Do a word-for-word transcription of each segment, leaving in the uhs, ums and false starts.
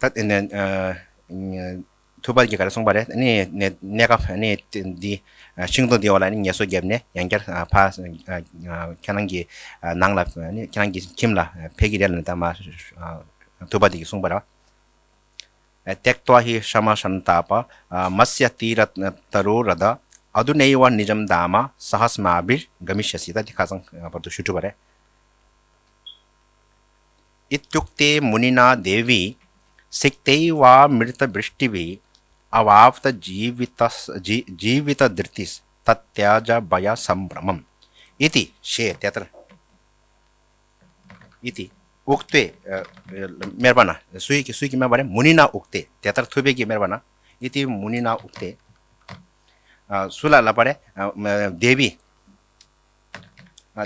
ད་ཨ་ནི་ཨ་ཐུབ་པ་གིས་ག་རེ་གསུངས་པ་རེད། ཨ་ནི་གནས་གནས་སྐབས་ཨ་ནི་འདི་ཤིང་སྡོང་འདི་འོག་ལ་ཨ་ནི་ངལ་གསོ་བརྒྱབ་ནས་ཡང་བསྐྱར་ཨ་ཕ་ཨ་ཁྱེད་རང་གི་ཨ་ནང་ལ་ཨ་ནི་ཁྱེད་རང་གི་ཁྱིམ་ལ་ཨ་ཕེབས་ཀྱི་རེད་ལབ་ནས་ད་མ་ཨ་ཐུབ་པ་འདི་གིས་གསུངས་པ་རེད། त्यक्त्वा हि श्रमसन्तापं मत्स्यतीरतरुं हृष्टं। अधुनैव निजं धाम साहस्माभिर्गमिष्यसि। ད་འདི་ཁ་སང་བར་དུ་ཞུ་གྲུབ་པ་རེད། इत्युक्ते मुनिना देवी सिक्तैवामृतवृष्टिभिः अवाप्त जीवित जीवितधृतिस्तत्याज भयसम्भ्रमम्। इति ཞེས་དེ་ལྟར། इति उक्ते སྨྲས་པ་ན། སུ་ཡིས་ཀྱིས་སུ་ཡིས་ཀྱིས་སྨྲས་པ་རེད། मुनिना उक्ते དེ་ལྟར་ཐུབ་པས་ཀྱིས་སྨྲས་པ་ན། इति मुनिना उक्ते སུ་ལ་ལབ་པ་རེད། देवी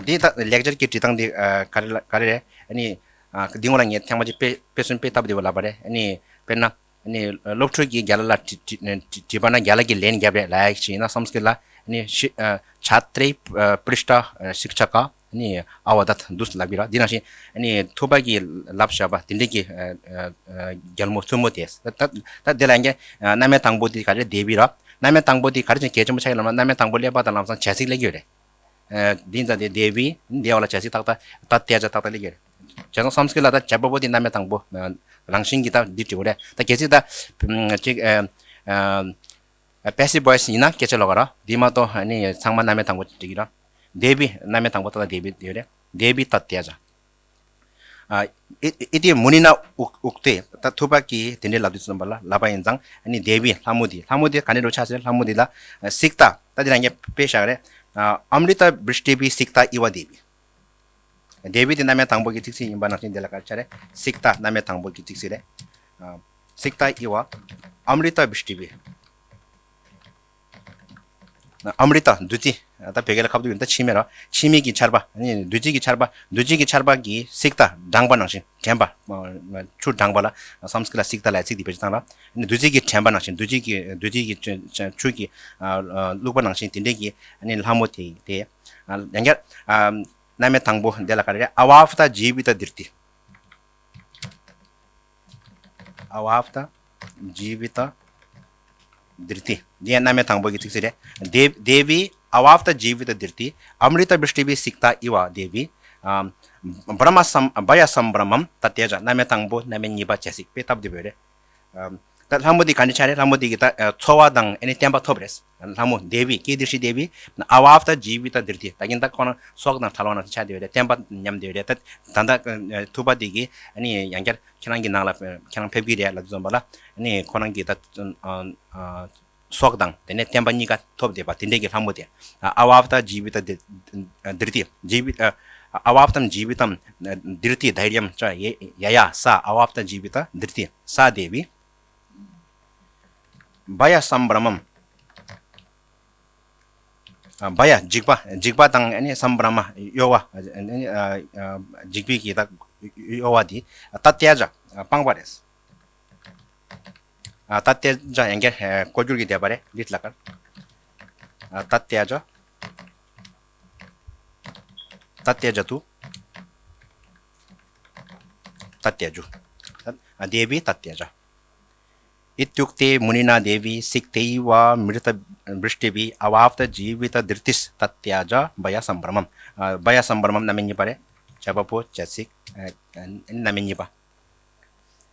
འདི་ད་ལེགས་སྦྱར་གྱི་འབྲི་སྟངས་འདི་ག་རེ་ག་རེ་རེད། ཨ་ནི་འདི་སྔོན་ལ་ངས་ཐེངས་མ་གཅིག་དཔེ་དཔེ་སུན་དཔེ་བཏབ་བསྡད་པ་ལབ་པ་རེད། ཨ་ནི་དཔེར་ན་ཨ་ནི་སློབ་ཕྲུག་གིས་རྒན་ལགས་ལ་དྲི་དྲི་དྲི་པ་ན་རྒན་ལགས་ཀྱིས་ལན་རྒྱབ་རེད་ལབ་ཡག་ཅིག་ཡིན་ན་སཾ་སྐྲྀཏ་ལ་ཨ་ནི་ཤི་ཨ་छात्रे पृष्ठ शिक्षक ཨ་ནི अवदत् འདུག་ལབ་ཀྱི་རེད། འདི་ནང་བཞིན་ཨ་ནི་ཐུབ་པ་གིས་ལབ་བཞག་པ་དེ་འདྲས་ཀྱི་རྒྱལ་མོ་བཙུན་མོ་དེ་ད་ད་དེ་ལ་ཡང་རྣམ་དབྱེ་དང་པོ་དེ་ག་རེ་རེད། देवी ར། རྣམ་དབྱེ་དང་པོ་དེ་ག་རེ་བྱས་གལ་ཆེན་པོ་ཆགས་ཡོད་ལབ་ན་རྣམ་དབྱེ་དང་པོ་སླེབས་པ་དང་ལམ་སང་བྱ་ཚིག་སླེབས་ཀྱི་ཡོད་རེད། འདི་ད་དེ་देवी འདི་འོག་ལ་བྱ་ཚིག་ཏག་ཏག་ད་त्याज ཏག་ཏག་སླེབས་ཀྱི་རེད། བྱས་ཙང་སཾ་སྐྲྀཏ་ལ་ད་བྱ་བ་པོ་དེ་རྣམ་དབྱེ་དང་པོ་རང་བཞིན་གྱིས་ད་འདི་འབྲི་དགོས་རེད། ད་གལ་སྲིད་ད་ཅིག་passive voice ཡིན་ན་སྐད་ཆ་ལོག་ག་ར། འདི་མ་གཏོགས་ཨ་ནི་ཚང་མ་རྣམ་དབྱེ་དང་པོ་འབྲི་གི་ར། देवी རྣམ་དབྱེ་དང་པོ་ད་ལྟ་देवी ཡོད་རེད། देवी तत्याज ཨ། ཨི་ཨི་དེ་མུ་ནི་ན་ཨུག་ཨུག་སྟེ། ད་ཐུབ་པ་གིས་དེ་འདྲའི་ལབ་དུས་ཙམ་པ་ལ་ལབ་པ་ཡིན་ཙང་ཨ་ནི་देवी ལྷ་མོ་འདི། ལྷ་མོ་འདི་ག་ནས་འགྲོ་ཆགས་ཟེར། ལྷ་མོ་འདི་ལ་सिक्ता ད་འདི་ལ་ངས་དཔེ་བཞག་རེད། अमृतवृष्टिभिः सिक्ता इव देवी देवी འདི་རྣམ་དབྱེ་དང་པོ་གི་ཚིག་ཚིག་ཡིན་པ་ནང་བཞིན་འདི་ལ་ག་རེ་ཆགས་རེད། सिक्ता རྣམ་དབྱེ་དང་པོ་གི་ཚིག་ཚིག་རེད། सिक्ता इव अमृतवृष्टिभिः अमृत བདུད་རྩི། ད་བོད་སྐད་ལ་ཁ་བསྡུ་ཡིན་ད་འཆི་མེད་ར། འཆི་མེད་ཀྱི་ཆར་པ། བདུད་རྩི་གི་ཆར་པ། བདུད་རྩི་གི་ཆར་པ་གིས་सिक्ता དྲངས་པ་ནང་བཞིན། དྲན་པ། ཆུ་དྲངས་པ་ལ་སཾ་སྐྲྀཏ་ལ་सिक्ता ལབ་ཚིག་འདི་བེད་སྤྱོད་བཏང་ར། བདུད་རྩི་གི་དྲན་པ་ནང་བཞིན། བདུད་རྩི་གི་བདུད་རྩི་གི་ཆུ་གི་བླུགས་པ་ནང་བཞིན་དེ་འདྲས་ཀྱི་ལྷ་མོ་དེ་དེ། ཡང་བསྐྱར། རྣམ་དབྱེ་དང་པོ་འདི་ལ་ག་རེ་རེད། अवाप्त जीवितधृति अवाप्त जीवितधृति འདི་ཡང་རྣམ་དབྱེ་དང་པོ་གི་ཚིག་ཚིག་རེད། देवी अवाप्त जीवितधृति अमृतवृष्टिभिः सिक्ता इव देवी भ्रम भयसम्भ्रमं तत्याज རྣམ་དབྱེ་དང་པོ་རྣམ་དབྱེ་གཉིས་པ་བྱ་ཚིག་དཔེ་སྟབས་བདེ་པོ་རེད། ད་ལྷ་མོ་འདི་ག་འདྲ་ཆགས་རེད། ལྷ་མོ་འདི་གི་ད་ཚོར་བ་དང་ཨ་ནི་བརྟན་པ་ཐོབ་རེད། ལྷ་མོ་देवी कीदृशी देवी अवाप्त जीवितधृति ད་གིན་ད་ཁོ་རང་སྲོག་དང་བྲལ་བ་ནང་བཞིན་ཆགས་བསྡད་ཡོད་རེད། བརྟན་པ་ཉམས་བསྡད་ཡོད་རེད། ད་ད་ད་ཐུབ་པ་འདི་གིས་ཨ་ནི་ཡང་བསྐྱར་ཁྱེད་རང་གི་ནང་ལ་ཁྱེད་རང་ཕེབས་ཀྱི་རེད་ལབ་དུས་ཙམ་པ་ལ་ཨ་ནི་ཁོ་རང་གི་ད་སྲོག་དང་དེ་ནས་བརྟན་པ་གཉིས་ཀ་ཐོབ་བསྡད་པ་དེ་འདྲས་ཀྱི་ལྷ་མོ་དེ། अवाप्त जीवितधृति जीवि अवाप्तं जीवितं धृति धैर्यं च यया सा अवाप्त जीवितधृति सा देवी भयसम्भ्रमं भय འཇིགས་པ། འཇིགས་པ་དང་ཨ་ནི་सम्भ्रम གཡོ་བ། འཇིགས་པའི་གི་ད་གཡོ་བ་དེ་तत्याज སྤངས་པ་རེད། तत्याज ཡང་བསྐྱར་བཀོལ་སྒྱུར་གྱི་བསྡད་པ་རེད། ལིཊ་ལ་ཀར། तत्याज तत्याजतु तत्याजु देवी तत्याज इत्युक्ते मुनिना देवी सिक्तैवामृतवृष्टिभिः अवाप्त जीवितधृतिस्तत्याज भयसम्भ्रमम् भयसम्भ्रमं རྣམ་དབྱེ་གཉིས་པ་རེད། བྱ་བ་པོ་བྱ་ཚིག་རྣམ་དབྱེ་གཉིས་པ།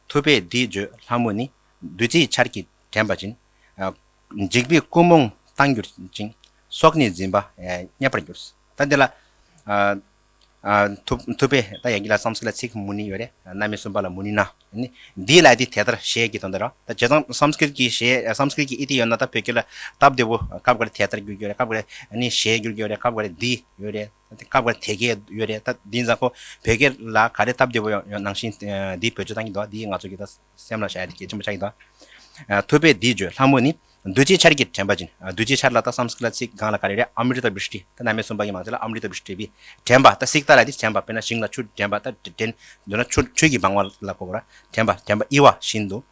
ཐུབ་པས་འདི་བརྗོད་ལྷ་མོ་ནི། བདུད་རྩིའི་ཆར་གྱིས་དྲན་པ་ཅིན། འཇིགས་པའི་ཀུན་རྨོངས་བཏང་འགྱུར་ཅིང་། སྲོག་ནི་འཛིན་པ་རྙེད་པར་འགྱུར། ད་འདི་ལ། ཐུབ་ཐུབ་པས་ད་ཡ་གི་ལ་སཾ་སྐྲྀཏ་ལ་ཚིག་མུ་ནི་ཡོད་རེད། རྣམ་དབྱེ་གསུམ་པ་ལ་མུ་ནི་ན། འདི་ལ་དེ་དེ་ལྟར་ཞེས་ཀྱི་དོན་དེ་རེད། ད་བྱས་ཙང་སཾ་སྐྲྀཏ་གི་ཞེས་སཾ་སྐྲྀཏ་གི་ཨི་ཏི་ཡོད་ན་ད་བོད་སྐད་ལ་སྟབས་བདེ་པོ་སྐབས་འགའ་རེ་དེ་ལྟར་བསྒྱུར་གྱི་ཡོད་རེད། སྐབས་འགའ་རེ་ཞེས་བསྒྱུར་གྱི་ཡོད་རེད། སྐབས་འགའ་རེ་འདི་ཡོད་རེད། ད་སྐབས་འགའ་རེ་དེ་གས་ཡོད་རེད། ད་འདི་ཙང་ཁོ་བོད་སྐད་ལ་ག་རེ་སྟབས་བདེ་པོ་ཡོད་ཡོད་ནང་བཞིན་འདི་བེད་སྤྱོད་བཏང་གི་འདུག་འདི་ང་ཚོ་གི་ད་སེམས་ལ་བཞག་ཡ་དེ་གལ་ཆེན་པོ་ཆགས་ཀྱི་འདུག་ཐུབ་པས་འདི་བརྗོད་ལྷ་མོ་ནི། བདུད་རྩིའི་ཆར་གྱིས་དྲན་པ་ཅིན། བདུད་རྩིའི་ཆར་ལ་ད་སཾ་སྐྲྀཏ་ཚིག་སྒང་ལ་ག་རེ་རེད། अमृतवृष्टि ད་རྣམ་དབྱེ་གསུམ་པ་གི་མང་ཚིག་ལ་अमृतवृष्टिभिः དྲན་པ། ད་सिक्ता ལ་དེ་དྲན་པ། དཔེར་ན་ཞིང་ལ་ཆུ་དྲན་པ། ད་དྲན་འདོད་ན་ཆུ་ཆུ་གི་སྦང་བ་ལ་གོ་བ་ར། དྲན་པ་དྲན་པ་इव བཞིན་དུ།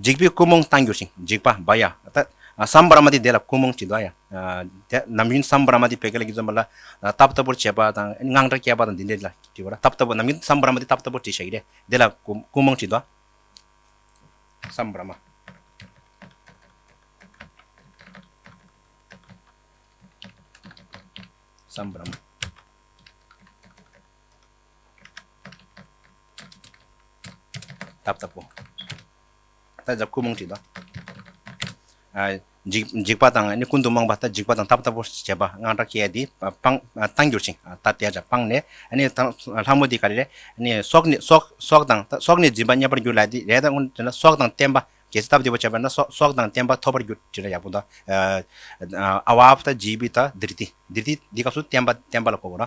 འཇིགས་པའི་ཀུན་རྨོངས་བཏང་འགྱུར་ཞིང་། འཇིགས་པ་भय ད་सम्भ्रम དེ་དེ་ལ་ཀུན་རྨོངས་ཅི་འདུག་ཡ། དེ་ནམ་རྒྱུན་सम्भ्रम དེ་བོད་སྐད་ལ་གི་རྩོམ་པ་ལ་སྟབས་སྟབ་པོར་བྱེད་པ་དང་དངངས་སྐྲག་སྐྱེས་པ་དང་འདི་འདྲ་ལ་དྲི་བ་ར། སྟབས་སྟབ་པོ་ནམ་རྒྱུན་सम्भ्रम དེ་སྟབས་སྟབ་པོར་དྲི་བྱ་གི་རེད། དེ་ལ་ཀུན་ཀུན་རྨོངས་ཅི་འདུག་སམ་བྷྲ་མ། སམ་བྷྲ་མ། ཏབ་ཏབ་པོ། ད་ཛ་ཁུ་མང་ཅིག་དང་། ཨ། འཇིགས་འཇིགས་པ་དང་ནི་ཀུན་ཏུ་རྨོངས་པ། ད་འཇིགས་པ་དང་ཏབ་ཏབ་པོ་བྱེད་པ་དངངས་སྐྲག་སྐྱེ་ཡ་དེ་སྤང་བཏང་གྱུར་ཅིང་། ད་དེ་ཡང་སྤངས་ནས་ནི་ལྷ་མོ་དེ་ག་རེ་རེད། ནི་སྲོག་ནི་སྲོག་སྲོག་དང་སྲོག་ནི་འཛིན་པ་རྙེད་པར་འགྱུར་ལབ་དེ་རེད། ད་སྔོན་དེ་ན་སྲོག་དང་བརྟན་པ། གལ་སྲིད་སྟབས་བདེ་པོ་བྱས་པ་ན་སྲོག་སྲོག་དང་བརྟན་པ་ཐོབ་པར་འགྱུར་ཅེས་ཡག་པོ་འདུག། ཨ་བ་ཨབ་ཏ་ཇི་བི་ཏ་དིར་ཏི། དིར་ཏི་འདི་སྐབས་སུ་བརྟན་པ་བརྟན་པ་ལ་གོ་དགོས་ར།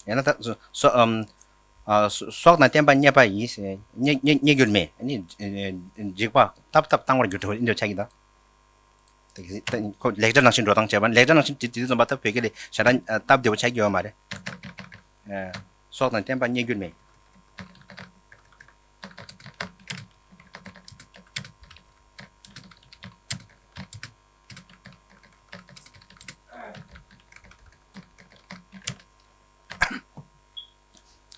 ཡང་ན་ད་སོ་སོ་ཨམ་ཨ་སོ་སྲོག་དང་བརྟན་པ་རྙེད་པ་ཡིས། རྙེད་རྙེད་རྙེད་གྱུར་མེད། ཨ་ནི་འཇིགས་པ་ཏབ་ཏབ་བཏང་བར་འགྱུར་འགྲོ་བ་འདི་འདྲ་ཆགས་ཀྱི་འདུག། ད་ཁོ་ལེགས་སྦྱར་ནང་བཞིན་འགྲོ་སྟངས་བྱས་པ་ནི། ལེགས་སྦྱར་ནང་བཞིན་དེ་དེ་ཙམ་པ་ད་བོད་སྐད་ལས་ཞེ་དྲག་སྟབས་བདེ་པོ་ཆགས་ཀྱི་ཡོད་མ་རེད། ཨ་སྲོག་དང་བརྟན་པ་རྙེད་གྱུར་མེད།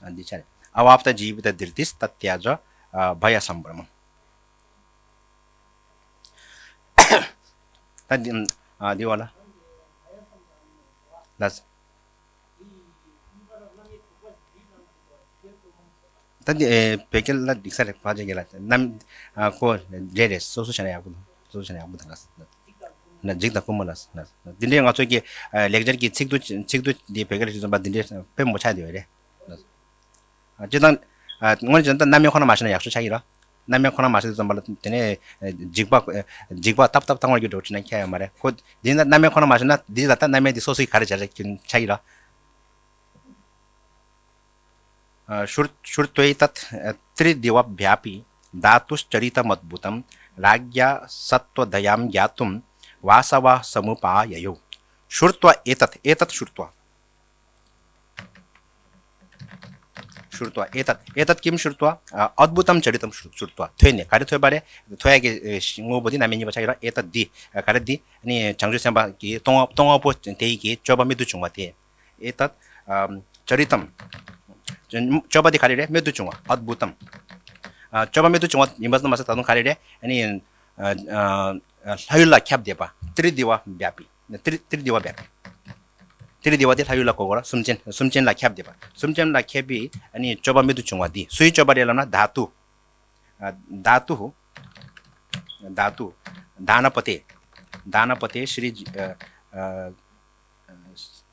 ཨ་འདི་ཆ་རེད། ཨ་བ་ཨབ་ཏ་ཇི་བི་ཏ་དིར་ཏིས་ཏ་ཏྱ་ཛ་ཨ་བྷ་ཡ་སམ་བྷྲ་མ། ད་འདི་ཨ་འདི་བ་ལ། ལ། ད་འདི་ཨེ་བོད་སྐད་ལ་འགྲིག་ས་རེད། ཕལ་ཆེར་གྱི་ལ་རྣམ་ཨ་ཁོ་རེད་རེད། སོ་སོ་བྱས་ན་ཡག་པོ་འདུག། སོ་སོ་བྱས་ན་ཡག་པོ་འདུག་ལ། ན་འཇིགས་དང་ཀུན་རྨོངས་ལ། ན་འདི་འདྲའི་ང་ཚོ་གི་ཨ་ལེགས་སྦྱར་གྱི་ཚིག་སྡུད་ཚིག་སྡུད་འདི་བོད་སྐད་ལ་ཞིག་འཛོམས་པ་འདི་འདྲའི་དཔེ་མོ་ཆགས་བསྡད་ཡོད་རེད། ཨ་སྤྱིར་བཏང་ཨ་དངོས་གནས་བྱས་ན་ད་རྣམ་དབྱེ་ཁོ་ན་མ་ཤེས་ན་ཡག་ཤོས་ཆགས་ཀྱི་རེད། རྣམ་དབྱེ་ཁོ་ན་མ་ཤེས་དུས་ཙམ་པ་ལ་དེ་ནས་འཇིགས་པ་འཇིགས་པ་ཏབ་ཏབ་བཏང་བར་འགྱུར་འགྲོ་དྲན་ན་ཁྱད་ཡོད་མ་རེད། ཁོ་འདི་ན་རྣམ་དབྱེ་ཁོ་ན་མ་ཤེས་ན་འདི་ལ་ད་རྣམ་དབྱེ་འདི་སོ་སོའི་ག་རེ་བྱ་རེད་ཆགས་ཀྱི་རེད། ཨ་ཤུར་ཤུར་ཏོའི་ཏད་ཨ་ཏྲི་དི་བ་བྱ་པི་དྷཱ་ཏུ་ཅ་རི་ཏ་མ་དབུ་ཏམ་རཱ་ཛྱ་སཏྭ་དྱ་ཡམ་གྱ་ཏུམ་བཱ་ས་བ་སྨུ་པཱ་ཡ་ཡོ། ཤུར་ཏོ་ཨེ་ཏད། ཨེ་ཏད་ཤུར་ཏོ། ཤུར་ཏོ། ཨེ་ཏད། ཨེ་ཏད་ཀིམ་ཤུར་ཏོ། ཨ་ཨད་བྷུ་ཏམ་ཅ་རི་ཏམ་ཤུར་ཤུར་ཏོ། ཐོས་ནས། ག་རེ་ཐོས་པ་རེད། ཐོས་ཡ་གི་ཨེ་དངོས་པོ་འདི་རྣམ་དབྱེ་གཉིས་པ་ཆགས་ཡོད་ར། ཨེ་ཏད་འདི་ག་རེ་འདི་ནི་བྱང་ཆུབ་སེམས་དཔའ་གི་སྟོང་པ་སྟོང་པ་པོ་དེ་ཡི་གི་སྤྱོད་པ་རྨད་དུ་བྱུང་བ་དེ། ཨེ་ཏད་ཨ་ཅ་རི་ཏམ། སྤྱོད་པ་འདི་ག་རེ་རེད། རྨད་དུ་བྱུང་བ། ཨད་བྷུ་ཏམ། ཨ་སྤྱོད་པ་རྨད་དུ་བྱུང་བ་ཡིན་པ་ཙམ་མ་ཟད་ད་དུང་ག་རེ་རེད། ཨ་ནི་ཨ་ཨ་ལྷ་ཡུལ་ལ་ཁྱབ་བསྡད་པ། ཏྲི་དི་བ་བྱ་པི། ཏྲི་ཏྲི་དི་བ་བྱ་པི། ཏྲི་དི་བ་དེ་ལྷ་ཡུལ་ལ་གོ་དགོས་ར། སེམས་ཅན་སེམས་ཅན་ལ་ཁྱབ་བསྡད་པ། སེམས་ཅན་ལ་ཁྱབ་པའི་ཨ་ནི་སྤྱོད་པ་རྨད་དུ་བྱུང་བ་འདི་སུའི་སྤྱོད་པ་རེད་ལབ་ན་དྷཱ་ཏུ། ཨ་དྷཱ་ཏུ། དྷཱ་ཏུ། དྷཱ་ན་པ་ཏེ། དྷཱ་ན་པ་ཏེ་ཤྲཱི་ཨ་ཨ་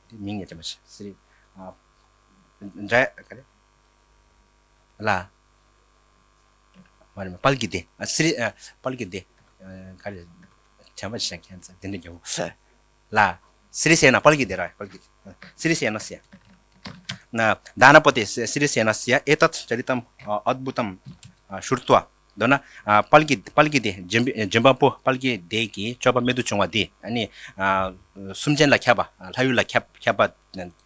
དེ་མིང་ཡང་བརྗེད་མ་ཤེས། ཤྲཱི་ཨ་འདྲ་ག་རེ། ལ། མ་རེད། དཔལ་གྱི་སྡེ། ཨ་ཤྲཱི་ཨ་དཔལ་གྱི་སྡེ། ཨ་ག་རེ། བྱམས་པ་ཞིག་ཀྱང་ཚ་དེ་འདྲ་རྒྱལ་པོ། ལ། ཤྲཱི་སེ་ན། དཔལ་གྱི་སྡེ་ར། དཔལ་གྱི་སྡེ། ཤྲཱི་སེ་ན་སི་ཡ། ན། དྷཱ་ན་པ་ཏེ་ཤྲཱི་སེ་ན་སི་ཡ། ཨེ་ཏད་ཅ་རི་ཏམ་ཨ་ཨད་བྷུ་ཏམ་ཨ་ཤུར་ཏྭ། མདོར་ན་ཨ་དཔལ་གྱི་དཔལ་གྱི་སྡེ་སྦྱིན་པའི་སྦྱིན་པ་པོ་དཔལ་གྱི་སྡེ་གི་སྤྱོད་པ་རྨད་དུ་བྱུང་བ་འདི་ཨ་ནི་ཨ་སེམས་ཅན་ལ་ཁྱབ་པ། ལྷ་ཡུལ་ལ་ཁྱབ་ཁྱབ་པ་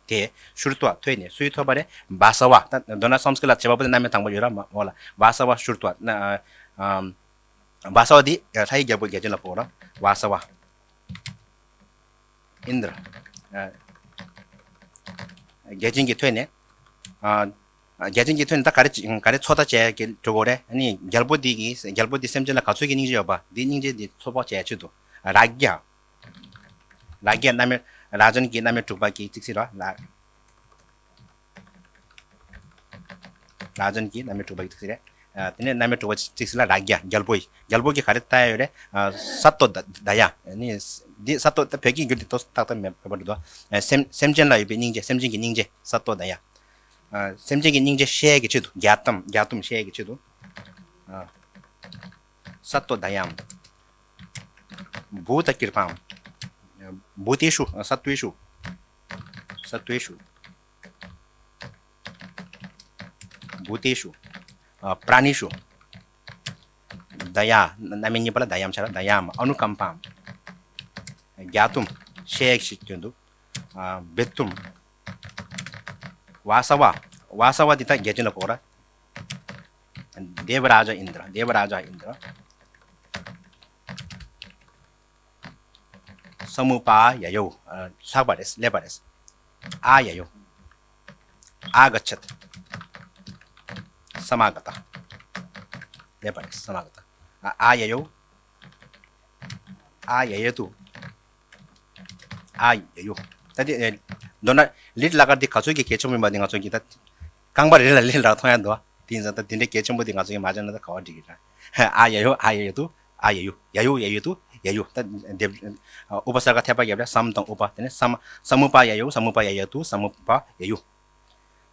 དེ་ཤུར་ཏྭ་ཐོས་ནས། སུས་ཐོས་པ་རེད། བཱ་ས་བ། ད་མདོར་ན་སཾ་སྐྲྀ་ཏ་ལ་བྱེད་པ་པོ་དེ་རྣམ་དབྱེ་དང་པོ་ཡོད་ར། མ་འོ་ལ་བཱ་ས་བ་ཤུར་ཏྭ། ན་ཨ་བཱ་ས་བ་འདི་ལྷའི་རྒྱལ་པོ་བརྒྱ་བྱིན་ལ་གོ་ར། བཱ་ས་བ། ཨིནྡྲ། ཨ་བརྒྱ་བྱིན་གྱིས་ཐོས་ནས། ཨ་བརྒྱ་བྱིན་གྱིས་ཐོས་ནས་ད་ག་རེ་ག་རེ་ཚོགས་བརྟག་བྱས་ཀྱི་འགྲོ་དགོས་རེད། ཨ་ནི་རྒྱལ་པོ་འདི་གིས་རྒྱལ་པོ་འདི་སེམས་ཅན་ལ་ག་ཚོད་ཀྱི་སྙིང་རྗེ་ཡོད་པ་འདི་སྙིང་རྗེ་འདི་ཚོགས་པ་བྱས་ཆེད་དུ། རཱ་ཛྱ། རཱ་ཛྱ་རྣམ་དབྱེ། རཱ་ཛན་གྱི་རྣམ་དབྱེ་དྲུག་པ་གི་ཚིག་ཟིན་ར། ལ། རཱ་ཛན་གྱི་རྣམ་དབྱེ་དྲུག་པ་གི་ཚིག་ཟིན་རེད། ཨ་དེ་ནས་རྣམ་དབྱེ་དྲུག་པ་གི་ཚིག་ཟིན་ལ་རཱ་ཛྱ་རྒྱལ་པོ་ཡི། རྒྱལ་པོ་གི་ག་རེ་ལྟ་ཡ་ཡོད་རེད། ཨ་སཏྭ་དྷ་ཡ། ཨ་ནི་འདི་སཏྭ་ད་བོད་སྐད་འགྱུར་དེ་ཏོག་ཙམ་ཏག་ཏག་མེད་པ་འདུག། ཨ་སེམས་སེམས་ཅན་ལ་ཡོད་པའི་སྙིང་རྗེ། སེམས་ཅན་གྱི་སྙིང་རྗེ། སཏྭ་དྷ་ཡ། ཨ་སེམས་ཅན་གྱི་སྙིང་རྗེ་བཤད་ཀྱི་ཆེད་དུ། གྱ་ཏམ། གྱ་ཏམ་བཤད་ཀྱི་ཆེད་དུ། ཨ་སཏྭ་དྷ་ཡམ། བྷུ་ཏ་ཀིརྦམ། བྷུ་ཏེ་ཤུ། ཨ་སཏྭེ་ཤུ། སཏྭེ་ཤུ། བྷུ་ཏེ་ཤུ། ཨ་པྲ་ཎི་ཤུ། དྷ་ཡ། རྣམ་དབྱེ་གཉིས་པ་ལ་དྷ་ཡམ་བྱ་ར། དྷ་ཡམ། ཨ་ནུ་ཀམ་པམ། གྱ་ཏུམ། བཤད་ཀྱི་ཆེད་དུ། ཨ་བེ་ཏུམ། བཱ་ས་བ། བཱ་ས་བ་འདི་ད་བརྒྱ་བྱིན་ལ་གོ་ར། དེ་བ་རཱ་ཛ་ཨིནྡྲ། དེ་བ་རཱ་ཛ་ཨིནྡྲ། ས་མུ་པ་ཡ་ཡོ། ལྷག་པ་རེད། སླེབས་པ་རེད། ཨ་ཡ་ཡོ། ཨ་ག་ཆད། ས་མ་ག་ཏ། སླེབས་པ་རེད། ས་མ་ག་ཏ། ཨ་ཡ་ཡོ། ཨ་ཡ་ཡོ་ཏུ། ཨ་ཡ་ཡོ། ད་དེ་མདོར་ན་ལིཊ་ལ་ཀར་དེ་ག་ཚོད་ཀྱི་གལ་ཆེན་པོ་ཡིན་པ་དེ་ང་ཚོ་གི་ད། རྐང་པ་རེ་ལ་ལིཊ་ལ་མཐོང་ཡ་འདུག་དེ་ཡིན་ཙང་ད་དེ་འདྲའི་གལ་ཆེན་པོ་དེ་ང་ཚོ་གི་མ་བྱས་ན་ད་ག་བ་འགྲིག་གི་ར། ཨ་ཡ་ཡོ། ཨ་ཡ་ཡོ་ཏུ། ཨ་ཡ་ཡོ། ཡ་ཡོ། ཡ་ཡོ་ཏུ། ཡ་ཡོ། ད་དེ། ཨུ་པ་སརྒ་ཐད་པ་བརྒྱབ་ར། སམ་དང་ཨུ་པ། དེ་ནས་སམ། ས་མུ་པ་ཡ་ཡོ། ས་མུ་པ་ཡ་ཡོ་ཏུ། ས་མུ་པ་ཡ་ཡོ།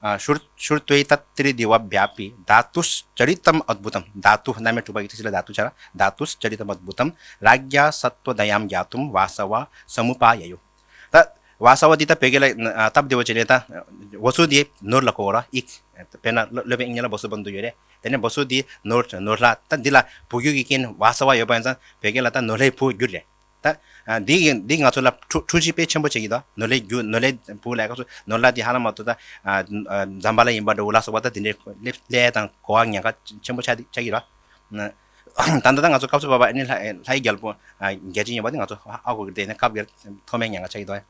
ཨ། ཤྲུ། ཤྲུ་ཏུ་ཏ་ཏྲི་དི་ཝ་བྱ་པི་དྷཱ་ཏུ་ཅ་རི་ཏམ་ཨད་བྷུ་ཏམ། དྷཱ་ཏུ་རྣམ་དབྱེ་དྲུག་པ་གི་ཚིག་ལ་དྷཱ་ཏུ་ཆ་ར། དྷཱ་ཏུ་ཅ་རི་ཏམ་ཨད་བྷུ་ཏམ། རཱ་ཛྱ་སཏྭ་དྱ་ཡམ་ཛཱ་ཏུམ་ཝཱ་ས་ཝ་ས་མུ་པ་ཡ་ཡོ། ད་ཝཱ་ས་ཝ་འདི་ད་བོད་སྐད་ལ་སྟབས་བདེ་བོ་བྱས་ནས་ད་ཝ་སུ་འདི་ནོར་ལ་གོ་ར་ཨིག་དཔེར་ན་སློབ་དཔོན་དབྱིག་གཉེན་ལ་ཝ་སུ་བྷ་ནུ་ཡོད་རེད། དེ་ནས་ཝ་སུ་འདི་ནོར་ནོར་ལྷ། ད་འདི་ལ་བུ་རྒྱུད་ཀྱི་རྐྱེན་ཝཱ་ས་ཝ་ཡོད་པ་ཡིན་ཙང་བོད་སྐད་ལ་ད་ནོར་ལྷའི་བུ་བསྒྱུར་རེད། ད། ཨ། འདི་ཡིན་འདི་ང་ཚོ་ལ་འཁྲུ་འཁྲུལ་ཆ་དཔེ་ཆེན་པོ་བྱེད་ཀྱི་འདུག་ནོར་ལྷའི་རྒྱུ། ནོར་ལྷའི་བུ་ལ་ཁ་སོ་ནོར་ལྷ་འདི་ཧ་ལམ་མ་གཏོགས་ད། ཨ། ཨ། ཛམ་བྷ་ལ་ཡིན་པ་འདྲ་བོ་ལ་སོགས་པ་ད་འདི་འདྲའི་སླེབས་སླེབས་དང་གོ་བ་ཉེན་ཁ་ཆེན་པོ་ཆགས་ཆགས་ཀྱི་རེད། ད་ལྟ་ད་ང་ཚོ་སྐབས་སུ་བབ་པ་ཨ་ནི་ལྷ་ལྷའི་རྒྱལ་པོ། ཨ། རྒྱལ་ཆེན་ཡིན་པ་འདི་ང་ཚོ་ཧ་གོ་གི་རེད། དེ་ནས་སྐབས་འགར་ཐོག་མའི་ཉེན་ཁ་ཆགས་ཀྱི་འདུག་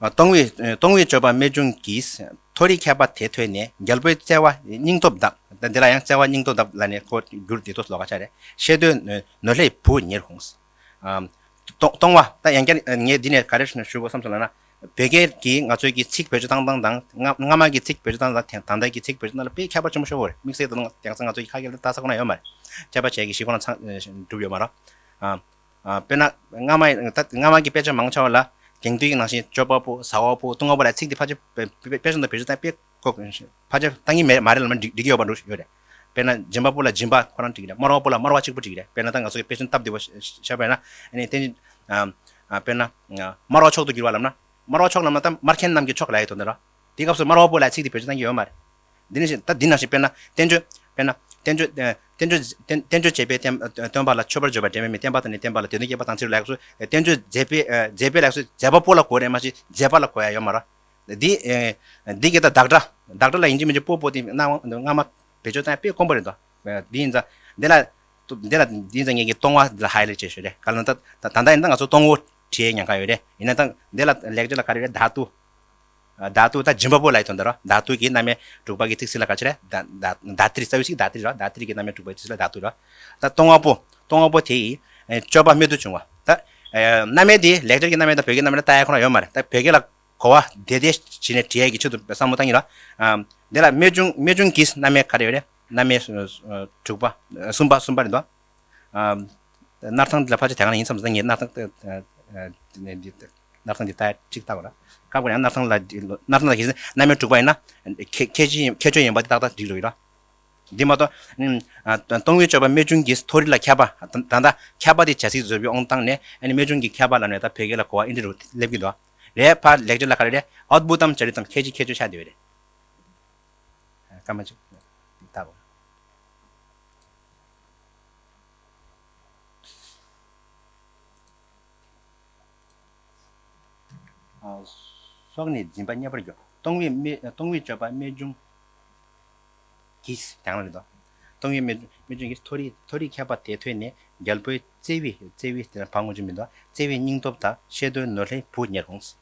ཨ། སྟོང་བའི་སྟོང་བའི་སྤྱོད་པ་རྨད་བྱུང་གིས། མཐོ་རིས་མཁས་པ་དེ་ཐོས་ནས། རྒྱལ་པོའི་བརྩེ་བ་སྙིང་སྟོབས་དང་། ད་འདི་ལ་ཡང་བརྩེ་བ་སྙིང་སྟོབས་དང་ལབ་ནས་ཁོ་བསྒྱུར་དེ་ཐོག་ལོགས་ཀ་ཆགས་རེད། ཤེས་འདོད་ནོར་ལྷའི་བུ་ཉེར་འོངས། ཨ། སྟོང་སྟོང་བ་ད་ཡང་བསྐྱར་ངས་འདི་ནས་ག་རེ་ཞུ་དགོས་བསམ་སོང་ལབ་ན། བོད་སྐད་ཀྱི་ང་ཚོའི་གི་ཚིག་བེད་སྤྱོད་བཏང་སྟངས་དང་སྔ་སྔ་མ་གི་ཚིག་བེད་སྤྱོད་བཏང་སྟངས་དང་ད་ལྟ་གི་ཚིག་བེད་སྤྱོད་སྟངས་ལ་དཔེ་ཁྱད་པར་ཆེན་པོ་ཤོར་བ་རེད། དམིགས་བསལ་དུ་དེང་སང་ང་ཚོའི་ཁ་སྐད་ལ་ལྟ་ས་ཁོ་ན་ཡོད་མ་རེད། དཔྱད་པ་བྱས་ཀྱི་ཤེས་ཁོ་ན་ཚང་གྲུབ་ཡོད་མ་རེད། ཨ། ཨ། དཔེར་ན་སྔ་མ་ད་སྔ་མ་གི་དཔེ་ཆ་མང་ཆེ་བ་ལ་དེང་དུས་ཀྱི་ནང་བཞིན་སྤྱོད་པ་པོ། ཟ་བ་པོ། བཏུང་བ་པོ་ལ་ཚིག་འདི་ཕལ་ཆེར་དཔེ་དཔེ་དཔེ་ཆ་འདི་བེད་སྤྱོད་བཏང་དཔེ་ཁོ་ཕལ་ཆེར་བཏང་གི་མེད་མ་རེད་ལབ་ན་འགྲིག་འགྲིག་གི་ཡོད་པ་འདྲ་ཡོད་རེད། དཔེར་ན་སྦྱིན་པ་པོ་ལ་སྦྱིན་པ་ཁོ་རང་འགྲིག་གི་རེད། དམར་བ་པོ་ལ་དམར་བ་གཅིག་པུ་འགྲིག་གི་རེད། དཔེར་ན་ད་ང་ཚོ་གི་དཔེ་ཆ་སྟབས་བདེ་བོ་བཤད་པ་ཡིན་ན་ཨ་ནི་བསྟན་ཨ་ཨ་དཔེར་ན་དམར་བ་མཆོག་ཏུ་གྱུར་པ་ལབ་ན། དམར་བ་མཆོག་ལབ་ན་ད་དམར་མཁན་རྣམས་ཀྱི་མཆོག་ལབ་ཡ་དོན་དེ་རེད། དེའི་སྐབས་སུ་དམར་བ་པོ་ལབ་ཚིག་དེ་བེད་སྤྱོད་བཏང་གི་ཡོད་མ་རེད། འདི་ནང་བཞིན་ད་འདི་ནང་བཞིན་དཔེར་ན་བསྟན་བཅོས། དཔེར་ན་བསྟན་བཅོས། ཨ། བསྟན་བཅོས། བསྟན་བསྟན་བཅོས་མཛད་པས་བསྟན་བསྟན་པ་ལ་མཆོད་པར་བརྗོད་པ་དྲན་པས་མི་བསྟན་པ་དང་ནི་བསྟན་པ་ལ་དད་དོན་བསྐྱེད་པ་དང་ཚིག་རུ་ལ་ཡག་སོ། བསྟན་བཅོས་མཛད་པས། ཨ། མཛད་པས་ལ་ཡག་སོ། མཛད་པ་པོ་ལ་གོ་རེད་མ་གཞི་མཛད་པ་ལ་གོ་ཡ་ཡོད་མ་རེད། འདི། ཨ། འདི་གི་ད་བདག་སྒྲ། བདག་སྒྲ་ལ་ཡིན་གཅིག་མིན་གཅིག་པོ་པོ་དེ་སྔ་མ་སྔ་མ་བེད་སྤྱོད་བཏང་ཡ་དཔེ་དཀོན་པོ་རེད་དོ། འདི་ཡིན་ཙང་འདི་ལ། འདི་ལ་འདི་ཡིན་ཙང་ངས་ཀྱི་སྟོང་བ་འདི་ལ་ཧའི་ལའི་ཊི་བྱས་ཞུ་རེད། ག་ལ་ད་ད་ད་ཡིན་ད་ང་ཚོ་སྟོང་བོ་བྲིས་ཉེན་ཁ་ཡོད་རེད། ཡིན་ན་ད་འདི་ལ་ལེགས་སྦྱར་ལ་ག་རེ་རེད། དྷཱ་ཏུ། ཨ། དྷཱ་ཏུ་ད་སྦྱིན་པ་པོ་ལ་ཡི་དོན་དུ་རོ། དྷཱ་ཏུ་གི་རྣམ་དབྱེ་དྲུག་པ་གི་ཚིག་ཟིན་ལ་ག་ཅི་རེད། ད་ད་དྷཱ་ཏྲི་རྩ་བའི་ཚིག་དྷཱ་ཏྲི་རོ། དྷཱ་ཏྲི་གི་རྣམ་དབྱེ་དྲུག་པ་གི་ཚིག་ལ་དྷཱ་ཏུ་རོ། ད་སྟོང་བ་པོ། སྟོང་བ་པོ་དེ་ཡི། ཨེ། སྤྱོད་པ་རྨད་དུ་བྱུང་བ། ད། ཨེ། རྣམ་དབྱེ་དེ་ལེགས་སྦྱར་གྱི་རྣམ་དབྱེ་དང་བོད་ཀྱི་རྣམ་དབྱེ་ལ་ལྟ་ཡ་ཁོ་ན་ཡོད་མ་རེད། ད་བོད་སྐད་ལ་གོ་བ་བདེ་བདེ་བྱས་ནས་བྲིས་ཡ་གི་ཆེད་དུ་བསམ་བློ་བཏང་གི་རོ། ཨ། འདི་ལ་རྨད་བྱུང་རྨད་བྱུང་གི་རྣམ་དབྱེ་ག་རེ་ཡོད་རེད། རྣམ་དབྱེ་དྲུག་པ། གསུམ་པ་གསུམ་པ་རེད་དོ། ཨ། སྣར་ཐང་འདི་ལ་ཕལ་ཆེར་དེ་ག་ནས་ཡིན་བསམ་སོང་། ངས་སྣར་ཐང་དེ་འདི་སྣར་ཐང་འདི་ལྟ་གཅིག་ལྟ་བ་ལ། སྐབས་འགར་ཡང་སྣར་ཐང་ལ་སྣར་ཐང་ལ་གིས་རྣམ་དབྱེ་དྲུག་པ་ཡིན་ན་ཁྱད་ཁྱད་ཆོས་ཁྱད་ཆོས་ཡིན་པ་འདི་ཏག་ཏག་འགྲིག་འགྲོ་ཡིན་ར། འདི་མ་གཏོགས་ཨ་སྟོང་བའི་སྤྱོད་པ་རྨད་བྱུང་གིས། མཐོ་རིས་ལ་མཁས་པ། ད་ད་ལྟ་མཁས་པ་དེ་བྱ་ཚིག་བཟོ་བའི་དབང་བཏང་ནས་ཨ་ནི་རྨད་བྱུང་གི་མཁས་པ་ལ་ནས་ད་བོད་སྐད་ལ་གོ་བ་ཨིན་དྲི་རུ་སླེབས་ཀྱི་འདུག་རེད། ཕར་ལེགས་སྦྱར་ལ་ག་རེ་རེད། ཨད་བྷུ་ཏམ་ཅ་རི་ཏམ་ཁྱད་ཆོས་ཁྱད་ཆོས་ཆགས་བསྡད་ཡོད་རེད། སྐར་མ་གཅིག་ལྟ་རོགས། ཨ། སྲོག་ནི་འཛིན་པ་རྙེད་པར་འགྱུར། སྟོང་བའི་རྨད་སྟོང་བའི་སྤྱོད་པ་རྨད་བྱུང་གིས། དེ་སྔ་རེད་དོ། སྟོང་བའི་རྨད་རྨད་བྱུང་གིས། མཐོ་རིས་མཐོ་རིས་མཁས་པ་དེ་ཐོས་ནས། རྒྱལ་པོའི་བརྩེ་བའི་བརྩེ་བའི་དེ་ལ་ཕ་ངོ་ཅུ་མི་འདུག་བརྩེ་བའི་སྙིང་སྟོབས་དང་། ཤེས་འདོད་ནོར་ལྷའི་བུ་ཉེར་འོངས།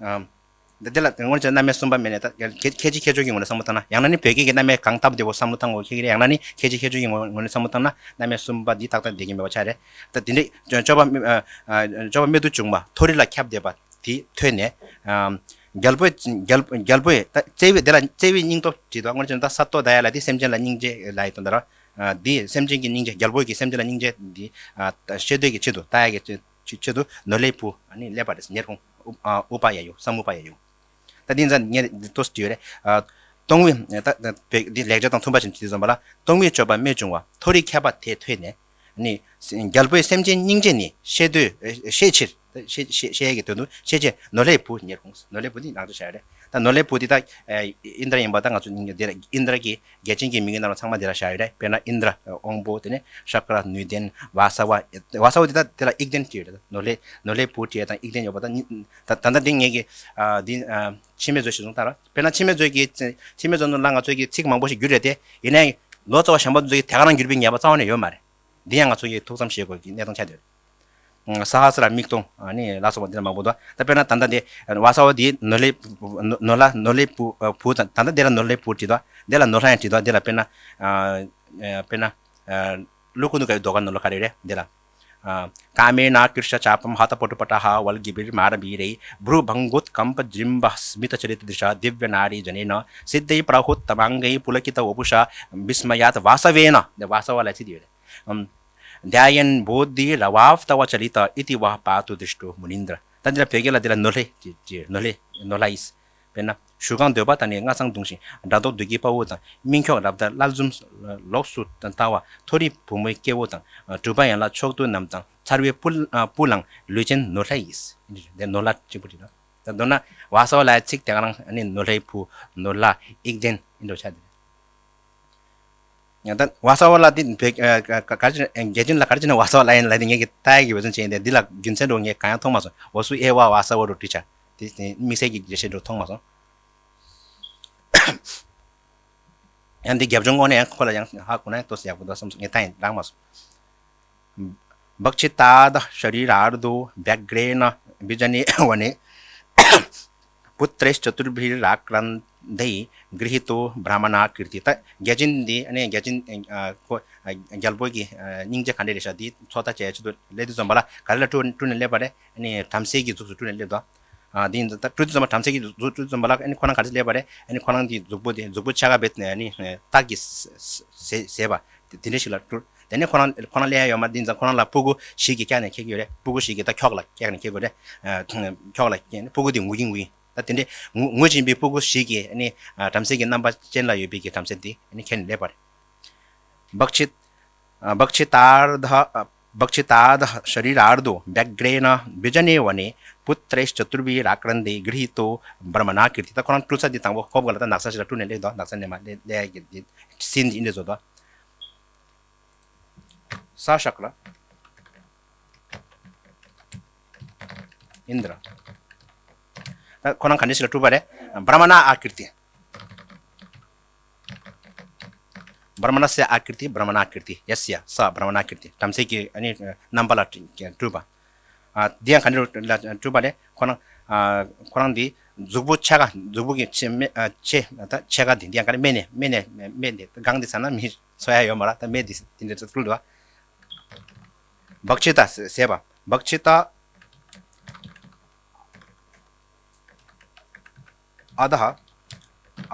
ཨམ། འདི་འདི་ལ་དངོས་གནས་རྣམ་དབྱེ་གསུམ་པ་མེད་ནས་ད་ཁྱད་ཁྱད་ཆོས་ཁྱད་ཆོས་ཀྱི་ངོས་ནས་བསམ་བློ་བཏང་ན། ཡང་ན་ནི་བོད་སྐད་ཀྱི་རྣམ་དབྱེ་གང་སྟབས་བདེ་བོ་བསམ་བློ་བཏང་དགོས་ཁེལ་གི་རེད། ཡང་ན་ནི་ཁྱད་ཆོས་ཁྱད་ཆོས་ཀྱི་ངོས་ངོས་ནས་བསམ་བློ་བཏང་ན་རྣམ་དབྱེ་གསུམ་པ་འདི་ཏག་ཏག་བསྡད་ཀྱི་མེད་པ་ཆགས་རེད། ད་དེ་འདྲའི་སྤྱོད་པ་ཨ་ཨ་སྤྱོད་པ་རྨད་དུ་བྱུང་བ་མཐོ་རིས་ལ་ཁྱབ་བསྡད་པ་དེ་ཐོས་ནས། ཨམ། རྒྱལ་པོས་རྒྱལ་རྒྱལ་པོས་ད་བརྩེ་བའི་དེ་ལ་བརྩེ་བའི་སྙིང་སྟོབས་བྲིས་འདུག་དངོས་གནས་ད་ས་ཏོ་ད་ཡ་ལ་དེ་སེམས་ཅན་ལ་སྙིང་རྗེ་ལ་ཡི་དོན་དུ་ར། ཨ། འདི་སེམས་ཅན་གྱི་སྙིང་རྗེ། རྒྱལ་པོ་གི་སེམས་ཅན་ལ་སྙིང་རྗེ་འདི། ཨ། ཤེས་འདོད་ཀྱི་ཆེད་དུ་ལྟ་ཡ་གི་ཆེད་ཆེད་དུ་ནོར་ལྷའི་བུ་ཨ་ནི་སླེབས་པ་རེད། ཉེར་འོང་། ཨུ། ཨ། ཨུ་པ་ཡ་ཡོ། ས་མུ་པ་ཡ་ཡོ། ད་འདི་ཚོ་ངས་འདི་ཏོག་ཙམ་བྲིས་ཡོད་རེད། ཨ། སྟོང་བའི་ད་ད་བོད་འདི་ལེགས་སྦྱར་དང་མཐུན་པ་ཞིག་བྲིས་སོང་བ་ལ། སྟོང་བའི་སྤྱོད་པ་རྨད་བྱུང་བ། མཐོ་རིས་མཁས་པ་དེ་ཐོས་ནས། ནི། རྒྱལ་པོའི་སེམས་ཅན་སྙིང་རྗེ་ནི། ཤེས་འདོད། ཤེས་ཕྱིར། ཤེས་ཤེས་ཤེས་ཡས་ཀྱི་དོན་དུ་ཤེས་ཕྱིར་ནོར་ལྷའི་བུ་ཉེར་འོངས། ནོར་ལྷའི་བུ་འདི་ནང་དུ་བཞག་ཡོད་རེད། ད་ནོར་ལྷའི་བུ་འདི་ད། ཨ། ཨིནྡྲ་ཡིན་པ་ད་ང་ཚོ་འདི་ལ་ཨིནྡྲ་གི་རྒྱལ་ཆེན་གྱི་མིང་གི་ནང་ལ་ཚང་མ་འདི་ལ་བཞག་ཡོད་རེད། དཔེར་ན་ཨིནྡྲ་དབང་པོ། དེ་ནས་ཤཀ་ར་ནུས་ལྡན། ཝ་ས་ཝ། ཝ་ས་ཝ་འདི་ད་དེ་ལ་དབྱིག་ལྡན་བྲིས་ཡོད་རེད། ནོར་ལྷའི་ནོར་ལྷའི་བུ་བྲིས་ཡ་དང་དབྱིག་ལྡན་ཡོད་པ་ད་ད་ད་ལྟ་འདི་ངེད་ཀྱི། ཨ། འདི། ཨ། འཆི་མེད་མཛོད་ཞིག་བཟུང་ད་ར། དཔེར་ན་འཆི་མེད་མཛོད་ཀྱི་འཆི་མེད་མཛོད་ནང་ལ་ང་ཚོ་གི་ཚིག་མང་པོ་ཞིག་བསྒྱུར་རེད་དེ། ཡིན་ནའི། ལོ་ཙཱ་བ་གཞན་པ་ཚོ་གིས་དེ་ག་རང་འགྱུར་བའི་ངེས་པ་རྩ་བ་ནས་ཡོད་མ་རེད། འདི་ཡང་ང་ཚོ་གིས་ཐུགས་བསམ་བཞེས་དགོས་ཀྱི་གནས་སྟངས་ཆགས་བསྡད་ཡོད་རེད། ས་ཧ་སི་ར་མིག་སྟོང་ནི་ལ་སོགས་པ་འདི་ལ་མང་པོ་འདུག་ད་དཔེར་ན་ད་ལྟ་འདི་ཝ་ས་ཝ་འདི་ནོར་ལྷའི་ནོར་ལྷ་ནོར་ལྷའི་བུ་བུ་དང་ད་ལྟ་འདི་ལ་ནོར་ལྷའི་བུ་བྲིས་འདུག་འདི་ལ་ནོར་ལྷ་ཡང་བྲིས་འདུག་འདི་ལ་དཔེར་ན་དཔེར་ན་ཀླུ་ཁུ་ནུ་ཀ་བའི་ཟློས་གར་ནང་ལ་ག་རེ་རེད་འདི་ལ། कामेनाकृष्य चापं हतपटुपटः वल्गिभिर्मारवीरैः। भ्रुभङ्गोत्कम्पजृम्भस्मितचरितदृशा दिव्यनारीजनेन। सिद्धैः प्रहूतमाङ्गैः पुलकितवपुषा विस्मयात् वासवेन। द वासव ला चिदिवे। ध्यायन् बोधिरवाप्तवचलित इति वः पातु दृष्टो मुनीन्द्र। ད་འདི་ལ་བོད་སྐད་ལ་འདི་ལ་ནོར་ལྷའི་ཅེས་ཅེས་ནོར་ལྷའི་ནོར་ལྷ་ཡིས། དཔེར་ན། ཞུ་ཁང་འདོད་པ་དང་ནི་སྔ་སང་གདུང་ཞིང་སྒྲ་མདོག་བདུད་ཀྱི་དཔའ་བོ་དང་སྨིན་མཆོག་རབ་མཐའ་བླ་འཛུམ་ལོགས་སུ་ལྟ་བ་མཐོ་རིས་བུ་མོའི་སྐྱེ་བོ་དང་གྲུབ་པ་ཡན་ལག་མཆོག་ཏུ་རྣམས་དང་མཚར་བའི་སྤུ་སྤུ་ལངས་ལུས་ཅན་ནོར་ལྷ་ཡིས། འདི་ནོར་ལྷ་གཅིག་པུ་རེད། ད་མདོར་ན་ཝ་ས་ཝ་ལ་ཡི་ཚིག་དེ་ག་རང་ནི་ནོར་ལྷའི་བུ་ནོར་ལྷ་དབྱིག་ལྡན་ཨིན་འགྲོ་ཆ་དེ་རེད། ཡང་ད་ཝ་ས་ཝ་ལ་འདི་བོད་ག་ག་རེ་བྱས་ན་རྒྱ་ཆེན་ལ་ག་རེ་བྱས་ན་ཝ་ས་ཝ་ལ་ཡིན་ལ་འདི་ངས་ཀྱི་ལྟ་ཡ་གི་འོས་འཚམ་བྱས་ཡིན་ཏེ་འདི་ལ་རྒྱུ་མཚན་འགྲོ་ངས་གང་ཡང་མཐོང་མ་སོང་། འོ་སུ་ཨེ་ཝ་ཝ་ས་ཝ་འགྲོ་བྲིས་ཆ་དེ་དམིགས་བསལ་གྱི་འགྲེལ་བཤད་འགྲོ་མཐོང་མ་སོང་། ཡང་འདི་རྒྱབ་ལྗོངས་དངོས་གནས་ཡང་ཁོ་ལ་ཡང་ཧ་གོ་ན་ཡང་ཏོག་ཙམ་ཡག་པོ་འདུག་བསམ་སོང་། ངས་ལྟ་ཡིན་རག་མ་སོང་། भक्षिताधः शरीरार्धो व्याघ्रेण विजने वने पुत्रैश्चतुर्भिराक्रान्तैः गृहीतो भ्रमणाकीर्ति। ད་བརྒྱ་བྱིན་འདི་ཨ་ནི་བརྒྱ་བྱིན་ཨ་ཁོ་ཨ་རྒྱལ་པོ་གི་ཨ་སྙིང་རྗེ་ག་འདྲ་རེད་ཤག་འདི་ཚོད་ལྟ་བྱས་ཆེད་དུ་སླེབས་དུས་ཙམ་པ་ལ་ག་རེ་ལ་སྤྲུལ་སྤྲུལ་ནས་སླེབས་པ་རེད། ཨ་ནི་བྲམ་ཟེ་གི་གཟུགས་སུ་སྤྲུལ་ནས་སླེབས་འདུག་ཨ་འདི་ཡིན་ད་སྤྲུལ་དུས་ཙམ་པ་བྲམ་ཟེ་གི་གཟུགས་སུ་སྤྲུལ་དུས་ཙམ་པ་ལ་ཨ་ནི་ཁོ་རང་ག་རེ་སླེབས་པ་རེད། ཨ་ནི་ཁོ་རང་གི་གཟུགས་པོ་དེ་གཟུགས་པོ་ཕྱེད་ཀ་བེད་ཨ་ནི་སྟག་གིས་ཟས་པ་དེ་འདྲ་ཞིག་ལ་སྤྲུལ། དེ་ནས་ཁོ་རང་ཁོ་རང་སླེབས་ཡ་ཡོད་མ་རེད། འདི་ཙང་ཁོ་རང་ལ་ཕྲུ་གུ་བཞི་གིས་བཀྱགས་ནས་འཁྱེར་གྱི་ཡོད་རེད། ཕྲུ་གུ་བཞི་གིས་ད་འཁྱོག་ལ་བཀྱགས་ནས་འཁྱེར་དགོས་རེད། ཨ་འཁྱོག་ལ་བཀྱགས་ནས་ཕྲུ་གུ་དེ་ངུ་གིན་ངུ་གིན་ད་དེ་འདྲས་ངུ་ངུ་བཞིན་པའི་ཕྲུ་གུ་བཞི་གིས་ཨ་ནི་ཨ་བྲམ་ཟེ་གི་རྣམ་པ་ཅན་ལ་ཡོད་པའི་གི་བྲམ་ཟེ་དེ་ཨ་ནི་འཁྱེར་ནས་སླེབས་པ་རེད། भक्षित भक्षितार्ध भक्षिताधः शरीरार्धो व्याघ्रेण विजने वने पुत्रैश्चतुर्भिराक्रान्तैः गृहीतो भ्रमणाकीर्ति། ད་ཁོ་རང་སྤྲུལ་ས་འདི་དང་པོ་ཁོ་བོ་ག་ལ་ད་ནགས་ཚལ་ཞིག་ལ་སྤྲུལ་ནས་སླེབས་འདུག་ནགས་ཚལ་ནས་མར་སླེབས་སླེབས་ཡ་གི་འདི་སིན་འདི་འདི་བཟོ་འདུག་ས་ཤཀ་ལ། ཨིནྡྲ། ད་ཁོ་རང་ག་འདྲ་ཞིག་ལ་སྤྲུལ་པ་རེད། བྷྲ་མ་ཎ་ཨ་ཀིརྟི། བྷྲ་མ་ཎ་སི་ཨ་ཀིརྟི། བྷྲ་མ་ཎ་ཨ་ཀིརྟི། ཡ་སི་ཡ་ས་བྷྲ་མ་ཎ་ཨ་ཀིརྟི། བྲམ་ཟེ་གི་ཨ་ནི་རྣམ་པ་ལ་སྤྲུལ་པ། ཨ་འདི་ཡང་ག་འདྲ་ལ་སྤྲུལ་པ་རེད། ཁོ་རང་ཨ་ཁོ་རང་འདི་གཟུགས་པོ་ཕྱེད་ཀ་གཟུགས་པོ་གི་ཕྱེད་མེ་ཨ་ཕྱེད་ད་ཕྱེད་ཀ་འདི་འདི་ཡང་ག་རེ་སྨད་ནས་སྨད་ནས་སྨད་འདི་སྒང་འདི་ཟ་ན་མི་འཚོ་ཡ་ཡོད་མ་རེད། ད་སྨད་འདི་འདི་འདྲ་སྤྲུལ་འདུག་བྷཀྵི་ཏ་ཟེར་བ། བྷཀྵི་ཏ། अधः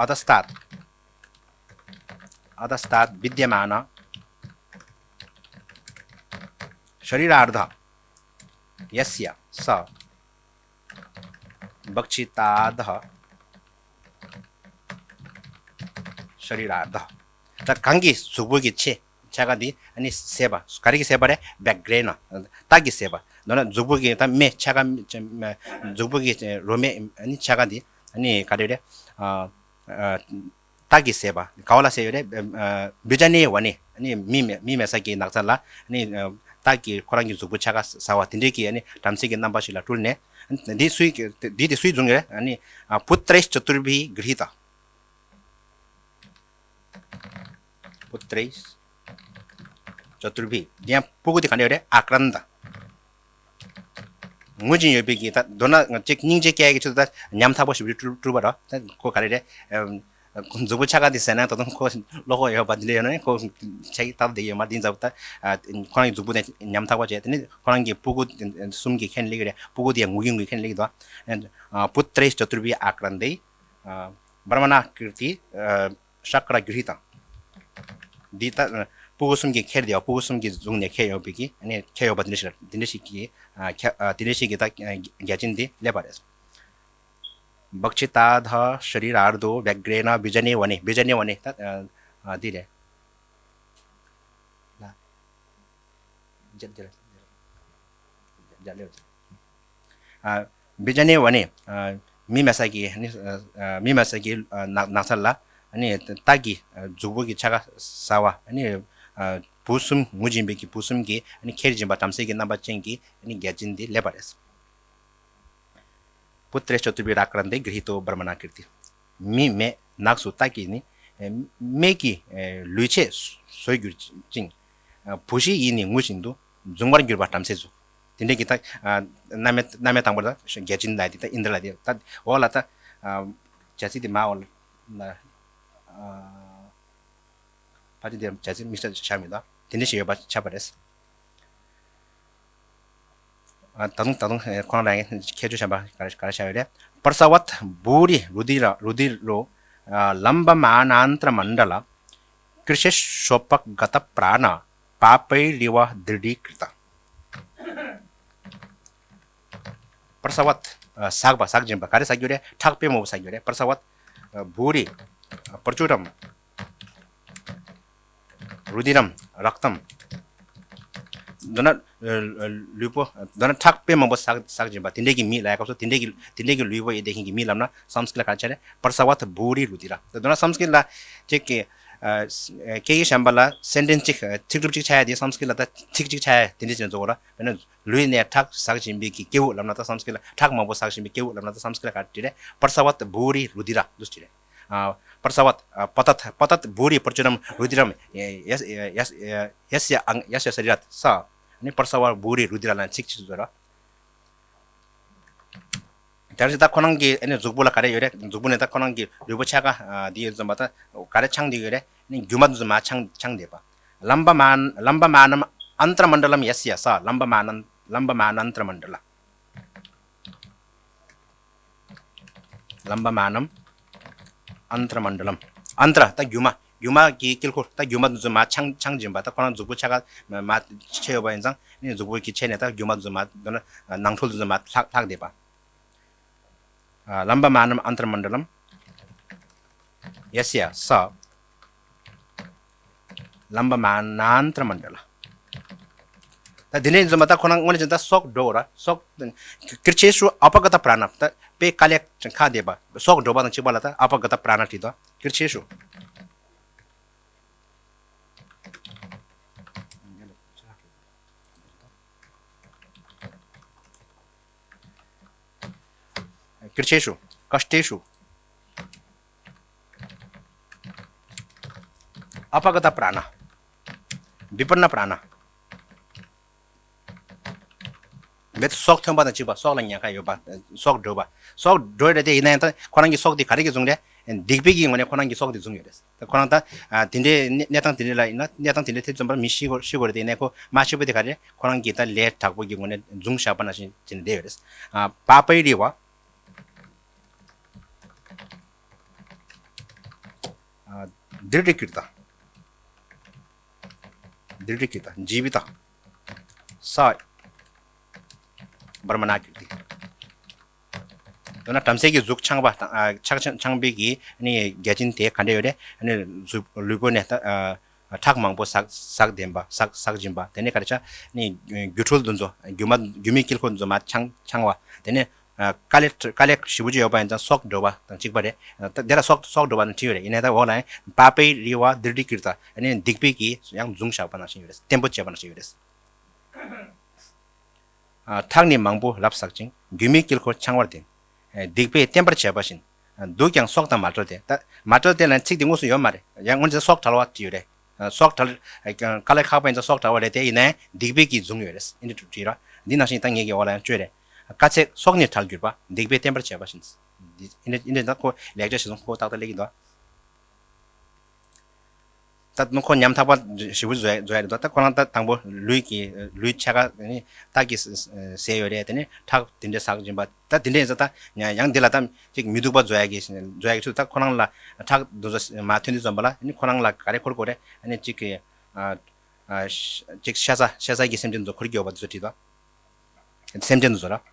अधस्तात् अधस्तात् विद्यमान शरीरार्ध यस्य स भक्षिताधः शरीरार्ध ད་གང་གི་གཟུགས་པོ་གི་ཕྱེད་ཕྱེད་ཀ་འདི་ཨ་ནི་ཟས་པ། ག་རེ་གིས་ཟས་པ་རེད། བྷྱ་གྷྲེ་ན། སྟག་གིས་ཟས་པ། མདོར་ན་གཟུགས་པོ་གི་ད་སྨད་ཕྱེད་ཀ། གཟུགས་པོ་གི་རོ་སྨད་ཨ་ནི་ཕྱེད་ཀ་འདི་ཨ་ནི་ག་རེ་རེད། ཨ་ཨ་སྟག་གིས་ཟས་པ། ག་བ་ལ་ཟས་ཡོད་རེད། ཨ་བྷྱ་ཇ་ནེ་ཝ་ནེ། ཨ་ནི་མི་མེད་མི་མེད་ས་གི་ནགས་ཚལ་ལ་ཨ་ནི་ཨ་སྟག་གིས་ཁོ་རང་གི་གཟུགས་པོ་ཕྱེད་ཀ་ཟ་བ་དེ་འདྲའི་གི་ཨ་ནི་བྲམ་ཟེ་གི་རྣམ་པ་ཞིག་ལ་སྤྲུལ་ནས། འདི་སུའི་འདི་དེ་སུས་བཟུང་ཡོད་རེད། ཨ་ནི་ཨ་पुत्रैश्चतुर्भिः गृहीतः། पुत्रैश्चतुर्भिः། འདི་ཡང་སྤུ་གུ་དེ་ག་འདྲ་ཡོད་རེད། आक्रान्त། ངུ་བཞིན་ཡོད་པའི་གི་ད་མདོར་ན་ཅིག་སྙིང་རྗེ་སྐྱེ་ཡ་གི་ཆེད་དུ་ད་ཉམ་ཐག་པོ་ཞེ་པོ་ཅིག་སྤྲུལ་སྤྲུལ་པ་རེད། ད་ཁོ་ག་རེ་རེད། ཨམ་གཟུགས་པོ་ཕྱེད་ཀ་དེ་ཟས་ན་ད་དུང་ཁོ་བློ་ཁོག་ཡོད་པ་འདི་འདྲ་ཡོད་ན་ཁོ་ཆ་གི་ཏག་ཏག་ཡོད་མ་རེད། འདི་ཚོ་ད་ཁོ་རང་གི་གཟུགས་པོ་དེ་ཉམ་ཐག་པ་བྱས། དེ་ནི་ཁོ་རང་གི་སྤུ་གུ་གསུམ་གྱིས་ཁྱེར་སླེབས་ཀྱི་རེད། སྤུ་གུ་དེ་ཡང་ངུ་གིན་ངུ་གིན་ཁྱེར་སླེབས་ཀྱི་འདུག पुत्रैश्चतुर्भिराक्रान्तैः भ्रमणाकीर्ति शक्रगृहीतः། འདི་ལྟ་སྤུ་གུ་གསུམ་གྱིས་ཁྱེར་ཏེ་ཡོད། སྤུ་གུ་གསུམ་གྱིས་བཟུང་ནས་ཁྱེར་ཡོད་པའི་གི་ཨ་ནི་ཁྱེར་ཡོད་པ་འདི་འདྲ་ཞིག་འདི་འདྲ་ཞིག་གི་ཨ་ཁྱ་ཨ་འདི་འདྲ་ཞིག་གི་ད་ཨ་བརྒྱ་བྱིན་འདི་སླེབས་པ་རེད། भक्षिताधः शरीरार्धो व्याघ्रेण विजने वने། विजने वने ད་ཨ་ཨ་འདི་རེད། ལ་རྒྱ་རྒྱ་རྒྱ་ལེའུ་ཨ་བྷྱ་ཇ་ནེ་ཝ་ནེ། ཨ་མི་མེད་ས་གི་ནི་ཨ་མི་མེད་ས་གི་ཨ་ནགས་ནགས་ཚལ་ལ་ཨ་ནི་སྟག་གི་ཨ་གཟུགས་པོ་གི་ཕྱེད་ཀ་ཟ་བ། ཨ་ནི་ཨ་བུ་གསུམ་ངུ་བཞིན་པའི་གི་བུ་གསུམ་གྱིས་ཨ་ནི་ཁྱེར་བཞིན་པ་བྲམ་ཟེ་གི་རྣམ་པ་ཅན་གྱི་ཨ་ནི་བརྒྱ་བྱིན་དེ་སླེབས་པ་རེད། पुत्रैश्चतुर्भिराक्रान्तैः गृहीतो भ्रमणाकीर्ति། མི་མེད་ནགས་སུ་སྟག་གིས་ནི་ སྨད་ཀྱི་ལུས་ཆད་བཟོད་གྱུར་ཅིང་། བུ་ཤི་ཡིས་ནི་ངུ་བཞིན་དུ། འབྱུང་བར་གྱུར་པ་བྲམ་ཟེའི་གཟུགས། དེ་འདྲའི་གི་ད་རྣམ་སྨིན་རྣམ་སྨིན་དང་པོ་ལ་བརྒྱ་བྱིན་ལ་དེ་ད་ཨིནྡྲ་ལ་དེ་ད་འོག་ལ་ད་བྱ་ཚིག་དེ་མ་འོག་ལ་ཕ་ཏི་དེ་བྱ་ཚིག་དམིགས་བསལ་བྱ་མི་འདུག་དེ་འདྲ་ཞིག་ཡོད་པ་ཆགས་པ་རེད། ད་དུང་ད་དུང་ཁོང་རང་ཁྱད་ཆོས་གཞན་པ་ག་རེ་ག་རེ་བྱ་ཡོད་རེད། प्रसवत् भूरि रुधिर रुधिरो लम्बमानान्त्रमण्डल कृशेषोपगतप्राण पापैरिव दृढीकृत। प्रसवत् ཟགས་པ་ཟགས་སྦྱིན་པ་ག་རེ་ཟགས་རྒྱུ་རེད། ཁྲག་དཔེ་མང་པོ་ཟགས་རྒྱུ་རེད། प्रसवत् भूरि प्रचुरं रुधिरं रक्तं མདོར་ན་ལུས་པོ་མདོར་ན་ཁྲག་དཔེ་མང་པོ་ཟགས་ཟགས་སྦྱིན་པ་དེ་འདྲས་ཀྱི་མི་ལབ་ཡ་སྐབས་སུ་དེ་འདྲས་ཀྱི་དེ་འདྲས་ཀྱི་ལུས་པོ་ཡོད་དེ་ཤིང་གི་མི་ལབ་ན་སཾ་སྐྲྀཏ་ལ་ག་རེ་བྱ་རེད། प्रसवत् भूरि रुधिर། མདོར་ན་སཾ་སྐྲྀཏ་ལ་ཅིག་གི་སྐད་ཡིག་གཞན་པ་ལ་སེན་ཊེན་སི་གཅིག་ཚིག་གྲུབ་གཅིག་ཆགས་ཡ་དེ་སཾ་སྐྲྀཏ་ལ་ད་ཚིག་གཅིག་ཆགས་ཡ་དེ་འདྲས་ཅན་བཟོ་དགོས་ར། དཔེར་ན། ལུས་ནས་ཁྲག་ཟགས་བཞིན་པའི་གི་སྐྱེ་བོ་ལབ་ན་ད་སཾ་སྐྲྀཏ་ལ་ཁྲག་མང་པོ་ཟགས་བཞིན་པའི་སྐྱེ་བོ་ལབ་ན་ད་སཾ་སྐྲྀཏ་ལ་ག་རེ་རེད། प्रसवत् भूरि रुधिर འདུག་ཅེས་རེད། प्रसवत् पतत् पतत् भूरि प्रचुरं रुधिरं यस्य यस्य यस्य शरीरात् स ནི་प्रसवत् भूरि रुधिर ལ་ཚིག་གཅིག་བཟོས་ར། དེ་རེད། ད་ཁོ་རང་གི་ཨ་ནི་གཟུགས་པོ་ལ་ག་རེ་ཡོད་རེད། གཟུགས་པོ་ནས་ད་ཁོ་རང་གི་ལུས་པོ་ཕྱེད་ཀ་འདི་ཡོད་ཙམ་པ་ད་ག་རེ་འཆང་བསྡད་ཡོད་རེད། ཨ་ནི་རྒྱུ་མ་དེ་ཚོ་མར་འཆང་འཆང་བསྡད་པ། लम्बमानं लम्बमानम् अन्त्रमण्डलं यस्य स लम्बमानं लम्बमानान्त्रमण्डल लम्बमानम् अन्त्रमण्डलम् अन्त्र ད་རྒྱུ་མ། རྒྱུ་མ་གི་དཀྱིལ་འཁོར། ད་རྒྱུ་མ་དེ་ཚོ་མར་འཆང་འཆང་བཞིན་པ། ད་ཁོ་རང་གཟུགས་པོ་ཕྱེད་ཀ་མར་ཕྱེ་ཡོད་པ་ཡིན་ཙང་ནི་གཟུགས་པོ་གི་ཕྱེད་ནས་ད་རྒྱུ་མ་དེ་ཚོ་མར་མདོར་ན་ནང་ཁྲོལ་དེ་ཚོ་མར་ལྷག་ལྷག་བསྡད་པ། लम्बमानम् अन्त्रमण्डलं यस्य स लम्बमानान्त्रमण्डल ད་དེ་ནས་འཛོམས་པ་ད་ཁོ་རང་དངོས་གནས་ཅན་ད་སྲོག་འགྲོ་ར། སྲོག་ཀིར་ཆེ་ཤུ་ཨ་པ་ག་ཏ་པྲ་ཎ། ད་དཔེ་དཀའ་ལས་ཁག་བསྡད་པ། སྲོག་འགྲོ་བ་དང་གཅིག་པ་ལ་ད་ཨ་པ་ག་ཏ་པྲ་ཎ་བྲིས་དོ། ཀིར་ཆེ་ཤུ། ཀིར་ཆེ་ཤུ། ཀ་ཤྟེ་ཤུ། ཨ་པ་ག་ཏ་པྲ་ཎ། བི་པར་ཎ་པྲ་ཎ། མེད་སྲོག་ཐོན་པ་དང་གཅིག་པ། སྲོག་ལ་ཉེན་ཁ་ཡོད་པ། སྲོག་འགྲོ་བ། སྲོག་འགྲོ་རེད་དེ་ཡིན་ན་ཡང་ད་ཁོ་རང་གི་སྲོག་དེ་ག་རེ་གིས་བཟུང་རེད། སྡིག་པའི་གི་ངོས་ནས་ཁོ་རང་གི་སྲོག་དེ་བཟུང་ཡོད་རེད། ད་ཁོ་རང་ད་དེ་འདྲའི་གནས་སྟངས་དེ་འདྲ་ལ་ཡིན་ན། གནས་སྟངས་དེ་འདྲ་ཐེ་ཚོམ་པར་མི་ཤི་གོ་ཤི་གོ་རེད་དེ་ཡིན་ན་ཁོ་མ་ཤི་བོ་དེ་ག་རེད། ཁོ་རང་གི་ད་ལས་དྲག་པོ་གི་ངོས་ནས་བཟུང་བཞག་པ་ནང་བཞིན་བྱས་ནས་བསྡད་ཡོད་རེད། པ་པའི་རི་བ། ཨ། དྲྀ་ཀྲི་ཀྲྀ་ཏ། དྲྀ་ཀྲི་ཀྲྀ་ཏ། ཇི་བི་ཏ། ས། བར་མ་ན་ཀིརྟི། དོན་ན་བྲམ་ཟེ་གི་གཟུགས་འཆང་བ་དང་། ཨ། འཆང་འཆང་འཆང་བའི་གི་ནི་བརྒྱ་བྱིན་དེ་ག་འདྲ་ཡོད་རེད། ནི་གཟུགས་ལུས་པོ་ནས་ད། ཨ། ཁྲག་མང་པོ་ཟགས་ཟགས་ལྡན་པ། ཟགས་ཟགས་སྦྱིན་པ། དེ་ནས་ག་རེ་བྱ། ནི་སྒྱུ་འཕྲུལ་དེ་ཚོ། སྒྱུ་མ་སྒྱུ་མའི་དཀྱིལ་འཁོར་དེ་ཚོ་མར་འཆང་འཆང་བ། དེ་ནས། ཨ། དཀའ་ལས་དཀའ་ལས་ཞེ་པོ་ཅིག་ཡོད་པ་ཡིན་ཙང་སྲོག་འགྲོ་བ་དང་གཅིག་པ་རེད། ད་དེ་ལ་སྲོག་སྲོག་འགྲོ་བ་ནི་བྲིས་ཡོད་རེད། ཡིན་ནའི་ད་འོག་ལ་ཡང་པ་པའི་རི་བ་དྲྀ་ཀྲི་ཀྲྀ་ཏ། ཨ་ནི་སྡིག་པའི་གིས་ཡང་བཟུང་བཞག་པ་ནང་བཞིན་ཡོད་རེད། བརྟན་པོ་བྱས་པ་ནང་བཞིན་ཡོད་རེད། ཨ། ཁྲག་ནི་མང་པོ་ལབ་ཟགས་ཅིང་། སྒྱུ་མའི་དཀྱིལ་འཁོར་འཆང་བར་བསྟན། སྡིག་པས་བརྟན་པར་བྱས་པ་བཞིན། འདུག་ཀྱང་སྲོག་དང་མ་བྲལ་ཏེ། ད་མ་བྲལ་ཏེ་ལ་ཚིག་དེ་དངོས་སུ་ཡོད་མ་རེད། ཡང་སྔོན་ཆད་སྲོག་བྲལ་བ་བྲིས་ཡོད་རེད། སྲོག་བྲལ། དཀའ་ལས་ཁག་པ་ཡིན་ཙང་སྲོག་བྲལ་བ་རེད་དེ་ཡིན་ནའི་སྡིག་པའི་གིས་བཟུང་ཡོད་རེད། ཨིན་དྲི་བྲིས་ར། འདི་ནང་བཞིན་ད་ངེད་ཀྱི་འོག་ལ་ཡང་བཅོས་རེད། དཀའ་ཚེགས་སྲོག་ནི་བྲལ་གྱུར་པ། སྡིག་པས་བརྟན་པར་བྱས་པ་བཞིན། འདི་ཨིན་དྲི་ཨིན་དྲི་ད་ཁོ་ལེགས་སྦྱར་གཞིར་བཟུང་ཁོ་ཏག་ཏག་སླེབས་ཀྱི་འདུག་ད་ནི་ཁོ་ཉམ་ཐག་པ་ཞེ་པོ་བཟོ་ཡ་བཟོ་ཡ་རེད་འདུག་ད་ཁོ་རང་ད་དང་པོ་ལུས་ཀྱི་ལུས་ཕྱེད་ཀ་ནི་སྟག་གིས་བཟས་ཡོད་རེད། དེ་ནི་ཁྲག་དེ་འདྲས་ཟགས་བཞིན་པ། ད་དེ་འདྲས་ཡིན་ཙང་ད་ཡང་འདི་ལ་ད་ཅིག་མི་སྡུག་པ་བཟོ་ཡ་གི་བཟོ་ཡ་གི་ཚུལ། ད་ཁོ་རང་ལ་ཁྲག་དེ་ཚོ་མར་ཐོན་དུས་ཙམ་པ་ལ་ནི་ཁོ་རང་ལ་ག་རེ་འཁོར་དགོས་རེད། ཨ་ནི་ཅིག་གི་ཨ་ཨ་ཅིག་ཤ་ཟ་ཤ་ཟ་གི་སེམས་ཅན་ཚོ་འཁོར་གྱི་ཡོད་པ་དེ་ཚོ་བྲིས་དང་། སེམས་ཅན་དེ་ཚོ་ལ། ཨ།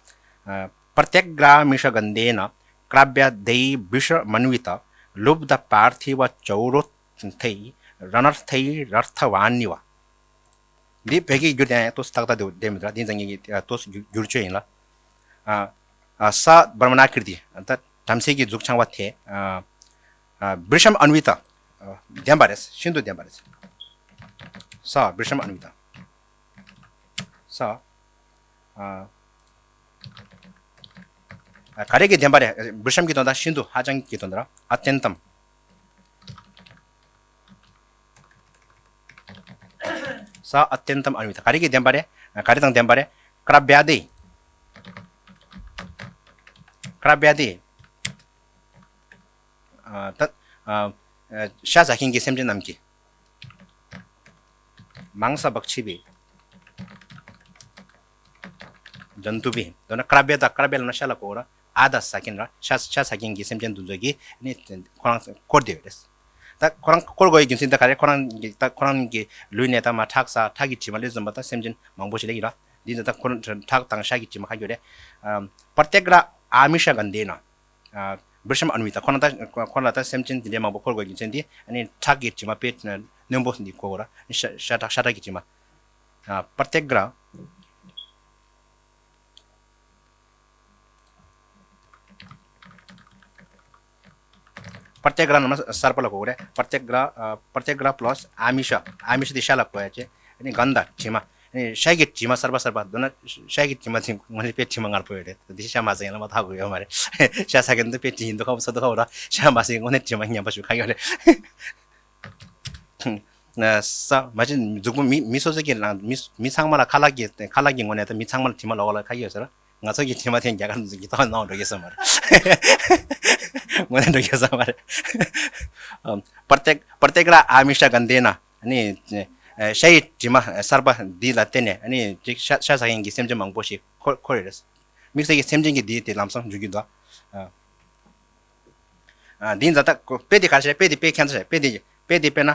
प्रत्यग्रामिषगन्धेन क्राव्याद्यैर्भृशमन्वित लुब्धप्रार्थिवचोरथैरनर्थैरर्थवानिव འདི་བོད་སྐད་བསྒྱུར་ཏེ་ཡང་ཏོག་ཙམ་ཏག་ཏག་འདུག་བསྡད་མི་འདུག་འདི་ཙང་ངེད་ཀྱིས་ཏོག་ཙམ་བསྒྱུར་བསྒྱུར་བཅོས་ཡིན་ལ། ཨ། ཨ། स ब्रह्मणाकृति ད་བྲམ་ཟེ་གི་གཟུགས་འཆང་བ་དེ། ཨ། ཨ། भृशमन्वित ཨ། ལྡན་པ་རེད། ཤིན་ཏུ་ལྡན་པ་རེད། स भृशमन्वित स ཨ། ཨ། ག་རེ་གི་ལྡན་པ་རེད། भृशम གི་དོན་དག་ཤིན་ཏུ་ཧ་ཅང་གི་དོན་དག་ར། अत्यन्तं ད་अत्यन्तम् अन्विता། ག་རེ་གི་བདེན་པ་རེད། ག་རེ་དང་བདེན་པ་རེད། ཀྲབ་བྱ་དེ། ཀྲབ་བྱ་དེ། ད་ཤ་ཟ་མཁན་གྱི་སེམས་ཅན་རྣམས་ཀྱིས། མང་ས་བག་ཆི་བི། ཇན་ཏུ་བི། མདོར་ན་ཀྲབ་བྱ་དང་། ཀྲབ་བྱ་ལབ་ན་ཤ་ལ་གོ་ར། ཨ་ད་ཟ་མཁན་ར། ཤ་ཤ་ཟ་མཁན་གྱི་སེམས་ཅན་དེ་ཚོ་གིས་ནི་ཁོ་རང་བསྐོར་བསྡད་ཡོད་རེད། ད་ཁོ་རང་བསྐོར་དགོས་ཡའི་རྒྱུ་མཚན་ད་ག་རེ། ཁོ་རང་གི་ད་ཁོ་རང་གི་ལུས་ནས་ད་མར་ཁྲག་ཟ། ཁྲག་གི་དྲི་མ་ལས་བཟུང་བ་ད་སེམས་ཅན་མང་པོ་ཞིག་སླེབས་ཡོད་ར། འདི་ད་ད་ཁོ་རང་ཁྲག་དང་ཤ་གི་དྲི་མ་ཁ་ཡོད་རེད། ཨམ། प्रत्यग्रा आमिषगन्धेन། ཨ། भृशम् अन्विता། ཁོ་རང་ད་ཁོ་རང་ད་སེམས་ཅན་དེ་འདྲའི་མང་པོ་བསྐོར་དགོས་ཀྱི་མཚན་དེ། ཨ་ནི་ཁྲག་གི་དྲི་མ་དཔེ་རྣོན་པོ་འདི་གོ་ར། ཤ་ཤ་ཁྲག་ཤ་ཁྲག་གི་དྲི་མ། ཨ། प्रत्यग्रा प्रत्यग्रा ལབ་ན་གསར་པ་ལ་གོ་གི་རེད། प्रत्यग्रा ཨ། प्रत्यग्रा प्लस आमिष། आमिष དེ་ཤ་ལ་གོ་ཡ་བྱས། ཨ་ནི་गन्ध དྲི་མ། ཨ་ནི་ཤ་གི་དྲི་མ་གསར་པ་གསར་པ། མདོར་ན་ཤ་གི་དྲི་མ་དེ་དངོས་གནས་དཔེ་དྲི་མ་ངར་པོ་ཡོད་རེད། དེ་ཤ་མ་ཟ་ཡིན་ལ་མ་ཐག་གོ་ཡོད་མ་རེད། ཤ་ཟ་མཁན་དེ་དཔེ་དྲི་ཡིན་མདོག་ཁ་པོ་ཚོ་མདོག་ཁ་པོ་ར། ཤ་མ་ཟ་ཡིན་དངོས་གནས་དྲི་མ་ངན་པ་ཞིག་ཁ་ཡོད་རེད། ན་ས་མ་གཅིག་མཛུག་པོ་མི་མི་སོ་སོ་གི་ལ་མི་མི་ཚང་མ་ལ་ཁ་ལག་གི་ཁ་ལག་གི་ངོས་ནས་ད་མི་ཚང་མ་ལ་དྲི་མ་ལོག་ལ་ཁ་ཡོད་ཟེར། ང་ཚོ་གི་དྲི་མ་དེ་རྒྱ་གར་ཚོ་གི་ཐོག་ནང་འགྲོ་གི་ས་མ་རེད། ངོས་ནས་འགྲོ་གི་ས་མ་རེད། प्रत्यग् प्रत्यग्रा आमिषगन्धेन། ནི་ཤ་ཡི་དྲི་མ་གསར་པ་འདི་ལ་བརྟེན་ནས་ནི་ཅིག་ཤ་ཤ་ཟ་མཁན་གྱི་སེམས་ཅན་མང་པོ་ཞིག་འཁོར་འཁོར་ཡོད་རེད། དམིགས་བསལ་གྱི་སེམས་ཅན་གྱི་འདི་དེ་ལམ་སང་འཇུག་རྒྱུ་འདུག་ཨ། ཨ། འདི་ཛ་ད་དཔེ་དེ་ག་རེ་བྱས། དཔེ་དེ་དཔེ་ཁྱད་མཚར་བྱས། དཔེ་དེ་དཔེ་དེ་དཔེར་ན།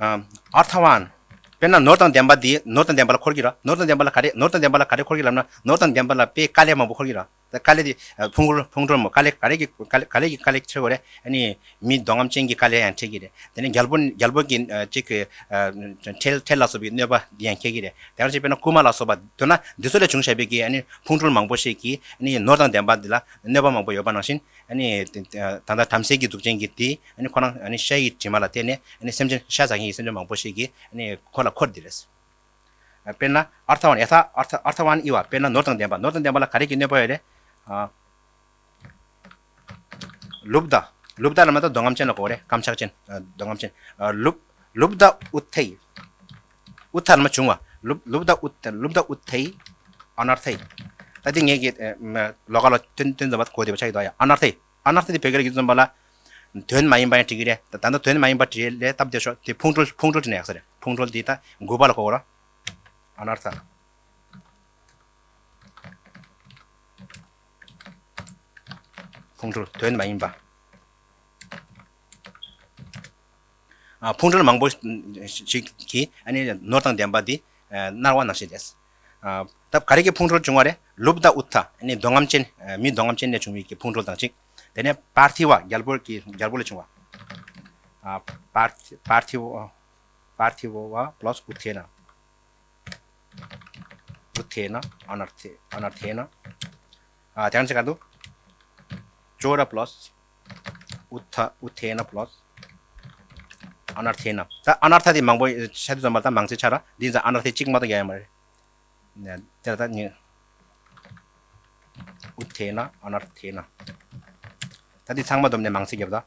ཨ། अर्थवान्། དཔེར་ན་ནོར་དང་ལྡན་པ་འདི། ནོར་དང་ལྡན་པ་ལ་འཁོར་གྱི་ར། ནོར་དང་ལྡན་པ་ལ་ག་རེ། ནོར་དང་ལྡན་པ་ལ་ག་རེ་འཁོར་གྱི་ལབ་ན། ནོར་དང་ལྡན་པ་ལ་དཔེ་དཀའ་ལས་མང་པོ་འཁོར་གྱི་ར། ད་དཀའ་ལས་དེ། ཨ། ཕུང་ཁྲོལ་ཕུང་ཁྲོལ་མོ་དཀའ་ལས་ག་རེ་གི་དཀའ་ལས་ག་རེ་གི་དཀའ་ལས་འཁྱེར་དགོས་རེད། ཨ་ནི་མི་འདོད་རྔམ་ཅན་གྱི་དཀའ་ལས་ཡང་འཁྱེར་གྱི་རེད། དེ་ནས་རྒྱལ་པོ་རྒྱལ་པོ་གི་ཨ། ཅིག་གི་ཨ། ཁྲལ་ཁྲལ་ལ་སོགས་པའི་གནོད་པ་འདི་ཡང་འཁྱེར་གྱི་རེད། དེ་ཡང་ཅིག་དཔེར་ན་རྐུན་མ་ལ་སོགས་པ། མདོར་ན་འདི་ཚོ་ལས་བྱུང་བཞག་པའི་གི་ཨ་ནི་ཕུང་ཁྲོལ་མང་པོ་ཞིག་གིས་ཨ་ནི་ནོར་དང་ལྡན་པ་འདི་ལ་གནོད་པ་མང་པོ་ཡོད་པ་ནང་བཞིན། ཨ་ནི་ད་ལྟ་བྲམ་ཟེ་གི་གཟུགས་ཅན་གྱི་དེ་ཨ་ནི་ཁོ་རང་ཨ་ནི་ཤ་ཡི་དྲི་མ་ལ་བརྟེན་ནས་ཨ་ནི་སེམས་ཅན་ཤ་ཟ་མཁན་གྱི་སེམས་ཅན་མང་པོ་ཞིག་གིས་ཨ་ནི་ཁོ་ལ་འཁོར་འདི་རེད། དཔེར་ན་अर्थवान् यथा अर्थ अर्थवान् इव། དཔེར་ན་ནོར་དང་ལྡན་པ། ནོར་དང་ལྡན་པ་ལ་ག་རེ་གི་གནོད་པ་ཡོད་རེད། ཨ། लुब्ध། लुब्ध ལབ་ན་ད་འདོད་རྔམ་ཅན་ལ་གོ་རེད། བརྐམ་ཆགས་ཅན། ཨ། འདོད་རྔམ་ཅན། ཨ། लुब् लुब्ध उत्थैः उत्थ ལབ་ན་བྱུང་བ། लुब् लुब्ध उत्थ लुब्ध उत्थैः अनर्थैः། ད་འདི་ངས་ཀྱི་ཨ། ལོགས་ཀ་ལ་དོན་དོན་ཚན་པ་གོ་བདེ་པོ་ཆགས་ཀྱི་འདུག་ཡ། अनर्थैः། अनर्थ དེ་བོད་སྐད་ལ་བསྒྱུར་ཙམ་པ་ལ། དོན་མ་ཡིན་པ་ཡང་འབྲི་གི་རེད། ད་ད་ལྟ་དོན་མ་ཡིན་པ་འབྲི་ལས་སྟབས་བདེ་ཤོས་དེ་ཕུང་ཁྲོལ་ཕུང་ཁྲོལ་བྲིས་ན་ཡག་ས་རེད། ཕུང་ཁྲོལ་འདི་ད་དགུ་པ་ལ་གོ་ར། अनर्थ། ཕུང་ཁྲོལ་དོན་མ་ཡིན་པ། ཨ། ཕུང་ཁྲོལ་མང་པོ་ཞིག་གིས་ཨ་ནི་ནོར་དང་ལྡན་པ་འདི་ཨ། མནར་བ་ནང་བཞིན་རེད། ཨ། ད་ག་རེ་གི་ཕུང་ཁྲོལ་བྱུང་བ་རེད། लुब्ध उत्थ ཨ་ནི་འདོད་རྔམ་ཅན། ཨ། མི་འདོད་རྔམ་ཅན་ལས་བྱུང་བའི་གི་ཕུང་ཁྲོལ་དང་གཅིག་དེ་ནས་पार्थिव རྒྱལ་པོ་གི་རྒྱལ་པོ་ལས་བྱུང་བ། ཨ། पार्थ पार्थिव पार्थिव प्लस उत्थेन उत्थेन अनर्थे अनर्थेन। ཨ། དེ་ཡང་ཅི་ག་འདུག चोर प्लस उत्थ उत्थेन प्लस अनर्थेन། ད་अनर्थ དེ་མང་པོ་ཤ་དུ་ཙམ་པ་ད་མང་ཚིག་ཆགས་ར། འདི་ཚོ་अनर्थ གཅིག་མ་གཏོགས་ཡོད་མ་རེད། ནས་དེ་ལ་ད་ནི། उत्थेन अनर्थेन། ད་འདི་ཚང་མ་བསྡོམས་ནས་མང་ཚིག་བརྒྱབ་ད།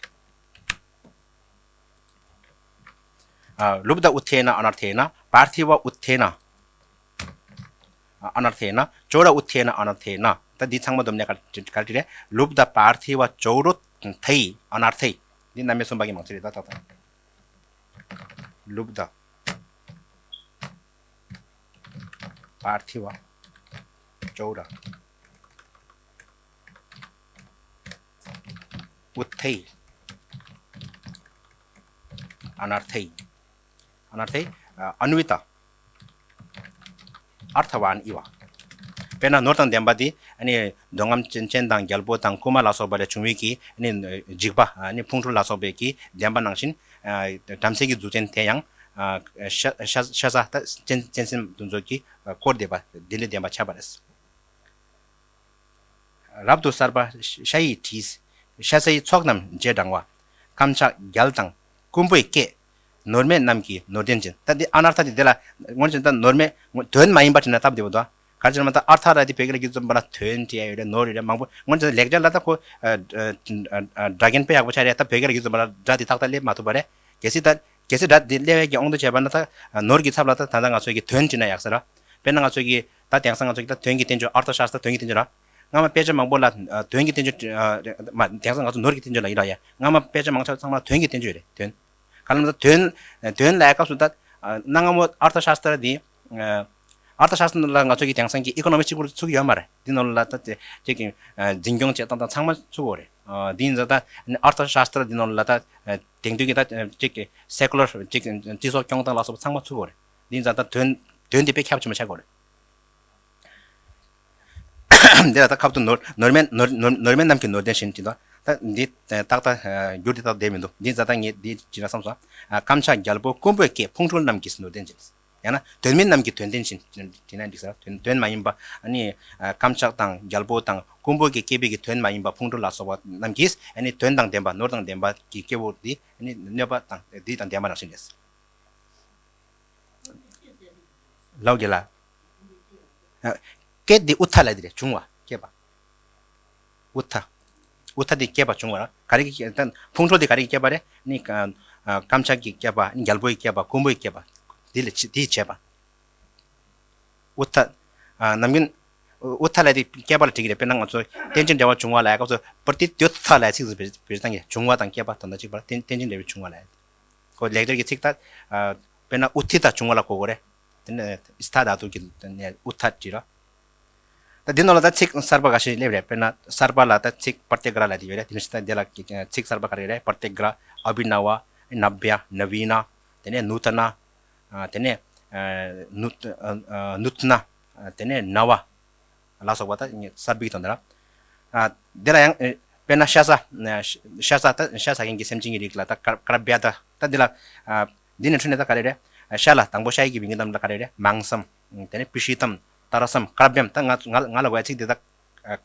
ཨ། लुब्ध उत्थेन अनर्थेन पार्थिव उत्थेन अनर्थेन चोर उत्थेन अनर्थेन། ད་འདི་ཚང་མ་བསྡོམས་ནས་ག་ག་རེ་རེད། लुब्ध पार्थिव चोर उत्थैः अनर्थैः། འདི་རྣམ་དབྱེ་གསུམ་པ་གི་མང་ཚིག་རེད་ད་ད་ད། लुब्ध पार्थिव चोर उत्थैः अनर्थैः अनर्थैः अन्वित अर्थवान् इव། དཔེར་ན་ནོར་དང་ལྡན་པ་འདི་ཨ་ནི་འདོད་རྔམ་ཅན་ཅན་དང་རྒྱལ་པོ་དང་རྐུན་མ་ལ་སོགས་པ་ལས་བྱུང་བའི་གི་ཨ་ནི་འཇིགས་པ། ཨ་ནི་ཕུང་ཁྲོལ་ལ་སོགས་པའི་གི་ལྡན་པ་ནང་བཞིན། ཨ། བྲམ་ཟེ་གི་གཟུགས་ཅན་དེ་ཡང་། ཨ། ཤ་ཤ་ཤ་ཟ་ད་གཅན་གཅན་སེམས་དེ་ཚོ་གིས་བསྐོར་བསྡད་པ་འདི་ལས་བརྟེན་པ་ཆགས་པ་རེད། རབ་ཏུ་གསར་པ་ཤ་ཡི་དྲིས། ཤ་ཟའི་ཚོགས་རྣམས་རྗེས་འབྲང་བ། བརྐམ་ཆགས་རྒྱལ་དང་རྐུན་པོའི་སྐད། ནོར་མེད་རྣམས་ཀྱི་ནོར་ལྡན་ཅན། ད་འདི་अनर्थ དེ་འདི་ལ་དངོས་གནས་ད་ནོར་མེད་དོན་མ་ཡིན་པ་བྲིས་ན་སྟབས་བདེ་པོ་འདུག་ག་རེ་ཟེར་ན་ད་अर्थ ར་དེ་བོད་སྐད་ལ་བསྒྱུར་ཙམ་པ་ལ་དོན་བྲིས་ཡ་ཡོད་རེད། ནོར་ཡོད་རེད། མང་པོ་དངོས་གནས་ལེགས་སྦྱར་ལ་ད་ཁོ་སྒྲ་རྒྱན་དཔེ་ཡག་པོ་ཆགས་རེད། ད་བོད་སྐད་ལ་བསྒྱུར་ཙམ་པ་ལ་སྒྲ་དེ་ཏག་ཏག་སླེབས་མ་ཐུབ་པ་རེད། གལ་སྲིད་ད་ གལ་སྲིད་སྒྲ་འདི་སླེབས་ཡས་ཀྱི་དབང་དུ་བྱས་པ་ན་ད་ནོར་གྱི་ཚབ་ལ་ད་ད་ལྟ་ང་ཚོ་གི་དོན་བྲིས་ན་ཡག་ས་ར། དཔེར་ན་ང་ཚོ་གི་ད་དེང་སང་ང་ཚོ་གི་ད་དོན་གྱི་བསྟན་བཅོས་ཨར་ཐ་ཤཱ་སྟྲ་དོན་གྱི་བསྟན་བཅོས་ར། སྔ་མ་དཔེ་ཆ་མང་པོ་ལ་ཨ་དོན་གྱི་བསྟན་བཅོས་ཨ་མ་དེང་སང་ང་ཚོ་ནོར་གྱི་བསྟན་བཅོས་ལ་ཡིན་ར་ཡ། སྔ་མ་དཔེ་ཆ་མང་ཆེ་ཚང་མ་དོན་གྱི་བསྟན་བཅོས་རེད་དོན། ག་ལ་ད་དོན་དོན་ལ་སྐབས་སུ་ད་ཨ་གནའ་སྔ་མོ་ཨར་ཐ་ཤཱ་སྟྲ་འདི་ཨ་ཨར་ཐ་ཤཱ་སྟྲ་ལ་ང་ཚོ་གི་དེང་སང་གི་ཨི་ཀོ་ནོ་མི་གཅིག་པུ་ཚུགས་ཡོད་མ་རེད། འདི་ནང་ལ་ད་ཅིག་གི་འཛིན་སྐྱོང་བྱེད་སྟངས་དང་ཚང་མ་ཚུགས་ཡོད་རེད། འདི་ཡིན་ཙང་ད་ཨར་ཐ་ཤཱ་སྟྲ་འདི་ནང་ལ་ད་དེང་དུས་ཀྱི་ད་ཅིག་གི་སེ་ཀུ་ལར་ཅིག་སྤྱི་ཚོགས་སྐྱོང་སྟངས་ལ་སོགས་པ་ཚང་མ་ཚུགས་ཡོད་རེད། འདི་ཡིན་ཙང་ད་དོན་དོན་འདི་དཔེ་ཁྱབ་ཆེན་པོ་ཆགས་ཡོད་རེད། འདི་ལ་ད་ཁབ་ཏུ་ནོར་ནོར་མེད་ནོར་ནོར་ནོར་མེད་རྣམས་ཀྱི་ནོར་ལྡན་བཞིན་དེ་ད་ད་འདི་ཏག་ཏག་འགྱུར་དེ་ཏག་བསྡད་མི་འདུག་འདི་ཛ་ད་ངས་འདི་བྲིས་ན་བསམ་སོང་། ཨ་རྐམ་ཆག་རྒྱལ་པོ་རྐུན་པོས་བསྐྱེད་ཕུང་ཁྲོལ་རྣམས་ཀྱིས་ནོར་ལྡན་བཞིན། ཡང་ན་དོན་མེད་རྣམས་ཀྱི་དོན་ལྡན་བཞིན་དེ་ན་འགྲིག་ས་དོན་དོན་མ་ཡིན་པ་ཨ་ནི་ཨ་རྐམ་ཆག་དང་རྒྱལ་པོ་དང་རྐུན་པོ་གི་སྐྱེས་པའི་གི་དོན་མ་ཡིན་པ་ཕུང་ཁྲོལ་ལ་སོགས་པ་རྣམས་ཀྱིས་ཨ་ནི་དོན་དང་ལྡན་པ་ནོར་དང་ལྡན་པ་གི་སྐྱེ་བོ་འདི་ཨ་ནི་གནོད་པ་དང་འདི་དང་ལྡན་པ་ནང་བཞིན་རེད། ལའོ་རྒྱལ་ལ། ཨ་སྐད་འདི་ཨུ་ཐ་ལ་འདི་རེད་བྱུང་བ་སྐྱེས་པ། ཨུ་ཐ། ཨུ་ཐ་འདི་སྐྱེས་པ་བྱུང་བ་ར་ག་རེ་གི་ད་ཕུང་ཁྲོལ་འདི་ག་རེ་གི་སྐྱེས་པ་རེད་ནི་ཨ་ཨ་རྐམ་ཆག་གི་སྐྱེས་པ་ནི་རྒྱལ་པོ་ཡི་སྐྱེས་པ་རྐུན་པོ་ཡི་སྐྱེས་པ་འདི་ལ་ཆི་འདི་བྱས་པ། ཨུ་ཐ། ཨ་ནམ་རྒྱུན་ཨུ་ཐ་ལ་དེ་སྐྱེས་པ་ལ་བྲིས་ཀྱི་རེད། དཔེར་ན་ང་ཚོ་རྟེན་ཅིང་འབྲེལ་བར་འབྱུང་བ་ལ་སྐབས་སུ་པྲ་ཏི་དུ་ཐ་ལ་ཚིག་ཟིག་བེད་བེད་སྟངས་ཀྱི་འབྱུང་བ་དང་སྐྱེས་པ་དོན་དག་གཅིག་པ་རྟེན་རྟེན་ཅིང་འབྲེལ་བའི་འབྱུང་བ་ལ། ཁོ་ལེགས་སྦྱར་གྱི་ཚིག་ད་ཨ་དཔེར་ན་ཨུ་ཐི་ད་འབྱུང་བ་ལ་གོ་དགོས་རེད། དེ་ནས་སི་ཐ་དྷཱ་ཐུ་གི་ནས་ཨུ་ཐ་བྲིས་ར། ད་འདི་ནང་ལ་ད་ཚིག་གསར་པ་འགའ་ཤས་སླེབས་རེད། དཔེར་ན་གསར་པ་ལ་ད་ཚིག་པྲ་ཏི་གྲ་ལ་དེ་ཡོད་རེད། དེ་མིན་ད་འདི་ལ་ཚིག་གསར་པ་ག་རེ་རེད། པྲ་ཏི་གྲ། ཨ་བྷི་ནཝ། ནབ་བྱ། ནབ་བི་ན། དེ་ནས་ནུ་ཏ་ན། ཨ་དེ་ནས་ཨ་ནུ་ཨ་ཨ་ནུ་ཏ་ན། ཨ་དེ་ནས་ནཝ། ལ་སོགས་པ་ད་གསར་པའི་དོན་དག་ར། ཨ་འདི་ལ་ཡང་ཨ་དཔེར་ན་ཤ་ཟ། ཨ་ཤ་ཤ་ཟ་ད་ཤ་ཟ་མཁན་གྱི་སེམས་ཅན་གྱི་རིགས་ལ་ད་ཀར་ཀར་བྱ་ད་ད་འདི་ལ་ཨ་འདི་ནས་འཕྲོས་ནས་ད་ག་རེ་རེད། ཨ་ཤ་ལ་དང་པོ་ཤ་ཡིག་གི་མིང་གི་ནང་ལ་ག་རེ་རེད། མང་སམ། དེ་ནས་པི་ཤི་ཏམ། ཏ་ར་སམ། ཀར་བྱམ། ད་ང་ང་ང་ལ་གོ་ཡ་ཚིག་འདི་ད་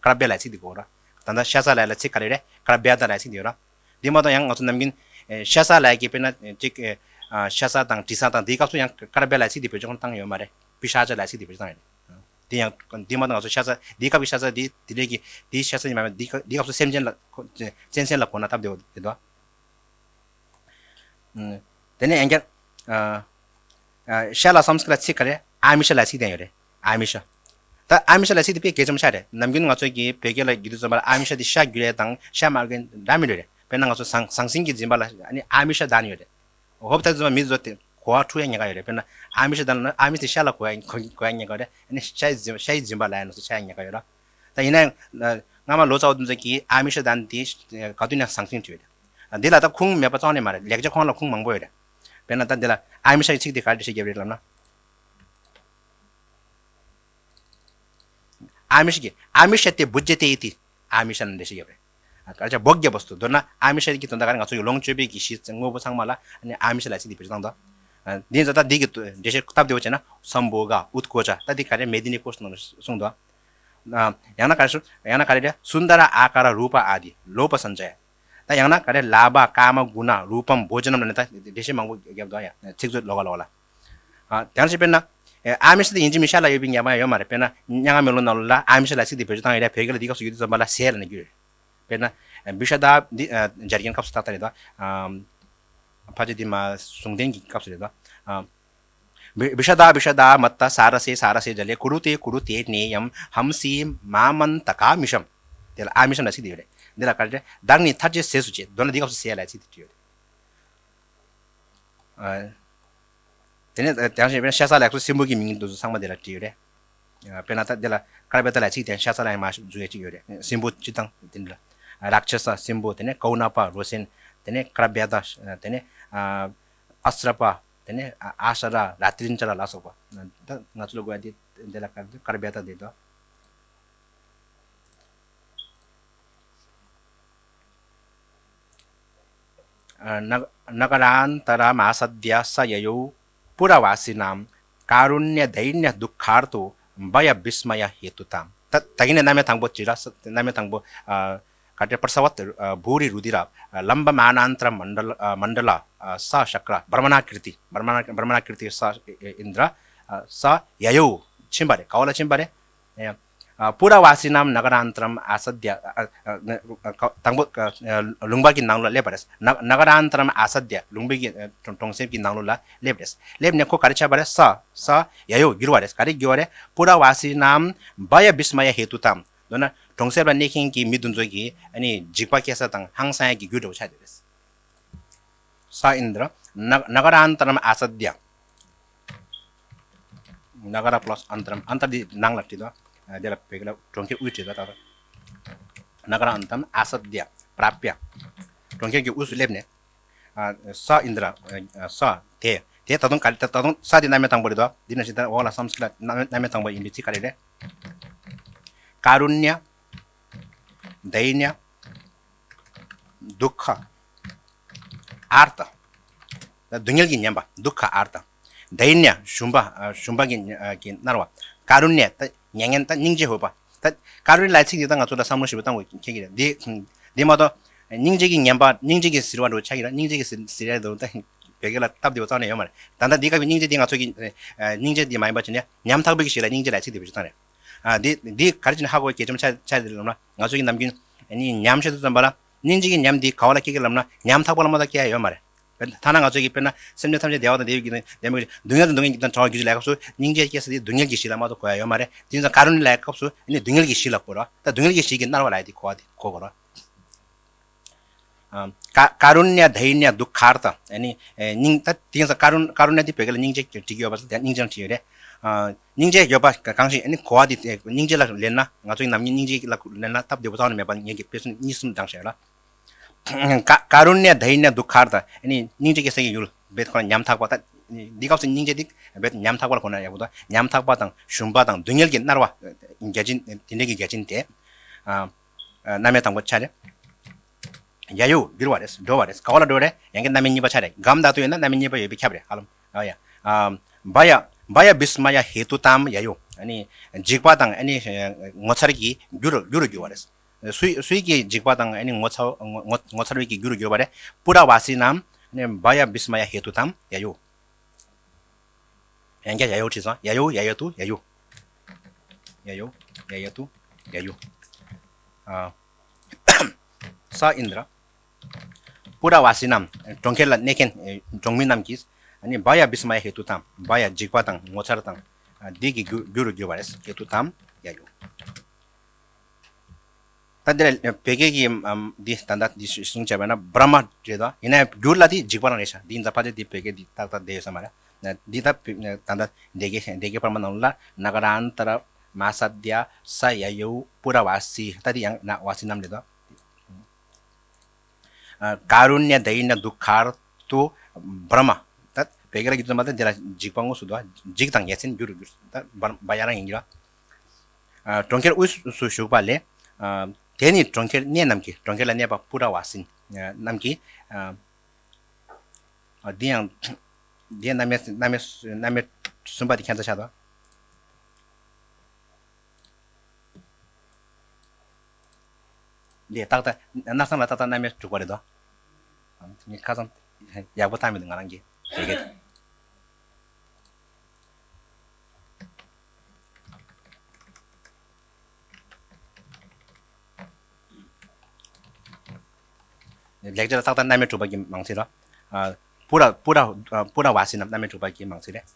ཀར་བྱ་ལ་ཚིག་འདི་གོ་ར། ད་ད་ཤ་ཟ་ལ་ལ་ཚིག་ག་རེ་རེད། ཀར་བྱ་ད་ལ་ཚིག་འདི་ཡོད་ར། འདི་མ་གཏོགས་ཡང་ང་ཚོ་ནམ་རྒྱུན་ཨེ་ཤ་ཟ་ལ་ཡ་གི་དཔེར་ན་ཅིག་ཨེ་ཨ་ཤ་ཟ་དང་དྲི་ཟ་དང་འདིའི་སྐབས་སུ་ཡང་ཀར་བྱ་ལ་ཚིག་འདི་བེད་སྤྱོད་བཏང་ཡོད་མ་རེད། པི་ཤ་ཅ་ལ་ཚིག་འདི་བེད་སྤྱོད་བཏང་ཡོད་རེད། འདི་ཡང་འདི་མ་གཏོགས་ང་ཚོ་ཤ་ཟ་འདིའི་སྐབས་ཀྱི་ཤ་ཟ་འདི་འདི་འདྲས་ཀྱི་འདིའི་ཤ་ཟ་ཡིན་མ་མེད་འདི་འདིའི་སྐབས་སུ་སེམས་ཅན་ལ་ཁོ་བཙན་སེམས་ལ་གོ་ན་སྟབས་བདེ་བོ་རེད་དོ། ཨུམ། དེ་ནས་ཡང་བསྐྱར། ཨ། ཨ། ཤ་ལ་སཾ་སྐྲྀ་ཚིག་ག་རེ། ཨ་མི་ཤ་ལ་ཚིག་དེ་ཡོད་རེད། ཨ་མི་ཤ། ད་ཨ་མི་ཤ་ལ་ཚིག་དེ་དཔེ་གལ་ཆེན་པོ་ཆགས་རེད། ནམ་རྒྱུན་ང་ཚོ་གི་བོད་སྐད་ལ་བསྒྱུར་དུས་ཙམ་པ་ལ་ཨ་མི་ཤ་དེ་ཤ་བསྒྱུར་ཡས་དང་ཤ་མ་བསྒྱུར་ཡས་འདྲ་མི་འདྲ་རེད། དཔེར་ན་ང་ཚོ་ཟང་ཟང་ཟིང་གི་སྦྱིན་པ་ལ་ཨ་ནི་ཨ་མི་ཤ་དཱན་ཡོད་རེད། འོ་ད་ཙམ་པ་མི་ཚོ་དེ་གོ་བ་འཁྲུག་ཡས་ཉེན་ཁ་ཡོད་རེད། དཔེར་ན་ཨ་མི་ཤ་དཱན་ལ་ཨ་མི་དེ་ཤ་ལ་གོ་ཡས་གོ་གོ་ཡས་ཉེན་ཁ་ཡོད་རེད། ཨ་ནི་ཤ་ཡི་སྦྱིན་ཤ་ཡི་སྦྱིན་པ་ལ་ཡང་ནོར་སོ་ཆགས་ཡས་ཉེན་ཁ་ཡོད་རེད། ད་ཡིན་ན་ཡང་། སྔ་མ་ལོ་ཙཱ་བ་དེ་ཚོ་གིས་ཨ་མི་ཤ་དཱན་དེ་ག་དུས་ནས་ཟང་ཟིང་བྲིས་ཡོད་རེད། འདི་ལ་ད་ཁུངས་མེད་པ་རྩ་བ་ནས་མ་རེད། ལེགས་སྦྱར་ཁོང་ལ་ཁུངས་མང་པོ་ཡོད་རེད། དཔེར་ན་ད་འདི་ལ་ཨ་མི་ཤ་གི་ཚིག་དེ་ག་རེ་འགྲེལ་བཤད་བརྒྱབ་རེད་ལབ་ན། ཨ་མི་ཤ་གི་ཨ་མི་ཤ་ཏེ་བུ་ཇ་ཏེ་ཨི་ཏི། ཨ་མི་ཤ་ལ་འགྲེལ་བཤད་བརྒྱབ་རེད། ག་རེ་བྱ་བོག་རྒྱབ་པ་སུ་མདོར་ན་ཨ་མི་ཤ་གི་དོན་དག་ག་རེ་ང་ཚོ་ཡི་ལོངས་སྤྱོད་པའི་གི་གཞི་དངོས་པོ་ཚང་མ་ལ་ཨ་མི་ཤ་ལ་ཚིག་དེ་བེད་སྤྱོད་བཏང་དོ། འདི་ཚོ་ད་འདི་གི་འགྲེལ་བཤད་སྟབས་བདེ་བོ་བྱས་ན་སམ་བྷོ་ག་ཨུཏ་ཀོ་ཅ་ད་འདི་ག་རེ་མེ་ཏི་ནི་ཀོ་ཤ་ནང་གསུངས་དོ། ཡང་ན་ག་རེ་ཡང་ན་ག་རེ་རེད། སུན་དར་ཨ་ཀ་ར་རུ་པ་ཨ་དི་ལོ་པ་སན་ཅ་ཡ། ད་ཡང་ན་ག་རེ་ལཱ་བ་ཀ་མ་གུ་ན་རུ་པམ་བྷོ་ཇ་ནམ་ལ་ནི་ད་འགྲེལ་བཤད་མང་པོ་བརྒྱབ་འདུག་ཡ། ཚིག་མཛོད་ལོགས་ཀ་ལོགས་ལ། ཨ་དེ་ཡང་ཞིག་དཔེར་ན། ཨ་མི་ཤ་དེ་ཡིན་གཅིག་མིན་གཅིག་ཤ་ལ་ཡོད་པའི་ཉམས་མ་ཡོད་མ་རེད། དཔེར་ན་སྙན་ངག་མེ་ལོང་ནང་ལ་ཨ་མི་ཤ་ལ་ཚིག་དེ་བེད་སྤྱོད་བཏང་ཡོད་རེད། བོད་སྐད་ལ་འདི་སྐབས་སུ་ཡོད་དུས་ཙམ་པ་ལ་ཟས་ལ་ནི་རྒྱུ་རེད། དཔེར་ན། བི་ཤ་དཱ་འདི་སྦྱར་མཁན་སྐབས་སུ་ཏག་ཏག་རེད་དོ། ཕལ་ཆེར་འདི་མ་ཟུང་ལྡན་གྱི་སྐབས་སུ་རེད་དོ། བི་ཤ་དཱ་བི་ཤ་དཱ་མ་ཏ་ས་ར་སེ་ས་ར་སེ་ཇ་ལེ་ཀུ་རུ་ཏེ་ཀུ་རུ་ཏེ་ནེ་ཡམ་ཧམ་སི་མ་མན་ཏ་ཀ་མི་ཤམ། དེ་ལ་ཨ་མི་ཤམ་ལ་ཚིག་དེ་ཡོད་རེད། འདི་ལ་ག་རེ་རེད། བདག་ནི་མཐར་བྱེད་ཟས་སུ་བྱེད། མདོར་ན་འདི་སྐབས་སུ་ཟས་ལ་ཚིག་དེ་བྲིས་ཡོད་རེད། དེ་ནས་དེ་ཡང་ཞིག་དཔེར་ན་ཤ་ཟ་ལ་ཡག་སོ་སྲིན་པོ་གི་མིང་འདི་ཚོ་ཚང་མ་དེ་ལ་བྲིས་ཡོད་རེད། དཔེར་ན་ད་འདི་ལ་ཀར་བེ་ཏ་ལ་ཚིག་དེ་ཤ་ཟ་ལ་ཡང་མ་འཛུགས་ཡས་ཅིག་ཡོད་རེད། སྲིན་པོ་སྤྱི་དང་དེ་འདྲ། རཱ་ཁྱ་ས་སྲིན་པོ། དེ་ནས་ཀའུ་ན་པ་རོ་སེན། དེ་ནས་ཀར་བེ་ཏ། དེ་ནས་ཨ་སྲ་པ། དེ་ནས་ཨ་ཤ་ར་ར་ཏྲིན་ཅ་ར་ལ་སོགས་པ། ད་ང་ཚོ་ལ་གོ་ཡ་དེ་འདི་ལ་ཀར་ཀར་བེ་ཏ་དེ་དོ། ཨ་ན་ན་ག་ར་ཨན་ཏ་ར་མ་ས་དྷྱ་ས་ཡ་ཡོ་པུ་ར་ཝཱ་སི་ནཱམ་ཀཱ་རུ་ཎྱ་དྷཱིརྙ་དུག་ཁཱར་ཏོ་བྷ་ཡ་བི་སྨ་ཡ་ཧེ་ཏུ་ཏམ། ད་ད་གིན་ནས་རྣམ་དབྱེ་དང་པོ་བྲིས་ར། རྣམ་དབྱེ་དང་པོ་ཨ་ག་ཏེ་པྲ་ས་བ་ཏི་ཨ་བྷུ་རི་རུ་དྷི་ར་ཨ་ལམ་བ་མ་ན་ཨན་ཏ་ར་མན་ཌ་ལ་ཨ་མན་ཌ་ལ་ཨ་ས་ཤ་ཀྲ་བྷྲ་མ་ཎ་ཀིརྟི་བྷྲ་མ་ཎ་བྷྲ་མ་ཎ་ཀིརྟི་ས་ཨིནྡྲ་ཨ་ས་ཡ་ཡོ་ཕྱིན་པ་རེད། ག་བ་ལ་ཕྱིན་པ་རེད། ཨེ། པུ་ར་ཝཱ་སི་ནམ་ན་ག་རཱན་ཏྲམ་ཨ་སད་དྷྱ། དང་པོ་ལུང་པ་གི་ནང་ལོགས་ལ་སླེབས་པ་རེད། ན་ག་རཱན་ཏྲམ་ཨ་སད་དྷྱ། ལུང་པའི་གི་གྲོང་གྲོང་གསེབ་ཀྱི་ནང་ལོགས་ལ་སླེབས་རེད། སླེབས་ནས་ཁོ་ག་རེ་བྱས་པ་རེད། ས་ས་ཡ་ཡོ་བསྒྱུར་བ་རེད། ག་རེ་བསྒྱུར་བ་རེད། པུ་ར་ཝཱ་སི་ནམ་བྷ་ཡ་བྷི་སྨ་ཡ་ཧེ་ཏུ་ཏམ། མདོར་ན་གྲོང་གསེབ་ལ་གནས་མཁན་གྱི་མི་དེ་ཚོ་གི་ཨ་ནི་འཇིགས་པ་སྐྱེ་ས་དང་ཧང་སང་ཡ་གི་རྒྱུ་འདྲ་བོ་ཆགས་བསྡད་རེད། ས་ཨིན་དྲ་ན་ག་རཱན་ཏྲམ་ཨ་སད་དྷྱ། ན་ག་ར་པ་ལ་སི་ཨན་ཏྲམ། ཨན་ཏྲ་འདི་ནང་ལ་བྲིས་དོ། དེ་ལ་བོད་སྐད་ལ་གྲོང་ཁྱེར་དབུས་བྲིས་དོ། ད་ལྟ་ན་ག་ར་ཨན་ཏྲམ་ཨ་སད་དྷྱ་པྲཱ་པྱ། གྲོང་ཁྱེར་གྱི་དབུས་སུ་སླེབས་ནས། ས་ཨིན་དྲ། ས་དེ་དེ་ད་དུང་ག་རེ། ད་དུང་ས་དེ་རྣམ་དབྱེ་དང་པོ་རེད་དོ། འདི་ནང་བཞིན་ད་འོག་ལ་སཾ་སྐྲྀ་ཏ་རྣམ་དབྱེ་དང་པོ་ཡིན་པའི་ཚིག་ག་རེ་རེད། ཀ་རུ་ཎྱ། དྷཱི་ཎྱ། དུག་ཁ། ཨཱརྟ། སྡུག་བསྔལ་གྱིས་ཉེན་པ། དུག་ཁ་ཨཱརྟ། དྷཱི་ཎྱ། ཞུམ་པ། ཞུམ་པ་གྱིས་གྱིས་མནར་བ། ཀ་རུ་ཎྱ། ད་མྱ་ངན། ད་སྙིང་རྗེ་འོས་པ། ད་ཀ་རུ་ཎྱ་ལབ་ཚིག་འདི་ད་ང་ཚོ་ལ་བསམ་བློ་ཞིབ་པོ་བཏང་དགོས་ཁྱེད་ཀྱི་རེད། འདི་འདི་མ་གཏོགས་སྙིང་རྗེ་གིས་ཉེན་པ། སྙིང་རྗེ་གིས་གཟིར་བ་འགྲོ་ཆགས་ཀྱི་རེད། སྙིང་རྗེ་གིས་གཟིར་གཟིར་ཡ་འདུག་ད་བོད་སྐད་ལ་སྟབས་བདེ་པོ་རྩ་ནས་ཡོད་མ་རེད། ད་ལྟ་འདི་སྐབས་ཀྱི་སྙིང་རྗེ་འདི་ང་ཚོ་གི་སྙིང་རྗེ་འདི་མ་ཡིན་པ་བྱས་ནས་ཉམ་ཐག་པའི་གི་གཞི་ལ་སྙིང་རྗེ་ལབ་ཚིག་འདི་བེད་སྤྱོད་བཏང་རེད། ཨ། འདི་འདི་ག་རེ་བྱས་ནས་ཧ་གོ་གལ་ཆེན་པོ་ཆགས་ཆགས་ཡོད་རེད་ལབ་ན། ང་ཚོ་གི་ནམ་རྒྱུན་ཨ་ནི་ཉམས་བཤད་དུས་ཙམ་པ་ལ་སྙིང་རྗེ་གི་ཉམས་འདི་ག་བ་ལ་སྐྱེ་གི་ལབ་ན། ཉམ་ཐག་པ་ལ་མ་གཏོགས་སྐྱེ་ཡ་ཡོད་མ་རེད། ཐ་ན་ང་ཚོ་གི་དཔེར་ན་སེམས་ཅན་ཐམས་ཅད་བདེ་བ་དང་བདེ་བའི་རྒྱུ་དང་ལྡན་པའི་སྡུག་བསྔལ་དང་སྡུག་བསྔལ་གྱི་དང་བྲལ་བའི་རྒྱུ་ཞིག་ལབ་སྐབས་སུ་སྙིང་རྗེ་སྐྱེ་ས་དེ་སྡུག་བསྔལ་གྱི་གཞི་ལ་མ་གཏོགས་གོ་ཡ་ཡོད་མ་རེད། དེ་ཡིན་ཙང་ཀ་རུ་ཎི་ལབ་སྐབས་སུ་ཨ་ནི་སྡུག་བསྔལ་གྱི་གཞི་ལ་གོ་ར། ད་སྡུག་བསྔལ་གྱི་གཞི་གི་མནར་བ་ལབ་ཡ་དེ་གོ་བ་དེ་གོ་དགོས་ར། ཀ་ཀ་རུ་ཎྱ་དྷཱི་ཎྱ་དུག་ཁ་ཨཱརྟ། ཨ་ནི་སྙིང་། ད་དེང་སང་ཀ་རུ་ཀ་རུ་ཎྱ་དེ་བོད་སྐད་ལ་སྙིང་རྗེ་བྲིས་ཡོད་པ་ཙང་དེ་སྙིང་རྗེ་བྲིས་ཡོད་རེད། ཨ། སྙིང་རྗེ་ཡོད་པ་གང་ཞིག་ཨ་ནི་གོ་བ་དེ་སྙིང་རྗེ་ལ་ལེན་ན། ང་ཚོའི་ནམ་རྒྱུན་སྙིང་རྗེ་ལ་ལེན་ན་སྟབས་བདེ་པོ་རྩ་བ་ནས་མེད་པ་ངེད་ཀྱིས་དཔེ་མཚོན་གཉིས་གསུམ་བགྲངས་བཞག་ཡོད་ལ། ཀ་ཀ་རུ་ཎྱ་དྷཱི་ཎྱ་དུག་ཁ་ཨཱརྟ། ཨ་ནི་སྙིང་རྗེ་སྐྱེ་ས་ཀྱི་ཡུལ་བོད་ཁོ་ན་ཉམ་ཐག་པ། ད་འདི་སྐབས་སུ་སྙིང་རྗེ་འདི་བོད་ཉམ་ཐག་པ་ལ་གོ་ན་ཡག་པོ་འདུག་ཉམ་ཐག་པ་དང་ཞུམ་པ་དང་སྡུག་བསྔལ་གྱིས་མནར་བ་བརྒྱ་བྱིན། དེ་འདྲའི་གི་བརྒྱ་བྱིན་དེ། ཨ། རྣམ་དབྱེ་དང་པོ་ཆགས་རེད། ཡ་ཡོ་བསྒྱུར་བ་རེད། འགྲོ་བ་རེད། ག་བ་ལ་འགྲོ་རེད། ཡང་གི་རྣམ་དབྱེ་གཉིས་པ་ཆགས་རེད། གམ་དྷཱ་ཏུ་ཡོད་ན་རྣམ་དབྱེ་གཉིས་པ་ཡོད་པས་ཁྱབ་རེད། ཧ་ལམ། ཨ་ཡ། ཨ། བྷ་ཡ་བྷ་ཡ་བྷི་སྨ་ཡ་ཧེ་ཏུ་ཏམ། ཡ་ཡོ། ཨ་ནི་འཇིགས་པ་དང་ཨ་ནི་ངོ་མཚར་གྱི་རྒྱུ་རུ་རྒྱུ་རུ་གྱུར་བ་རེད། སུའི་སུའི་གི་འཇིགས་པ་དང་ཨ་ནི་ངོ་མཚར་ངོ་ངོ་མཚར་བའི་གི་རྒྱུ་རུ་གྱུར་བ་རེད། པུ་ར་ཝཱ་སི་ནམ། ཨ་ནི་བྷ་ཡ་བྷི་སྨ་ཡ་ཧེ་ཏུ་ཏམ། ཡ་ཡོ། ཡང་བསྐྱར་ཡ་ཡོ་བྲིས་སོང་། ཡ་ཡོ། ཡ་ཡ་ཏུ། ཡ་ཡོ། ཡ་ཡོ། ཡ་ཡ་ཏུ། ཡ་ཡོ། ཨ། ས་ཨིན་དྲ། པུ་ར་ཝཱ་སི་ནམ། གྲོང་ཁྱེར་ལ་གནས་མཁན་གྲོང་མི་རྣམས་ཀྱིས། ཨ་ནི་བྷ་ཡ་བྷི་སྨ་ཡ་ཧེ་ཏུ་ཏམ། བྷ་ཡ་འཇིགས་པ་དང་ངོ་མཚར་དང་། ཨ། འདི་གི་རྒྱུ་རྒྱུ་རུ་གྱུར་པ་རེད། ཧེ་ཏུ་ཏམ། ཡ་ཡོ། ད་འདི་ལ་བོད་སྐད་ཀྱི་ཨམ་འདི་ད་ལྟ་འདི་གསུང་བྱས་པ་ན་བྷྲ་མ་རེད་དོ། ཡིན་ན་ཡང་བསྒྱུར་ལ་དེ་འཇིགས་པ་རང་རེད་ཤག་འདི་ཡིན་ཙང་ཕལ་ཆེར་འདི་བོད་སྐད་འདི་ཏག་ཏག་བསྡད་ཡོད་ས་མ་རེད། འདི་ད་ད་ལྟ་སྡེ་དགེ་སྡེ་དགེ་བྷྲ་མ་ནང་ལ་ན་ག་ར་ཨན་ཏྲ་མ་ས་དྷྱ། ས་ཡ་ཡོ། པུ་ར་ཝཱ་སི། ད་འདི་ཡང་ན་ཝཱ་སི་ནམ་རེད་དོ། ཀ་རུ་ཎྱ་དྷཱི་ཎྱ་དུག་ཁ་ཨཱརྟུ་བྷྲ་མ། ད་བོད་སྐད་ལ་གི་རྩོམ་པ་དེ་འདི་ལ་འཇིགས་པ་དངོས་སུ་འདུག་འཇིགས་དང་ཡ་མཚན་རྒྱུ་རུ་གྱུར། ད་བྷ་བྷ་ཡ་རང་ཡིན་གྱི་ར། ཨ། གྲོང་ཁྱེར་དབུས་སུ་བཞུགས་པ་ལས། ཨ། དེ་ནི་གྲོང་ཁྱེར་གནས་རྣམས་ཀྱི། གྲོང་ཁྱེར་ལ་གནས་པ་པུ་ར་ཝཱ་སི་རྣམས་ཀྱི། ཨ། འདི་ཡང་འདི་ཡང་རྣམ་དབྱེ་རྣམ་དབྱེ་རྣམ་དབྱེ་གསུམ་པ་དེ་ཁྱད་མཚར་ཆགས་དང་། འདི་ཏག་ཏག་སྣར་ཐང་ལ་ཏག་ཏག་རྣམ་དབྱེ་དྲུག་པ་རེད་དོ། ངས་ཁ་སང་ཡག་པོ་བཏང་མི་འདུག་ང་རང་གིས་བོད་སྐད། ལེགས་སྦྱར་ཏག་ཏག་རྣམ་དབྱེ་དྲུག་པ་གི་མང་ཚིག་རོ། ཨ། པུ་ར་པུ་ར་ཨ། པུ་ར་ཝཱ་སི་ནམ། རྣམ་དབྱེ་དྲུག་པ་གི་མང་ཚིག་རེད།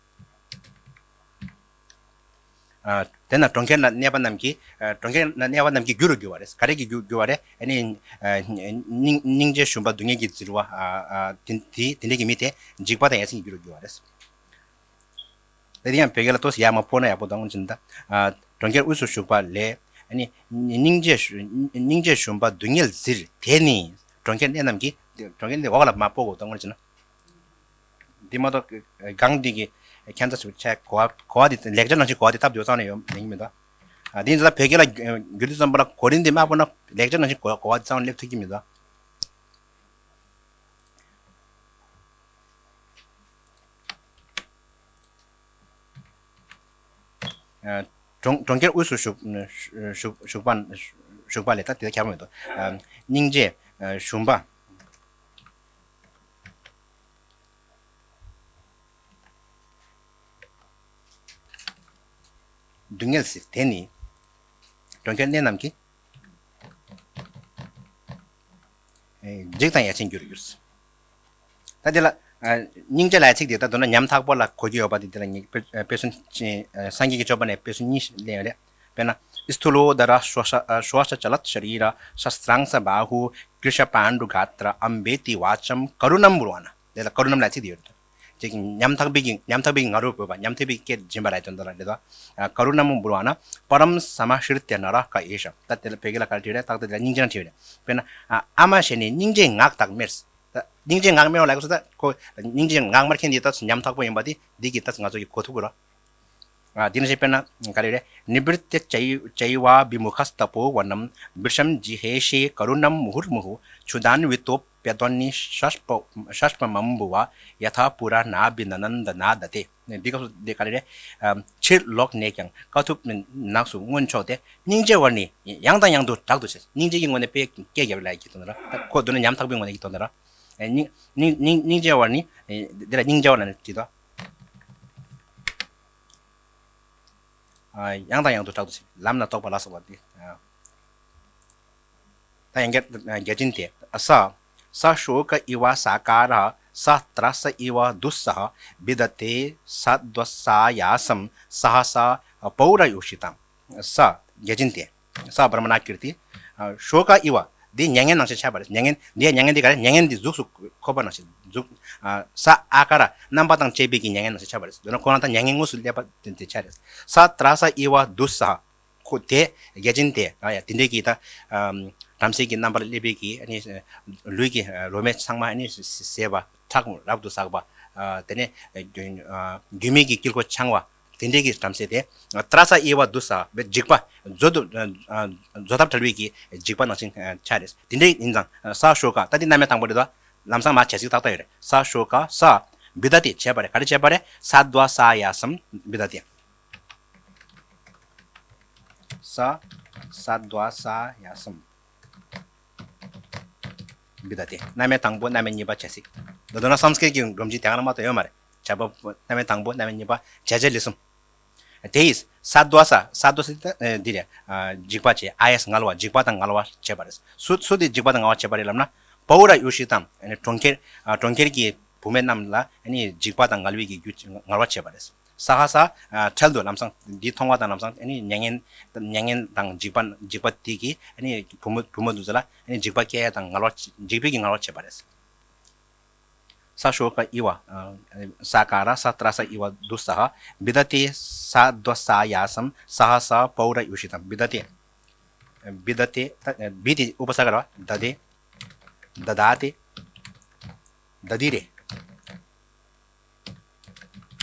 ཨ། དེ་ན་གྲོང་ཁྱེར་ན་གནས་པ་རྣམས་ཀྱི། ཨ། གྲོང་ཁྱེར་ན་གནས་པ་རྣམས་ཀྱི་རྒྱུ་རུ་གྱུར་པ་རེད། ག་རེ་གི་རྒྱུ་གྱུར་པ་རེད། ཨ་ནི། ཨ། སྙིང་སྙིང་རྗེ་ཞུམ་པ་སྡུག་བསྔལ་གྱིས་གཟིར་བ། ཨ། ཨ། དེ་དེ་དེ་འདྲས་ཀྱི་མི་དེ་འཇིགས་པ་དང་ཡ་མཚན་གྱི་རྒྱུ་རུ་གྱུར་པ་རེད། དེ་ཡང་བོད་སྐད་ལ་ཏོག་ཙམ་ཡར་མར་ཕོག་ན་ཡག་པོ་འདུག་ཅེ་ན། ད། ཨ། གྲོང་ཁྱེར་དབུས་སུ་བཞུགས་པ་ལས། ཨ་ནི། སྙིང་རྗེ་སྙིང་རྗེ་ཞུམ་པ་སྡུག་བསྔལ་གཟིར། དེ་ནི་གྲོང་ཁྱེར་གནས་རྣམས་ཀྱི། གྲོང་ཁྱེར་འདི་འོག་ལ་མར་ཕོག་དགོས་འདུག་ཅེ་ན། འདི་མ་གཏོགས་གང་འདི་གི་ཁྱད་མཚར་ཞིག་ཆགས། གོ་བ་གོ་བ་འདི་ལེགས་སྦྱར་ནང་བཞིན་གོ་བ་འདི་སྟབས་བདེ་པོ་རྩ་ནས་ཡོད་མིན་མི་འདུག་ཨ། འདི་ཡིན་ཙང་བོད་སྐད་ལ་བསྒྱུར་དུས་ཙམ་པ་ལ་གོ་རིམ་འདི་མ་ཕོག་ན་ལེགས་སྦྱར་ནང་བཞིན་གོ་གོ་བ་འདི་རྩ་བ་ནས་སླེབས་ཐུབ་ཀྱི་མི་འདུག་ཨ། གྲོང་གྲོང་ཁྱེར་དབུས་སུ་བཞུགས་བཞུགས་བཞུགས་པ་བཞུགས་པ་ལས། ད་དེ་ཁྱད་པར་མི་འདུག་ཨ། སྙིང་རྗེ། ཨ། ཞུམ་པ། སྡུག་བསྔལ་གཟིར། དེ་ནི། གྲོང་ཁྱེར་གནས་རྣམས་ཀྱི། འཇིག་དང་ཡ་མཚན་གྱུར་གྱུར། ད་འདི་ལ། སྙིང་རྗེ་ལབ་ཡ་ཚིག་འདི་ད་མདོར་ན་ཉམ་ཐག་པོ་ལ་གོ་རྒྱུ་ཡོད་པ་འདི་འདི་ལ་ངས་དཔེ་དཔེ་མཚོན་ཅིག་སངས་རྒྱས་ཀྱི་སྤྱོད་པ་ནས་དཔེ་མཚོན་གཉིས་ལེན་ཡོད་རེད། དཔེར་ན། སྟུ་ལོ་དྷར་ཤོ་ཤ་ཤོ་ཤ་ཅ་ལད་ཤ་རི་ར་ཤ་སྲང་ས་བཱ་ཧུ་ཀྲི་ཤ་པཱ་ཌུ་གཱ་ཏྲ་ཨམ་བེ་ཏི་ཝ་ཅམ་ཀ་རུ་ཎམ་བྷུ་ར་ཝ་ན། དེ་ལ་ཀ་རུ་ཎམ་ལབ་ཚིག་དེ་ཡོད་རེད། ཅིག་ཉམ་ཐག་པའི་གི་ཉམ་ཐག་པའི་ང་རོ་བོས་པ་ཉམ་ཐག་པའི་སྐད་འབྱིན་པ་ལ་དོན་དག་ལ་རེད་དོ། ཀ་རུ་ཎམ་བྷུ་ར་ཝ་ན་པཱ་རམ་སམ་ཧྲིར་ཏེ་ན་ར་ཀ་ཨེ་ཤ། ད་དེ་ལ་བོད་སྐད་ལ་ག་རེ་བྲིས་རེད། ཏག་ཏག་དེ་ལ་སྙིང་རྗེ་ན་བྲིས་རེད། དཔེར་ན། ཨ་མ་བྱས་ནས་སྙིང་རྗེའི་ངག་དག་སྨྲས། ད་སྙིང་རྗེའི་ངག་སྨྲས་པ་ལ་གོ་ས་ད་ཁོ་སྙིང་རྗེའི་ངག་སྨྲ་མཁན་འདི་ད་ཉམ་ཐག་པོ་ཡིན་པ་དེ་འདི་གི་ད་ང་ཚོ་གི་གོ་ཐུབ་ཀྱི་རོ། ཨ་འདི་ནང་བཞིན་དཔེར་ན་ག་རེ་རེད། ནི་བྷྲི་ཏ་ཅའི་ཅའི་ཝ་བི་མུ་ཁ་སྟ་པོ་ཝ་ནམ་བྷི་ཤམ་ཇི་ཧེ་ཤེ་ཀ་རུ་ཎམ་མུ་ཧུར་མུ་ཧུ་ཆུ་དན་བི་ཏོ་པེ་ཏོ་ནི་ཤ་ཤ་པ་ཤ་ཤ་པ་མམ་བུ་ཝ་ཡ་ཐ་པུ་ར་ན་བི་ན་ནན་ད་ན་ད་ཏེ། འདི་སྐབས་སུ་འདི་ག་རེ་རེད། ཨམ་ཕྱིར་ལོག་ནས་ཀྱང་དཀའ་ཐུབ་ནགས་སུ་སྔོན་ཕྱོགས་ཏེ། སྙིང་རྗེ་བ་ནི་ཡང་དང་ཡང་དུ་དྲག་ཏུ་བྱེད། སྙིང་རྗེ་གི་ངོས་ནས་དཔེ་སྐད་རྒྱབ་ལ་ཡི་གི་དོན་དག་ར། ཁོ་འདི་ནི་ཉམ་ཐག་པའི་ངོས་ནས་ཀྱི་དོན་དག་ར། ཨེ་སྙིང་སྙིང་སྙིང་སྙིང་རྗེ་བ་ནི་ཨེ་འདི་ལ་སྙིང་རྗེ་བ་ལ་ནི་བྲིས་དོ། ཨ་ཡང་དང་ཡང་དུ་དྲག་ཏུ་བྱེད། ལམ་ལ་གཏོགས་པ་ལ་སོགས་པ་སྟེ། ཨ་ད་ཡང་བསྐྱར་བརྒྱ་བྱིན་ཏེ། ས། ས་ཤོ་ཀ་ཨི་ཝ་ས་ཀ་ར། ས་ཏྲ་ས་ཨི་ཝ་དུ་སཱ་ཧ། བི་དྷ་ཏེ་ས་དྷ་ས་ཡ་སམ། ས་ཧ་ས་པཱུ་ར་ཡོ་ཤི་ཏམ། ས། བརྒྱ་བྱིན་ཏེ། ས་བྷྲ་མ་ཎ་ཀིརྟི། ཤོ་ཀ་ཨི་ཝ། འདི་མྱ་ངན་ནང་བཞིན་ཆགས་པ་རེད། མྱ་ངན་འདི་མྱ་ངན་འདི་ག་རེ། མྱ་ངན་འདི་གཟུགས་སུ་འཁོར་བ་ནང་བཞིན་གཟུགས། ས་ཨ་ཀ་ར་རྣམ་པ་དང་བཅས་པའི་གི་མྱ་ངན་ནང་བཞིན་ཆགས་པ་རེད། འདི་ནི་ཁོ་རང་ད་མྱ་ངན་དངོས་སུ་སླེབས་པ་དེ་དེ་ཆགས་རེད། ས་ཏྲ་ས་ཨི་ཝ་དུ་སཱ་ཧ། ཁོ་དེ་བརྒྱ་བྱིན་ཏེ་ཡ་དེ་འདྲའི་གི་ད་བྲམ་ཟེ་གི་རྣམ་པར་སླེབས་པའི་གི་ཨ་ནི་ལུས་ཀྱི་རོ་མེ་ཚང་མ་ཨ་ནི་ཟད་པ། ཁྲག་རབ་ཏུ་ཟགས་པ། དེ་ནས་རྒྱུ་མེད་ཀྱི་དཀྱིལ་འཁོར་འཆང་བ། དེ་འདྲའི་གི་བྲམ་ཟེ་དེ། ཏྲ་ས་ཨི་ཝ་དུ་སཱ་ཧ། འཇིགས་པ། བཟོད་བཟོད་ཐབས་བྲལ་བའི་གི་འཇིགས་པ་ནང་བཞིན་ཆགས་རེད། དེ་འདྲའི་ཡིན་ཙང་ས་ཤོ་ཀ། ད་འདི་རྣམ་དབྱེ་དང་པོ་རེད་དོ། ལམ་སང་མ་བྱ་ཚིག་ཏག་ཏག་ཡོད་རེད། ས་ཤོ་ཀ་ས། བི་དྷ་ཏེ་བྱས་པ་རེད། ག་རེ་བྱས་པ་རེད། ས་དྷ་ས་ཡ་སམ་བི་དྷ་ཏེ། ས། ས་དྷ་ས་ཡ་སམ། བི་དྷ་ཏེ། རྣམ་དབྱེ་དང་པོ་རྣམ་དབྱེ་གཉིས་པ་བྱ་ཚིག། མདོར་ན་སཾ་སྐྲྀཏ་གི་སྒྲོམ་གཞི་དེ་ག་ལ་མ་གཏོགས་ཡོད་མ་རེད། བྱ་བ་རྣམ་དབྱེ་དང་པོ་རྣམ་དབྱེ་གཉིས་པ་བྱ་བྱེད་ལས་གསུམ། དེ་ཡིས་ས་དྷ་ས། ས་དྷ་ས་དེ་འདི་རེད། འཇིགས་པ་བྱས། ཨ་ཡ་ས་ངལ་བ། འཇིགས་པ་དང་ངལ་བ་བྱས་པ་རེད། སུ་སུ་དེ་འཇིགས་པ་དང་ངལ་བ་བྱས་པ་རེད་ལབ་ན། པཱུ་ར་ཡོ་ཤི་ཏམ། གྲོང་ཁྱེར་གྲོང་ཁྱེར་གྱི་བུད་མེད་རྣམས་ལ་འཇིགས་པ་དང་ངལ་བའི་གི་རྒྱུ་ངལ་བ་བྱས་པ་རེད། ས་ཧ་ས། འཕྲལ་དུ་ལམ་སང་འདི་མཐོང་བ་དང་ལམ་སང་མྱ་ངན་མྱ་ངན་དང་འཇིགས་པ་འཇིགས་པ་དེ་གིས་བུ་མོ་བུ་མོ་དེ་ཚོ་ལ་འཇིགས་པ་སྐྱེ་ཡ་དང་ངལ་བ་འཇིགས་པའི་གི་ངལ་བ་བྱས་པ་རེད། ས་ཤོ་ཀ་ཨི་ཝ། ས་ཀ་ར་ས་ཏྲ་ས་ཨི་ཝ་དུ་སཱ་ཧ། བི་དྷ་ཏེ་ས་དྷ་ས་ཡ་སམ། ས་ཧ་ས་པཱུ་ར་ཡོ་ཤི་ཏམ། བི་དྷ་ཏེ། བི་དྷ་ཏེ། བི་དེ་ཨུ་པ་ས་ག་ར་བ། དྷ་ཏེ། དྷ་དྷ་ཏེ། དྷ་དྷི་རེ།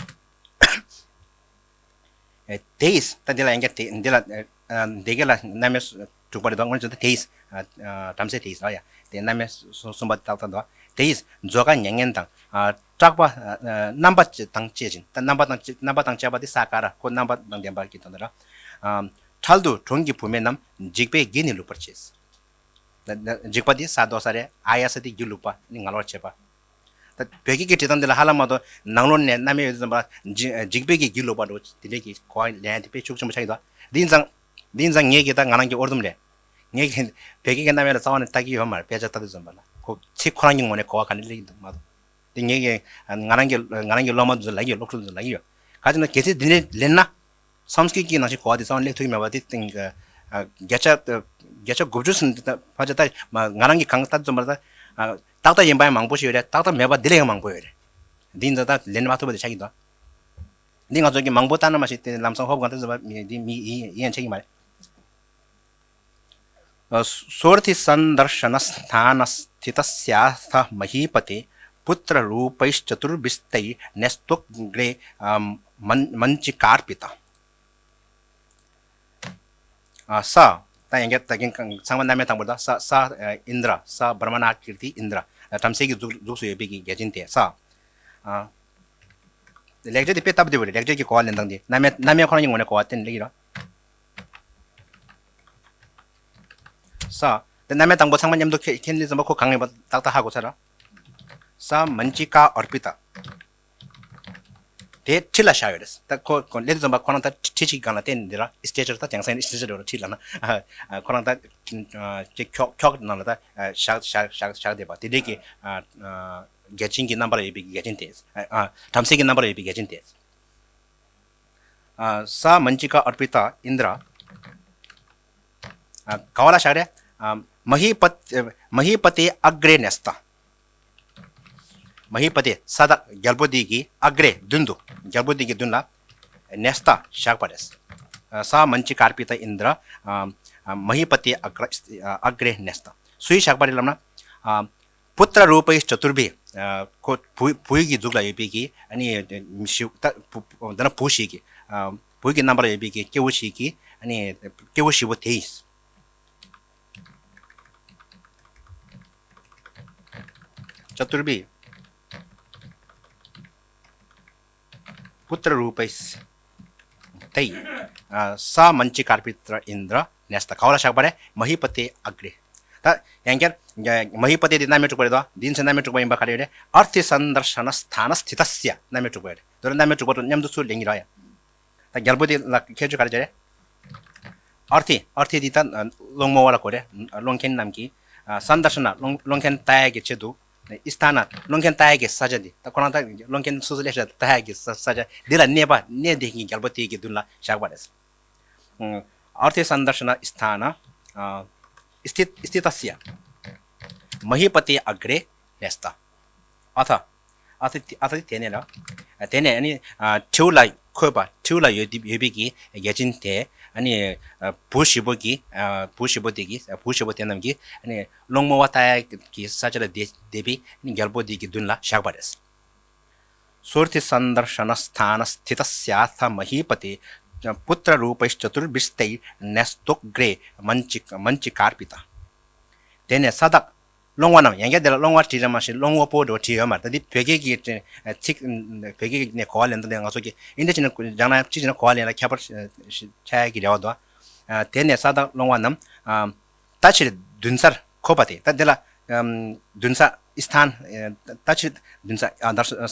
དེ་ཡིས། ད་འདི་ལ་ཡང་བསྐྱར་དེ་འདི་ལ་འདི་ག་ལ་རྣམ་དབྱེ་དྲུག་པ་རེད་དོ། སྔོན་ཆད་དེ་ཡིས། བྲམ་ཟེ་དེ་ཡིས་ལ་ཡ། དེ་རྣམ་དབྱེ་གསུམ་པ་ཏག་ཏག་འདུག། དེ་ཡིས་མཛོ་ཀ་མྱ་ངན་དང་སྐྲག་པ་རྣམ་པ་དང་བཅས་ཤིང་། ད་རྣམ་པ་དང་བཅས་རྣམ་པ་དང་བཅས་པ་དེ་ས་ཀ་ར་ཁོ་རྣམ་པ་དང་ལྡན་པ་གི་དོན་དག་ར། འཕྲལ་དུ་གྲོང་གི་བུད་མེད་རྣམས་འཇིགས་པས་བགྱིས་ནས་ལུས་པར་བྱེད། འཇིགས་པ་འདི་ས་དྷ་ས་རེད། ཨ་ཡ་ས་འདི་རྒྱུ་ལུས་པ་ནི་ངལ་བར་བྱེད་པ། ད་བོད་སྐད་ཀྱི་བྲིས་སྟངས་འདི་ལ་ཧ་ལམ་མ་གཏོགས་ནང་ལོགས་ནས་རྣམ་དབྱེ་ཡོད་དུས་ཙམ་པ་ལ་འཇིགས་པའི་གི་རྒྱུ་ལུས་པ་འདྲ་བོ་དེ་འདྲའི་གི་གོ་བ་ལེན་ཡ་དེ་དཔེ་ཤུགས་ཆེན་པོ་ཆགས་ཀྱི་འདུག། འདི་ཡིན་ཙང་འདི་ཡིན་ཙང་ངས་ཀྱི་ད་ང་རང་གི་ཨོར་དུམ་རེད། ངས་ཀྱི་བོད་སྐད་ཀྱི་རྣམ་དབྱེ་ལ་རྩ་བ་ནས་ལྟ་གི་ཡོད་མ་རེད། དཔེ་ཆ་ལྟ་དུས་ཙམ་པ་ལ་ཁོ་ཚིག་ཁོ་རང་གི་ངོས་ནས་གོ་བ་ག་ནས་སླེབས་ཀྱི་འདུག་མ་གཏོགས། དེ་ངས་ཀྱི་ང་རང་གི་ང་རང་གི་སློབ་མ་ཚོ་ལ་ཡོད། སློབ་ཕྲུག་ཚོ་ལ་ཡོད། ག་ཅི་ན་གལ་སྲིད་འདི་འདྲའི་ལེན་ན། སཾ་སྐྲྀཏ་ཀྱི་ནང་བཞིན་གོ་བ་དེ་ཚང་མ་སླེབས་ཐུབ་ཀྱི་མེད་པ་དེ་སྟེང་གི་བརྒྱ་ཆ་བརྒྱ་ཆ་དགུ་བཅུ་ཙམ་དེ་ཕལ་ཆེར་ད་ང་རང་གི་གང་ལྟར་ཙམ་པ་ད་ཏག་ཏག་ཡིན་པ་ཡང་མང་པོ་ཞིག་ཡོད་རེད། ཏག་ཏག་མེད་པ་དེ་ལས་ཡང་མང་པོ་ཡོད་རེད། འདི་ཡིན་ཙང་ད་ལེན་མ་ཐུབ་པ་དེ་ཆགས་ཀྱི་འདུག། འདི་ང་ཚོ་གི་མང་པོ་ལྟ་ན་མ་ཤེས་ཏེ་ལམ་སང་ཧོབ་གང་ལྟར་ཙམ་པ་མི་འདི་མི་ཡིན་ཡང་ཆགས་ཀྱི་མ་རེད། सोऽर्थिसन्दर्शनस्थानस्थितस्याथ महीपते पुत्ररूपैश्चतुर्भिस्तैर्न्यस्तोऽग्रे मञ्चिकार्पित। ས། ད་ཡང་བསྐྱར་ད་གིན་ཚང་མ་རྣམ་དབྱེ་དང་པོ་ད་ས། ས་ཨིནྡྲ། ས་བྷྲ་མ་ཎ་ཀིརྟི་ཨིནྡྲ། བྲམ་ཟེ་གི་གཟུགས་གཟུགས་སུ་ཡོད་པའི་གི་བརྒྱ་བྱིན་དེ་ས། ལེགས་སྦྱར་དེ་དཔེ་སྟབས་བདེ་བ་རེད། ལེགས་སྦྱར་གྱི་གོ་བ་ལེན་སྟངས་དེ་རྣམ་དབྱེ་རྣམ་དབྱེ་ཁོ་རང་གི་ངོས་ནས་གོ་བ་བསྟན་ལེགས་ཡིན་ར། ས། དེ་རྣམ་དབྱེ་དང་པོ་ཚང་མ་མཉམ་དུ་ཁྱེད་ཁྱེད་ལས་ཙམ་པ་ཁོ་གང་ཡིན་པ་ཏག་ཏག་ཧ་གོ་ཚར་ར། ས་མཉྩིཀ་ཨརྤིཏ། དེ་ཁྲི་ལ་བཞག་ཡོད་རེད། ད་ཁོ་ཁོ་སླེབས་དུས་ཙམ་པ་ཁོ་རང་ད་ཁྲི་གཅིག་སྒང་ལ་བསྟན་འདི་ར་སི་ཊེ་ཅར། ད་ཅང་སེང་སི་ཊེ་ཅར་འགྲོ་ཁྲི་ལ་ན་ཁོ་རང་ད་ཅིག་ཁྱོག་ཁྱོག་ནང་ལ་ད་བཞག་བཞག་བཞག་བཞག་བསྡད་པ་དེ་འདྲའི་གི་བརྒྱ་བྱིན་གྱི་རྣམ་པར་ཡོད་པའི་བརྒྱ་བྱིན་དེ། བྲམ་ཟེ་གི་རྣམ་པར་ཡོད་པའི་བརྒྱ་བྱིན་དེ། सा मञ्चिका अर्पिता इन्द्र ག་བ་ལ་བཞག་རེད། महीपत महीपते अग्रे न्यस्त। མ་ཧི་པ་ཏི་ས་བདག་རྒྱལ་པོ་དེ་གི་ཨ་གྲེ་མདུན་དུ། རྒྱལ་པོ་དེ་གི་མདུན་ལ་ནེ་སྟ་བཞག་པ་རེད། ས་མཉྩི་ཀར་པི་ཏ་ཨིནྡྲ་མ་ཧི་པ་ཏི་ཨ་གྲེ་ནེ་སྟ། སུས་བཞག་པ་རེད་ལབ་ན། པུ་ཏྲ་རུ་པེ་ཅ་ཏུར་བི། ཁོ་བུ་བུ་གི་གཟུགས་ལ་ཡོད་པའི་གི་ཨ་ནི་ཞིག་ད་བུ་ད་ན་བུ་ཞིག་གི་བུ་གི་རྣམ་པར་ཡོད་པའི་གི་སྐྱེ་བོ་ཞིག་གི་ཨ་ནི་སྐྱེ་བོ་བཞི་པོ་དེ་ཡིན། ཅ་ཏུར་བི། པུ་ཏྲ་རུ་པེ་སི། དེ་ཡིན། ས་མཉྩི་ཀར་པི་ཏ་ཨིནྡྲ་ནེ་སྟ། ག་བ་ལ་བཞག་པ་རེད། མ་ཧི་པ་ཏི་ཨ་གྲེ། ད་ཡང་བསྐྱར་མ་ཧི་པ་ཏི་དེ་རྣམ་དབྱེ་དྲུག་པ་རེད་དོ། འདི་ཚོ་རྣམ་དབྱེ་དྲུག་པ་ཡིན་པ་ག་རེ་རེད། ཨར་ཐི་སན་དར་ཤ་ན་སི་ཐ་ན་སི་ཐི་ཏ་སི་ཡ། རྣམ་དབྱེ་དྲུག་པ་རེད། དོ་རྣམ་དབྱེ་དྲུག་པ་དང་མཉམ་དུ་ཚུར་ལེན་གྱི་ར་ཡ། ད་རྒྱལ་པོ་དེ་ལ་ཁྱད་ཆོས་ག་རེ་བྱ་རེད། ཨར་ཐི། ཨར་ཐི་འདི་ད་སློང་མོ་བ་ལ་གོ་རེད། སློང་མཁན་རྣམས་ཀྱིས། སན་དར་ཤ་ན། སློང་སློང་མཁན་ལྟ་ཡ་གི་ཆེད་དུ། སི་ཐ་ན། སློང་མཁན་ལྟ་ཡ་གི་ས་ཆ་འདི། ད་ཁོ་རང་ད་སློང་མཁན་སོ་སོ་སླེབས་ཤག་ལྟ་ཡ་གི་ས་ས་ཆ་འདི་ལ་གནས་པ་གནས་བསྡད་མཁན་རྒྱལ་པོ་དེ་གི་མདུན་ལ་བཞག་པ་རེད། ཨར་ཐི་སན་དར་ཤ་ན་སི་ཐ་ན། སི་ཐི་སི་ཐི་ཏ་སི་ཡ། མ་ཧི་པ་ཏི་ཨ་གྲེ་ནེ་སྟ། ཨ་ཐ། ཨ་ཐ་ཨ་ཐ་དེ་ནས་ལ། དེ་ནས་ཨ་ནི་ཁྲིའུ་ལ་འཁོད་པ། ཁྲིའུ་ལ་ཡོད་ཡོད་པའི་གི་བརྒྱ་བྱིན་དེ། ཨ་ནི་བུ་བཞི་པོ་གི་བུ་བཞི་པོ་དེ་གི་བུ་བཞི་པོ་དེ་རྣམས་ཀྱི་ཨ་ནི་སློང་མོ་བ་ལྟ་ཡ་གི་ས་ཆ་ལ་བསྡད་བསྡད་པའི་ཨ་ནི་རྒྱལ་པོ་དེ་གི་མདུན་ལ་བཞག་པ་རེད། སུར་ཐི་སན་དར་ཤ་ན་སི་ཐ་ན་སི་ཐི་ཏ་སི་ཡ་ཐ་མ་ཧི་པ་ཏི་པུ་ཏྲ་རུ་པེ་ཅ་ཏུར་བི་སྟེ་ནེ་སྟོ་གྲེ་མཉྩི་མཉྩི་ཀར་པི་ཏ། དེ་ནས་ས་བདག་སློང་བ་རྣམས། ཡང་བསྐྱར་དེ་ལ་སློང་བ་བྲིས་ར་མ་ཤེས། སློང་བ་པོ་འགྲོ་བྲིས་ཡོད་མ་རེད། ད་འདི་བོད་སྐད་ཀྱི་ཚིག་བོད་སྐད་ནས་གོ་བ་ལེན་སྟངས་དེ་ང་ཚོ་གི་ཨིན་ཌི་ཅི་ནས་སྦྱང་ན་ཅི་བྱས་ན་གོ་བ་ལེན་ལ་ཁྱད་པར་ཆགས་ཡ་གི་རེ་བ་འདུག་དེ་ནས་ས་བདག་སློང་བ་རྣམས། ལྟ་ཕྱིར་མདུན་སར་འཁོད་པ་དེ། ད་འདི་ལ་མདུན་ས་སི་ཐན། ལྟ་ཕྱིར་མདུན་ས།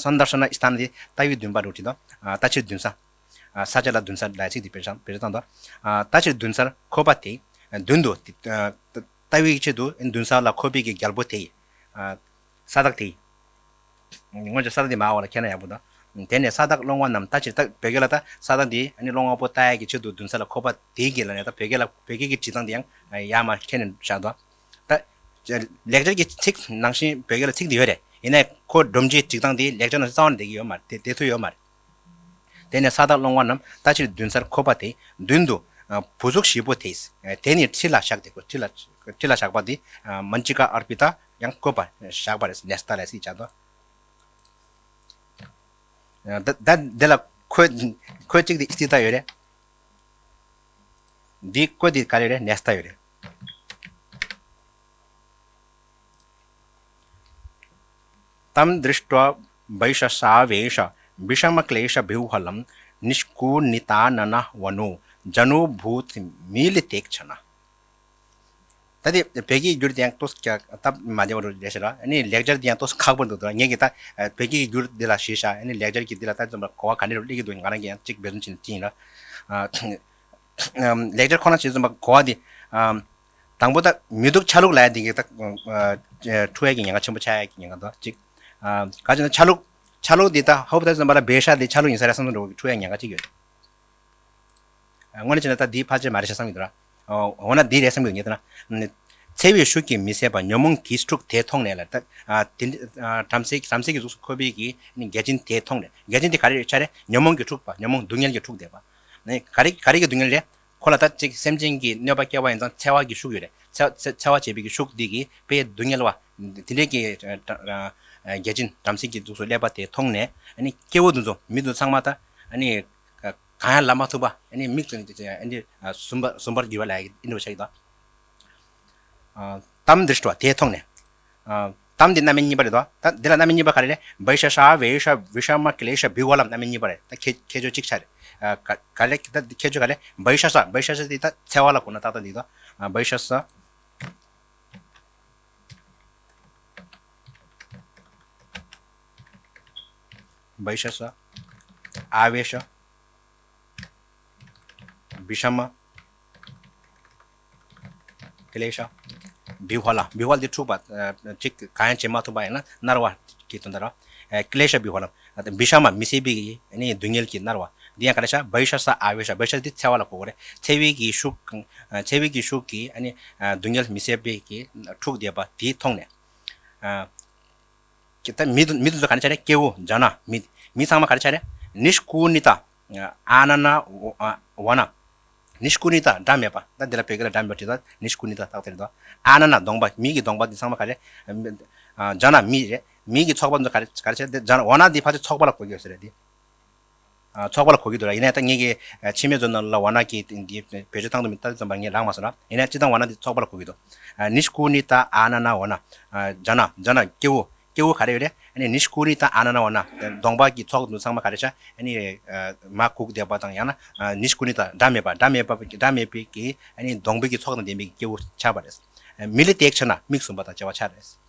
སན་དར་ཤ་ན་སི་ཐན་དེ་ལྟ་བའི་མདུན་པ་འགྲོ་བྲིས་དང་། ལྟ་ཕྱིར་མདུན་ས། ས་ཆ་ལ་མདུན་ས་ལ་ཚིག་དེ་བེད་སྤྱོད་བེད་སྤྱོད་བཏང་དང་། ལྟ་ཕྱིར་མདུན་སར་འཁོད་པ་དེ། མདུན་དུ། ལྟ་བའི་ཆེད་དུ་མདུན་ས་ལ་འཁོད་པའི་གི་རྒྱལ་པོ་དེ་ཡིས། ས་བདག་དེ་ཡིས། སྔོན་ཆད་ས་བདག་དེ་མ་འོ་ལ་ཁྱེད་ན་ཡག་པོ་དང་། དེ་ནས་ས་བདག་སློང་བ་རྣམས་ལྟ་ཕྱིར། ད་བོད་སྐད་ལ་ད་ས་བདག་དེ་ཨ་ནི་སློང་བ་པོ་ལྟ་ཡ་གི་ཆེད་དུ་མདུན་ས་ལ་འཁོད་པ་དེ་གི་ལ་ནས་ད་བོད་སྐད་ལ་བོད་སྐད་ཀྱི་བྲིས་སྟངས་དེ་ཡང་ཡར་མར་ཁྱེད་ནས་བཞག་དང་། ད་ལེགས་སྦྱར་གྱི་ཚིག་ནང་བཞིན་བོད་སྐད་ལ་ཚིག་དེ་ཡོད་རེད། ཡིན་ནའི་ཁོ་སྒྲོམ་གཞིའི་བྲིས་སྟངས་དེ་ལེགས་སྦྱར་ནང་བཞིན་རྩ་བ་ནས་བསྡད་ཀྱི་ཡོད་མ་རེད། དེ་བསྡད་ཐུབ་ཡོད་མ་རེད། དེ་ནས་ས་བདག་སློང་བ་རྣམས་ལྟ་ཕྱིར་མདུན་སར་འཁོད་པ་དེ། མདུན་དུ་བུ་གཟུགས་བཞི་པོ་དེས། དེ་ནི་ཁྲི་ལ་བཞག་སྟེ། ཁྲི་ལ་ཁྲི་ལ་བཞག་པ་དེ་མཉྩི་ཀ་ཨར་པི་ཏ་ཡང་བཀོད་པ་བཞག་པ་རེད། ནེ་སྟ་ལ་སི་བྱ་དོ། ད་ད་འདི་ལ་ཁོད་ཁོད་གཅིག་དེ་སི་ཐ་ཡོད་རེད། འདི་ཁོད་དེ་ག་རེ་རེད། ནེ་སྟ་ཡོད་རེད། तं दृष्ट्वा वैशसा वेष विषमक्लेशविह्वलं निष्क्रुद्धाननवनो जनुभूत् मीलिते क्षणः। ད་དེ་བོད་སྐད་བསྒྱུར་དེ་ཡང་ཏོག་ཙམ་སྟབས་མ་བདེ་བ་རུ་རེད་ཤག་ར། ཨ་ནི་ལེགས་སྦྱར་དེ་ཡང་ཏོག་ཙམ་ཁག་པོ་འདུག་ངས་ཀྱི་ད་བོད་སྐད་བསྒྱུར་འདི་ལ་གཞི་བཞག་ཨ་ནི་ལེགས་སྦྱར་གྱི་འདི་ལ་ད་ཙམ་པ་གོ་བ་ག་འདྲ་རུ་སླེབས་ཀྱི་འདུག་ང་རང་གི་ཡང་གཅིག་འབད་བརྩོན་བྱས་ནས་བྲིས་ཡིན་ར། ལེགས་སྦྱར་ཁོ་ན་བྱས་ཙམ་པ་གོ་བ་འདི། དང་པོ་ད་མི་སྡུག་ཆ་ལུགས་ལ་ཡ་འདི་གི་ད་འཁྲུལ་ཡ་གི་ཉེན་ཁ་ཆེན་པོ་ཆགས་ཡ་གི་ཉེན་ཁ་འདུག་གཅིག་ག་ཅི་ན་ཆ་ལུགས་ཆ་ལུགས་འདི་ད་ཧོབ་ད་ཙམ་པ་ལ་བེ་ཤ་འདི་ཆ་ལུགས་ཡིན་ས་རེད་བསམ་བསམ་འགྲོ་གི་འཁྲུལ་ཡ་ཉེན་ཁ་གཅིག་ཡོད། དངོས་གནས་བྱས་ན་ད་འདིའི་ཕལ་ཆེར་མ་རེད་ཤག་བསམ་གྱི་འདུག་ར། འོ་ན་འདི་རེད་བསམ་གྱི་འདུག་ངས་ལྟ་ན། འཚེ་བའི་ཤུགས་ཀྱིས་མི་བཟད་པ། ཉོན་མོངས་གྱིས་འཁྲུགས་དེ་མཐོང་ནས་ལ། ད་དེ་འདྲ་བྲམ་ཟེ་བྲམ་ཟེ་གི་གཟུགས་སུ་འཁོད་པའི་གི་བརྒྱ་བྱིན་དེ་མཐོང་ནས། བརྒྱ་བྱིན་དེ་ག་རེ་ཆ་རེད། ཉོན་མོངས་ཀྱིས་འཁྲུགས་པ། ཉོན་མོངས་སྡུག་བསྔལ་གྱིས་འཁྲུགས་བསྡད་པ། ག་རེ་ག་རེ་གི་སྡུག་བསྔལ་རེད། ཁོ་ལ་ད་ཅིག་སེམས་ཅན་གྱི་གནོད་པ་སྐྱེལ་བ་ཡིན་ཙང་འཚེ་བ་གི་ཤུགས་ཡོད་རེད། འཚེ་འཚེ་འཚེ་བ་བྱེད་པའི་གི་ཤུགས་འདི་གིས་དཔེ་སྡུག་བསྔལ་བ་དེ་འདྲའི་གི་བརྒྱ་བྱིན་བྲམ་ཟེ་གི་གཟུགས་སུ་སླེབས་པ་དེ་མཐོང་ནས་ཨ་ནི་སྐྱེ་བོ་འདི་ཚོ་མི་འདི་ཚང་མ་ད་ཨ་ནི་གང་ཡང་ལབ་མ་ཐུབ་པ་ཨ་ནི་མིག་ཙམ་ཨ་ནི་ཟུམ་པ་ཟུམ་པར་གྱུར་པ་ལ་ཨིན་རུ་ཆགས་ཀྱི་དང་། ཏམ་དྲིཥྚ་དེ་མཐོང་ནས། ཏམ་འདི་རྣམ་དབྱེ་གཉིས་པ་རེད་དོ། ད་འདི་ལ་རྣམ་དབྱེ་གཉིས་པ་ག་རེ་རེད། བྷི་ཤ་ས་བེ་ཤ་བི་ཤ་མ་ཀི་ལེ་ཤ་བི་ཝ་ལམ། རྣམ་དབྱེ་གཉིས་པ་རེད། ད་ཁྱད་ཁྱད་ཆོས་གཅིག་ཆ་རེད། ག་ག་རེ་ད་ཁྱད་ཆོས་ག་རེ། བྷི་ཤ་ས་བྷི་ཤ་ས་འདི་ད་འཚེ་བ་ལ་གོ་ན་ཏག་ཏག་འདི་དོ། བྷི་ཤ་ས། བྷི་ཤ་ས། ཨ་བེ་ཤ། བི་ཤ་མ། ཀི་ལེ་ཤ། བི་ཧོ་ལ། བི་ཧོ་ལ་འདི་འཁྲུགས་པ། ཨ་གཅིག་གང་ཡང་བྱེད་མ་ཐུབ་པ་ཡིན་ན་མནར་བ་གི་དོན་དག་རེད། ཨ་ཀི་ལེ་ཤ་བི་ཧོ་ལ། ཨ་བི་ཤ་མ་མི་བཟད་པའི་གི་ཨ་ནི་སྡུག་བསྔལ་གྱིས་མནར་བ། འདི་ཡང་ག་རེ་ཤ། བྷ་ཤ་ས་ཨ་བེ་ཤ། བྷ་ཤ་འདི་འཚེ་བ་ལ་གོ་གི་རེད། འཚེ་བའི་གི་ཤུགས། ཨ་འཚེ་བའི་གི་ཤུགས་ཀྱིས་ཨ་ནི་ཨ་སྡུག་བསྔལ་མི་བཟད་པའི་གི་འཁྲུགས་བསྡད་པ་དེ་མཐོང་ནས། ཨ་ད་མི་དེ་མི་དེ་ཚོ་ག་རེ་ཆགས་རེད། སྐྱེ་བོ་ཇ་ན་མི། མི་ཚང་མ་ག་རེ་ཆགས་རེད། ནི་ཤྐུ་ནི་ཏ། ཨ་ན་ན་ཝ་ན། ནི་ཤྐུ་ནི་ཏ་སྒྲ་མེད་པ། ད་འདི་ལ་བོད་སྐད་ལ་སྒྲ་མེད་པ་བྲིས་ད་ནི་ཤྐུ་ནི་ཏ་ཏག་ཏག་རེད་དོ། ཨ་ན་ན་གདོང་པ། མི་གི་གདོང་པ་འདི་ཚང་མ་ག་རེ། ཨ་ཇ་ན་མི་རེད། མི་གི་ཚོགས་པ་ཚོ་ག་རེ་ག་རེ་ཆགས་རེད། ཇ་ན་ཝ་ན་འདི་ཕལ་ཆེར་ཚོགས་པ་ལ་གོ་གི་ཡོད་ས་རེད་འདི། ཨ་ཚོགས་པ་ལ་གོ་གི་འདུག་ར། ཡིན་ནའི་ད་ངེད་ཀྱི་ཨ་ཕྱི་མའི་མཛོད་ནང་ལ་ཝ་ན་གི་འདི་བེད་སྤྱོད་བཏང་འདུག་མི་ལྟ་ཙམ་པ་ངས་ལངས་མ་སོང་ར། ཡིན་ནའི་སྤྱིར་བཏང་ཝ་ན་འདི་ཚོགས་པ་ལ་གོ་གི་འདུག་ཨ་ནི་ཤྐུ་ནི་ཏ་ཨ་ན་ན་ཝ་ན། ཨ་ཇ་ན་ཇ་ན་སྐྱེ་བོ། སྐྱེ་བོ་ག་རེ་ཡོད་རེད། ཨ་ནི་ནི་ཤྐུ་ནི་ཏ་ཨ་ན་ན་ཝ་ན། གདོང་པ་གི་ཚོགས་འདུ་ཚང་མ་ག་རེ་ཆགས། ཨ་ནི་ཨ་མར་གུག་བསྡད་པ་དང་ཡང་ན་ཨ་ནི་ཤྐུ་ནི་ཏ་སྒྲ་མེད་པ། སྒྲ་མེད་པ་སྒྲ་མེད་པའི་གི་ཨ་ནི་གདོང་པའི་གི་ཚོགས་དང་ལྡན་པའི་སྐྱེ་བོ་ཆགས་པ་རེད། ཨ་མི་ལི་ཏེག་ཆ་ན་མིག་ཟུམ་པ་དང་བཅས་པ་ཆགས་རེད།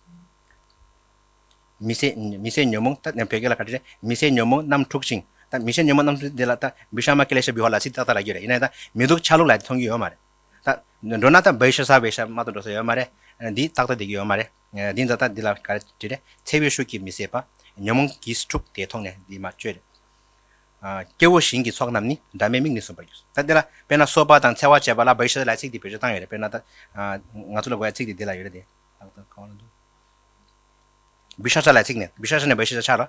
མི་བཟད། མི་བཟད་ཉོན་མོངས། ད་བོད་སྐད་ལ་ག་རེ་རེད། མི་བཟད་ཉོན་མོངས་རྣམ་འཁྲུགས་ཤིང་། ད་མི་བཟད་ཉོན་མོངས་རྣམ་འཁྲུགས་འདི་ལ་ད་བི་ཤ་མ་ཀི་ལེ་ཤ་བི་ཧོ་ལ་ཟེར་ཏག་ཏག་ལབ་ཀྱི་རེད། ཡིན་ནའི་ད་མི་སྡུག་ཆ་ལུགས་ལ་མཐོང་གི་ཡོད་མ་རེད། ད་འགྲོ་ན་ད་བྷ་ཤ་ས་བྷ་ཤ་མ་གཏོགས་འགྲོ་ས་ཡོད་མ་རེད། འདི་ཏག་ཏག་བསྡད་ཀྱི་ཡོད་མ་རེད། འདི་ད་ད་འདི་ལ་ག་རེ་བྲིས་རེད། འཚེ་བའི་ཤུགས་ཀྱིས་མི་བཟད་པ། ཉོན་མོངས་ཀྱིས་འཁྲུགས་དེ་མཐོང་ནས་འདི་མ་བཅོས་རེད། ཨ་སྐྱེ་བོ་གཞན་གྱི་ཚོགས་རྣམས་ནི། སྒྲ་མེད་མིག་ནི་ཟུམ་པར་འགྱུར། ད་འདི་ལ་དཔེར་ན་གསོད་པ་དང་འཚེ་བ་བྱེད་པ་ལ་བྷ་ཤ་ས་ལབ་ཚིག་འདི་བེད་སྤྱོད་བཏང་ཡོད་རེད། དཔེར་ན་ད་ཨ་ང་ཚོ་ལ་དགོས་ཡ་ཚིག་འདི་འདི་ལ་ཡོད་རེད་དེ། ཏག་ཏག་གང་ལ་འདུག་བི་ཤ་ཤ་ལབ་ཚིག་ནས། བི་ཤ་ཤ་ནས་བྷ་ཤ་ཤ་ཆགས་ར།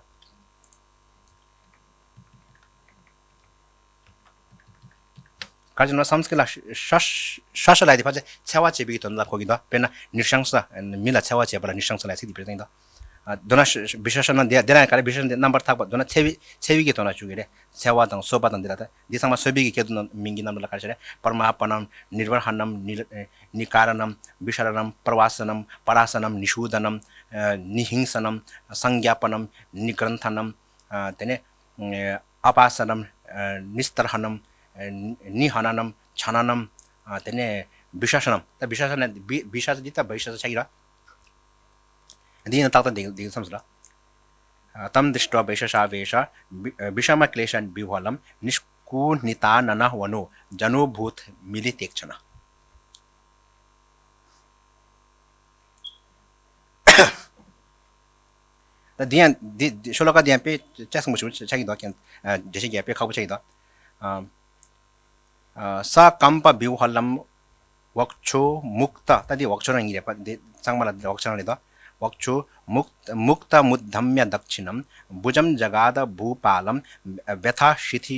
ག་ཅི་ན་སཾ་སྐྲྀཏ་ལ་ཤ་ཤ་ཤ་ལབ་དེ་ཕལ་ཆེར་འཚེ་བ་བྱེད་པའི་དོན་ལ་གོ་གི་འདུག་དཔེར་ན་ནི་ཤང་ས། མི་ལ་འཚེ་བ་བྱེད་པ་ལ་ནི་ཤང་ས་ལབ་ཚིག་དེ་བེད་སྤྱོད་འདུག་ཨ་མདོར་ན་ཤ་ཤ་བི་ཤ་ཤ་ན་འདི་འདི་ལ་ག་རེ། བི་ཤ་ཤ་ན་འདི་རྣམ་པར་དག་པ། མདོར་ན་འཚེ་བའི་འཚེ་བའི་གི་དོན་ལ་འཇུག་གི་རེད། འཚེ་བ་དང་གསོད་པ་དང་འདི་ལ་ད། འདི་ཚང་མ་གསོད་པའི་གི་སྐད་དོད་ནང་མིང་གི་རྣམ་གྲངས་ལ་ག་རེ་བྱ་རེད། པར་མ་པ་ནམ། ནི་བར་ཧ་ནམ། ནི་ནི་ཀ་ར་ནམ། བི་ཤ་ར་ནམ། པར་བ་ས་ནམ། པ་ར་ས་ནམ། ནི་ཤུ་དྷ་ནམ། ཨ་ནི་ཧིང་ས་ནམ། སངས་རྒྱ་པ་ནམ། ནི་གྲན་ཐ་ནམ། ཨ་དེ་ནས་ཨ་པ་ས་ནམ། ཨ་ནི་སྟར་ཧ་ནམ། ཨ་ནི་ཧ་ན་ནམ། ཆ་ན་ནམ། ཨ་དེ་ནས་བི་ཤ་ཤ་ནམ། ད་བི་ཤ་ཤ་ན་བི་བི་ཤ་ཤ་འདི་ད་བི་ཤ་ཤ་ཆགས་ཀྱི་ར། འདི་ཡིན་ན་ཏག་ཏག་འདི་འདི་མཚམས་སུ་ལ། ཨ་ཏམ་དྲིཤྟྭ་བྷ་ཤ་ཤ་བྷ་ཤ། བྷི་ཤ་མ་ཀི་ལེ་ཤ་བྷི་ཧོ་ལམ། ནི་ཤྐུ་ནི་ཏ་ཨ་ན་ན་ཝ་ནོ། ཇ་ནོ་བྷུ་ཏ་མི་ལི་ཏེག་ཆ་ན། ད་འདི་ཡང་འདི་འདི་ཤོ་ལོ་ཀ་འདི་ཡང་དཔེ་ལྕགས་སྲིན་པོ་ཞིག་ཆགས་ཀྱི་འདུག་ཀྱང་། ཨ་འགྲེལ་བཤད་རྒྱག་དཔེ་ཁག་པོ་ཆགས་ཀྱི་འདུག་ཨ། ཨ་ས་ཀམ་པ་བྷི་ཧོ་ལམ། ཝཀྵོ་མུཀྟ། ད་འདི་ཝཀྵོ་རང་ཡིན་རེད་པ། འདི་ཚང་མ་ལ་ཝཀྵོ་རང་རེད་དོ། ཝཀྵོ་མུཀ་མུཀྟ་མུདྡྷམྱ་དཀྵིནམ། བྷུ་ཇམ་ཛ་ག་ཏ་བྷུ་པཱ་ལམ། བྷ་ཐ་ཤི་ཐི་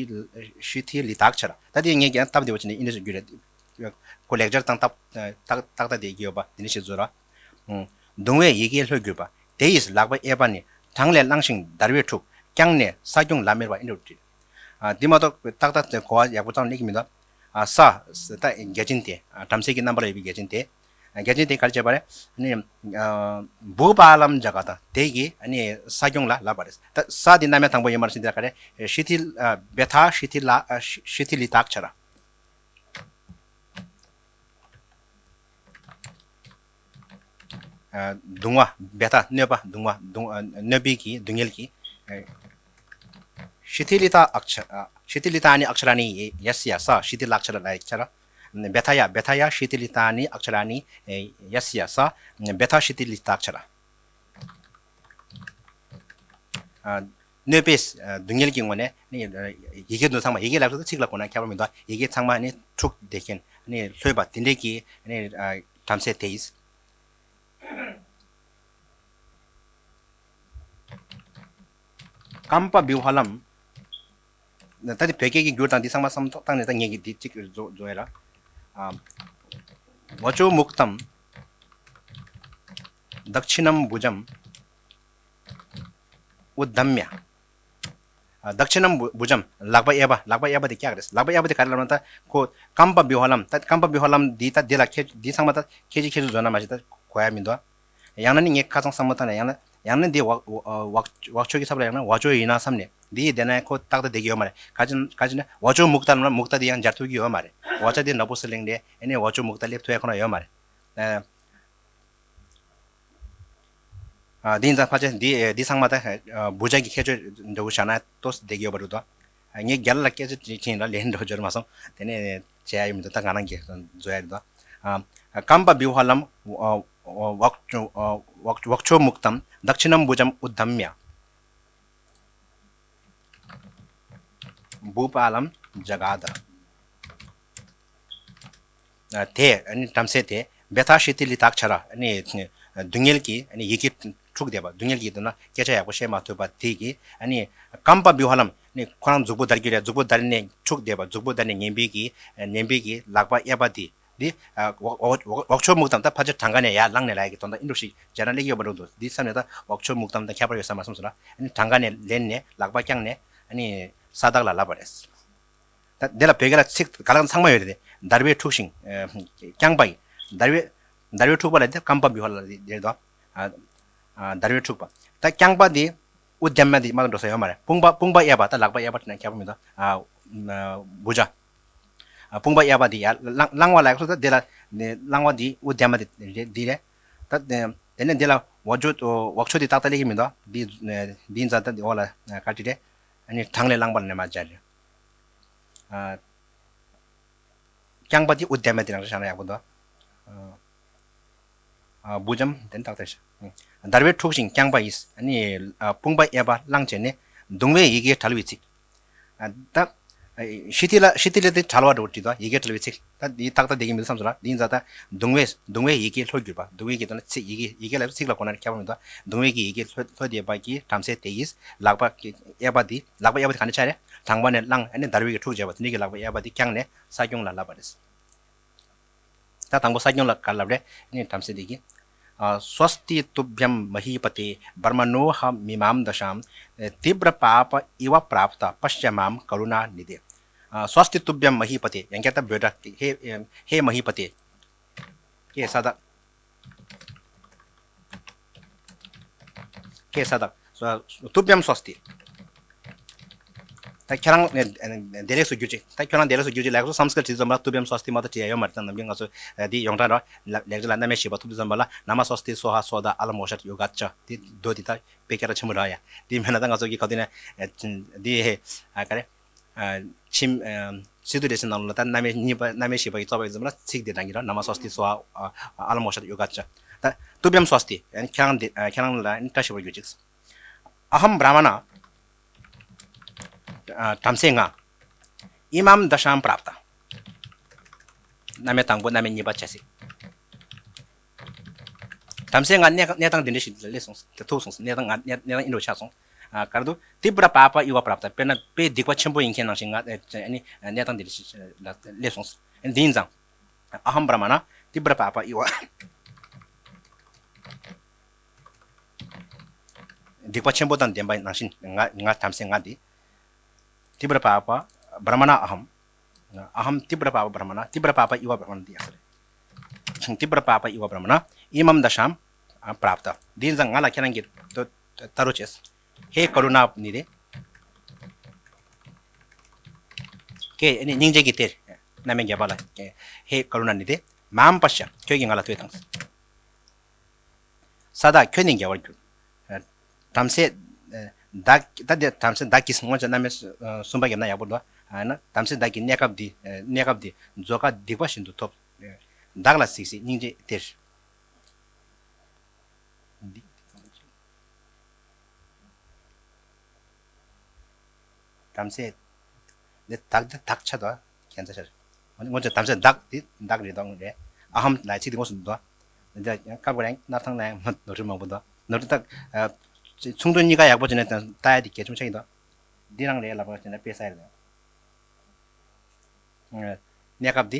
ཤི་ཐི་ལི་ཏཀྵ་ར། ད་འདི་ངས་ཀྱང་སྟབས་བདེ་བོ་བྱས་ནས་ཨིན་ཇི་བརྒྱུད་རེད། ཁོ་ལེག་ཅར་དང་སྟབས་ཏག་ཏག་ཏག་བསྡད་ཀྱི་ཡོད་པ་འདི་ནས་ཤེས་ཚོད་ར། གདུང་བས་ཡི་གེ་ལྷོད་གྱུར་པ། དེ་ཡི་ལག་པ་གཡས་པ་ནི། བྲང་ལས་བླངས་ཤིང་འདར་བས་འཁྲུགས། བརྐྱངས་ནས་ས་སྐྱོང་ལ་མེར་བ་ཨིན་རུ་བྲིས། ཨ་འདི་མ་གཏོགས་ཏག་ཏག་གོ་བ་ཡག་པོ་ཙམ་སླེབས་ཀྱི་མི་འདུག་ཨ་ས་ས་ད་བརྒྱ་བྱིན་དེ། ཨ་བྲམ་ཟེ་གི་རྣམ་པ་ལ་ཡོད་པའི་བརྒྱ་བྱིན་དེ། ཨ་བརྒྱ་བྱིན་དེ་ག་རེ་བྱས་པ་རེད། ཨ་ནི་ཨ་བྷུ་པཱ་ལམ་ཛ་ག་ཏ། དེ་གིས་ཨ་ནི་ས་སྐྱོང་ལ་ལབ་པ་རེད། ད་ས་དེ་རྣམ་དབྱེ་དང་པོ་ཡོད་མ་རེད་ཟེར་དེ་ག་རེ། ཤི་ཐི་ཨ་བྷ་ཐ་ཤི་ཐི་ལ་ཨ་ཤི་ཤི་ཐི་ལི་ཏཀྵ་ར། ཨ་གདུང་བ། བྷ་ཐ་གནོད་པ། གདུང་བ། གདུང་ཨ་གནོད་པའི་གི་སྡུག་བསྔལ་གྱི། ཨ་ཤི་ཐི་ལི་ཏ་ཨཀྵ་ཨ་ཤི་ཐི་ལི་ཏ་ནི་ཨཀྵ་ར་ནི་ཡ་སི་ཡ་ས་ཤི་ཐི་ལ་ཨཀྵ་ར་ལ་ཡ་ཀྵ་ར། བྷ་ཐ་ཡ་བྷ་ཐ་ཡ་ཤི་ཐི་ལི་ཏ་ནི་ཨཀྵ་ར་ནི་ཡ་སི་ཡ་ས། བྷ་ཐ་ཤི་ཐི་ལི་ཏ་ཨཀྵ་ར། ཨ་གནོད་པའི་ཨ་སྡུག་བསྔལ་གྱི་ངོས་ནས་ནི་ཡི་གེ་འདི་ཚང་མ། ཡི་གེ་ལབ་ཚོད་ཚིག་ལ་གོ་ན་ཁྱད་པར་མི་འདུག་ཡི་གེ་ཚང་མ་ནི་འཁྲུགས་བསྡད་མཁན་ནི་ལྷོད་པ་དེ་འདྲས་ཀྱི་ནི་ཨ་བྲམ་ཟེ་དེ་ཡིས། ཀམ་པ་བྷི་ཧྭ་ལམ། ད་དེ་བོད་སྐད་ཀྱི་འགྱུར་དང་འདི་ཚང་མ་བསམ་བློ་བཏང་ནས་ད་ངས་ཀྱི་འདི་གཅིག་བཟོ་བཟོ་ཡ་ལ། ཨ། ཝ་ཅོ་མུག་ཏམ། དཀྵིནམ་བྷུ་ཇམ། ཨུ་དམྱ། ཨ། དཀྵིནམ་བྷུ་ཇམ། ལག་པ་གཡས་པ། ལག་པ་གཡས་པ་དེ་ཀྱག་རེད། ལག་པ་གཡས་པ་དེ་ག་རེ་ལབ་ན་ད་ཁོ་ཀམ་པ་བྷི་ཧྭ་ལམ། ད་ཀམ་པ་བྷི་ཧྭ་ལམ་འདི་ད་འདི་ལ་ཁྱེད་འདི་ཚང་མ་ད་ཁྱེད་ཀྱིས་ཁྱེད་ཚོ་བཟོ་ན་མ་གཞི་ད་གོ་ཡ་མི་འདུག་ཡང་ན་ནི་ངས་ཁ་སང་བསམ་བློ་བཏང་ནས་ཡང་ན་ཡང་ན་འདི་ཝ་ཝ་ཝ་ཝ་ཅོ་གི་ཚབ་ལ་ཡང་ན་ཝ་ཅོ་ཡིན་ན་བསམ་ནས་འདི་ཡི་དེ་ན་ཁོ་ཏག་ཏག་བསྡད་ཀྱི་ཡོད་མ་རེད། ག་ཅི་ག་ཅི་ན་ཝ་ཅོ་མུག་ཏ་ལ་མུག་ཏ་འདི་ཡང་སྦྱར་ཐུབ་ཀྱི་ཡོད་མ་རེད། ཝ་ཅོ་འདི་ནག་པོ་སེ་ལེང་རེད། ཨེ་ནས་ཝ་ཅོ་མུག་ཏ་སླེབས་ཐུབ་ཡ་ཁོ་ན་ཡོད་མ་རེད། ཨ། ཨ། འདི་ཡིན་ཙང་ཕལ་ཆེར་འདི་ཨེ་འདི་ཚང་མ་ད་ཨ་བྷུ་ཇ་གི་ཁྱད་ཆོས་འདྲ་བོ་བཞག་ན་ཏོག་ཙམ་བསྡད་ཀྱི་ཡོད་པ་རེད་དོ། ངས་རྒྱ་ལ་སྐད་ཆ་དྲིས་ཕྱིན་ལ་ལན་འགྲོ་འབྱོར་མ་སོང་། དེ་ནས་བྱས་ཡ་ཡོད་མི་འདུག་ད་ང་རང་གིས་བཟོ་ཡ་རེད་དོ། ཨ། ཀམ་པ་བི་ཧ་ལམ་ཝག་ཆོ་ཝག་ཆོ་མུག་ཏམ་དཀྵིནམ་བྷུ་ཇམ་ཨུད་དམ་ཡ། བྷུ་པ་ལམ་ཇ་ག་ད། དེ་ཨ་ནི་བྲམ་ཟེ་དེ་བེ་ཐ་ཤི་ཏི་ལི་དག་ཆ་ར་ཨ་ནི་སྡུག་བསྔལ་གྱི་ཨ་ནི་ཡི་གེ་འཁྲུགས་བསྡད་པ། སྡུག་བསྔལ་གྱི་དོན་ན་སྐད་ཆ་ཡག་པོ་བཤད་མ་ཐུབ་པ་དེ་གིས་ཨ་ནི་ཀམ་པ་བི་ཧ་ལམ་ནི་ཁོ་རང་མཛུག་པོ་བརྡར་རྒྱུ་རེད། མཛུག་པོ་བརྡར་ནས་འཁྲུགས་བསྡད་པ། མཛུག་པོ་བརྡར་ནས་ངན་པའི་གི་ངན་པའི་གི་ལག་པ་གཡས་པ་དེ་འདི་ཝག་ཆོ་མུག་ཏམ་ད་ཕལ་ཆེར་གྲངས་ཀ་ནས་ཡར་ལངས་ནས་ལ་ཡ་གི་དོན་དག་ཨིན་འགྲོ་ཞིག་བྱས་ན་ལེགས་ཡོད་མ་འགྲོ་འདུག་འདི་བསམ་ནས་ད་ཝག་ཆོ་མུག་ཏམ་དང་ཁྱད་པར་ཡོད་ས་མ་བསམ་སོང་ལ། ཨ་ནི་གྲངས་ཀ་ནས་ལེན་ནས་ལག་པ་བརྐྱངས་ནས་ཨ་ནི་ས་བདག་ལ་ལབ་པ་རེད། ད་འདི་ལ་བོད་སྐད་ལ་ཚིག་ག་ལ་ཚང་མ་ཡོད་རེད་དེ། འདར་བས་འཁྲུགས་ཤིང་ཨ་བརྐྱངས་པ་ཡི། འདར་བས་འདར་བས་འཁྲུགས་པ་ལ་དེ་ཀམ་པ་བི་ཧ་ལ་རེད་དོ། ཨ་ཨ་འདར་བས་འཁྲུགས་པ། ད་བརྐྱངས་པ་དེ་ཨུ་དམ་མ་དེ་མ་གཏོགས་འགྲོ་ས་ཡོད་མ་རེད། དཔུང་པ་དཔུང་པ་གཡས་པ་ད་ལག་པ་གཡས་པ་དེ་ན་ཁྱད་པར་མི་འདུག་ཨ་ཨ་བྷུ་ཇ། ཨ་དཔུང་པ་གཡས་པ་དེ་ཡར་ལངས་ལངས་པ་ལ་ཡག་སོ། ད་དེ་ལ་ནི་ལངས་པ་དེ་ཨུ་དམ་མ་དེ་རེད་དེ་རེད། ད་དེ་ནས་དེ་ལ་ཝག་ཆོ་ཝག་ཆོ་དེ་ཏག་ཏག་ལེགས་ཀྱི་མི་འདུག་འདི་འདི་འཛའ་ད་འདི་འོག་ལ་ཨ་ག་ཅི་རེད། ཨ་ནི་གྲངས་ལས་ལངས་པ་ལ་ནས་མ་སྦྱར་རེད། ཨ། རྐྱང་པ་དེ་ཨུ་དམ་མ་དེ་རང་བཞག་ན་ཡག་པོ་འདུག་ཨ། ཨ་བྷུ་ཇམ་དེ་ནི་ཏག་ཏག་ཤ། འདར་བས་འཁྲུགས་ཤིང་བརྐྱངས་པ་ཡིས། ཨ་ནི་ཨ་དཔུང་པ་གཡས་པ་བླངས་བྱས་ནས། གདུང་བས་ཡི་གེ་བྲལ་བའི་ཚིག་ཨ་ད། ཤི་ཏི་ལ་ཤི་ཏི་ལ་དེ་བྲལ་བ་འགྲོ་བྲིས་དོ། ཡི་གེ་བྲལ་བའི་ཚིག་ད་འདི་ཏག་ཏག་བསྡད་ཀྱི་མི་འདུག་བསམ་སོང་ལ། འདི་ཡིན་ཙང་ད་གདུང་བས་གདུང་བས་ཡི་གེ་ལྷོད་གྱུར་པ། གདུང་བས་ཀྱི་དོན་ལ་ཚིག་ཡི་གེ་ཡི་གེ་ལ་ཚིག་ལ་གོ་ན་ཁྱད་པར་མི་འདུག་གདུང་བས་ཀྱི་ཡི་གེ་ལྷོད་ལྷོད་བསྡད་པ་གི་བྲམ་ཟེ་དེ་ཡིས་ལག་པ་གཡས་པ་འདི་ལག་པ་གཡས་པ་འདི་ག་ནས་ཆགས་རེད། དང་པ་ནས་བླངས་ཨ་ནི་འདར་བས་ཀྱི་འཁྲུགས་བྱས་པ་དེ་འདྲ་གི་ལག་པ་གཡས་པ་འདི་བརྐྱངས་ནས་ས་སྐྱོང་ལ་ལབ་པ་རེད། ད་དང་པོ་ས་སྐྱོང་ལ་ག་ལབ་རེད། ཨ་ནི་བྲམ་ཟེ་འདི་གིས། ཨ། स्वस्ति तुभ्यं महीपते वरमणोऽहमिमां दशां तीव्रपाप इव प्राप्तः पश्य मां करुणानिधे། ཨ། स्वस्ति तुभ्यं महीपते ཡང་བསྐྱར་ད་འབོད་སྒྲ། ཧེ་ཧེ་མ་ཧི་པ་ཏེ། ཀྱེ་ས་བདག་ཀྱེ་ས་བདག तुभ्यं स्वस्ति། ད་ཁྱེད་རང་བདེ་ལེགས་སུ་གྱུར་ཅིག་ད་ཁྱོད་རང་བདེ་ལེགས་སུ་གྱུར་ཅིག་ལབ་སོ། སཾ་སྐྲྀ་ཏ་བྲིས་ཙམ་པ་ལ་तुभ्यं स्वस्ति མ་གཏོགས་བྲིས་ཡ་ཡོད་མ་རེད། ད་ནམ་རྒྱུན་ང་ཚོ་འདི་ཡོངས་གྲགས་ར་ལེགས་སྦྱར་ལ་རྣམ་དབྱེ་བཞི་པ་ཐོབ་དུས་ཙམ་པ་ལ་नमः स्वस्ति स्वाहा स्वधा अलमोक्षात् योगाच्च དེ་མདོ་འདི་ད་དཔེ་སྐད་གྲགས་ཆེན་པོ་ར་ཡ། དེ་མེད་ན་ད་ང་ཚོ་གི་ག་དུས་ནས་འདི་ཧེ་ཨ་ག་རེ། ཨ་ཁྱིམ་ཨ་སི་ཏུ་རེ་སི་ནང་ལོགས་ལ་ད་རྣམ་དབྱེ་གཉིས་པ་རྣམ་དབྱེ་བཞི་པ་ཡི་རྩོད་པ་ཡིན་ཙམ་ལ་ཚིག་འདི་དྲངས་ཀྱི་ར། नमः स्वस्ति स्वाहा अलमोक्षात् योगाच्च ད་तुभ्यं स्वस्ति ཁྱེད་རང་འདི་ཨ་ཁྱེད་རང་ལ་བཀྲ་ཤིས་པར་གྱུར་ཅིག अहं ब्राह्मणः ཨ་བྲམ་ཟེ་ང་། इमां दशां प्राप्तः རྣམ་དབྱེ་དང་པོ་རྣམ་དབྱེ་གཉིས་པ་བྱས་སྲིད། བྲམ་ཟེ་ང་གནས་གནས་སྟངས་འདི་འདྲ་ཞིག་ལ་སླེབས་སོང་། དེ་ཐུག་སོང་། གནས་སྟངས་ང་གནས་གནས་སྟངས་ཨིན་རུ་ཆགས་སོང་། ཨ་ག་རེ་འདུག तीव्रपाप इव प्राप्तः དཔེར་ན་དཔེ་སྡིག་པ་ཆེན་པོ་ཡིན་མཁན་ནང་བཞིན་ང་ཨ་ནི་གནས་སྟངས་འདི་འདྲ་ཞིག་ལ་སླེབས་སོང་། འདི་ཡིན་ཙང་། अहं ब्राह्मणः तीव्रपाप इव སྡིག་པ་ཆེན་པོ་དང་ལྡན་པ་ནང་བཞིན་ང་ང་བྲམ་ཟེ་ང་འདི། तीव्रपाप ब्राह्मणः अहं अहं तीव्रपाप ब्राह्मणः तीव्रपाप इव ब्राह्मणः འདི་ཡག་ས་རེད། तीव्रपाप इव ब्राह्मणः इमां दशां प्राप्तः འདི་ཡིན་ཙང་ང་ལ་ཁྱེད་རང་གིས་ལྟ་རོགས་བྱས། हे करुणानिधे ཀྱེ་སྙིང་རྗེ་གི་གཏེར། རྣམ་དབྱེ་བརྒྱད་པ་ལ། हे करुणानिधे मां पश्य ཁྱོད་ཀྱིས་ང་ལ་ལྟོས་དང་། सदा ཁྱོད་ནི་རྒྱལ་བར་གྱུར། བྲམ་ཟེ་བདག་ད་དེ་བྲམ་ཟེ་བདག་གིས་སྔོན་ཆད་རྣམ་དབྱེ་གསུམ་པ་བརྒྱབ་ན་ཡག་པོ་འདུག་ཨ་ན་བྲམ་ཟེ་བདག་གི་གནས་སྐབས་འདི་གནས་སྐབས་འདི་མཛོད་ཀ་སྡིག་པ་བཞིན་དུ་ཐོབ། བདག་ལ་གཟིགས་ཤིག་སྙིང་རྗེའི་གཏེར། བྲམ་ཟེ། འདི་བདག་འདི་བདག་ཆ་དོ། ཁྱད་མཚར་ཤར། སྔོན་ཆད་བྲམ་ཟེ་བདག་འདི་བདག་རེད་དོ་རེད། अहं ལ་ཚིག་འདི་ངོ་སུ་འདུག་འདི་སྐབས་འགའ་རེ་སྣར་ཐང་ན་ཡང་ནོར་འཁྲུལ་མང་པོ་འདུག་ནོར་འཁྲུལ་ད། ཚུང་དོན་གཉིས་ཀ་ཡག་པོ་བྱས་ནས་ལྟ་ཡ་འདི་གལ་ཆུང་ཆགས་ཀྱི་འདུག་འདི་རང་རེད་ལབ་པ་བྱས་ན་དཔེ་ས་ཡ་རེད། གནས་སྐབས་འདི་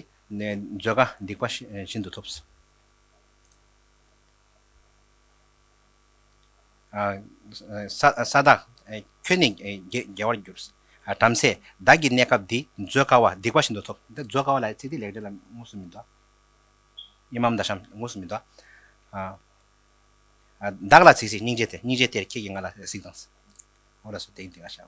མཛོད་ཀ་སྡིག་པ་བཞིན་དུ་ཐོབ། ས་བདག་ཁྱོད་ནི་རྒྱལ་བར་གྱུར། བྲམ་ཟེ་བདག་གི་གནས་སྐབས་འདི་མཛོད་ཀ་བ་སྡིག་པ་བཞིན་དུ་ཐོབ། འདི་མཛོད་ཀ་བ་ལ་ཚིག་འདི་ལེགས་འགྲེལ་ལ་དངོས་སུ་མི་འདུག་ཨི་མམ་ད་ཤམ་དངོས་སུ་མི་འདུག་བདག་ལ་གཟིགས་ཤིག་སྙིང་རྗེ་སྟེ། སྙིང་རྗེ་སྟེ་ཁྱེད་ཀྱིས་ང་ལ་གཟིགས་དང་། འོ་ལགས་སོ། དེ་ཡིན་དེ་ང་ཤ།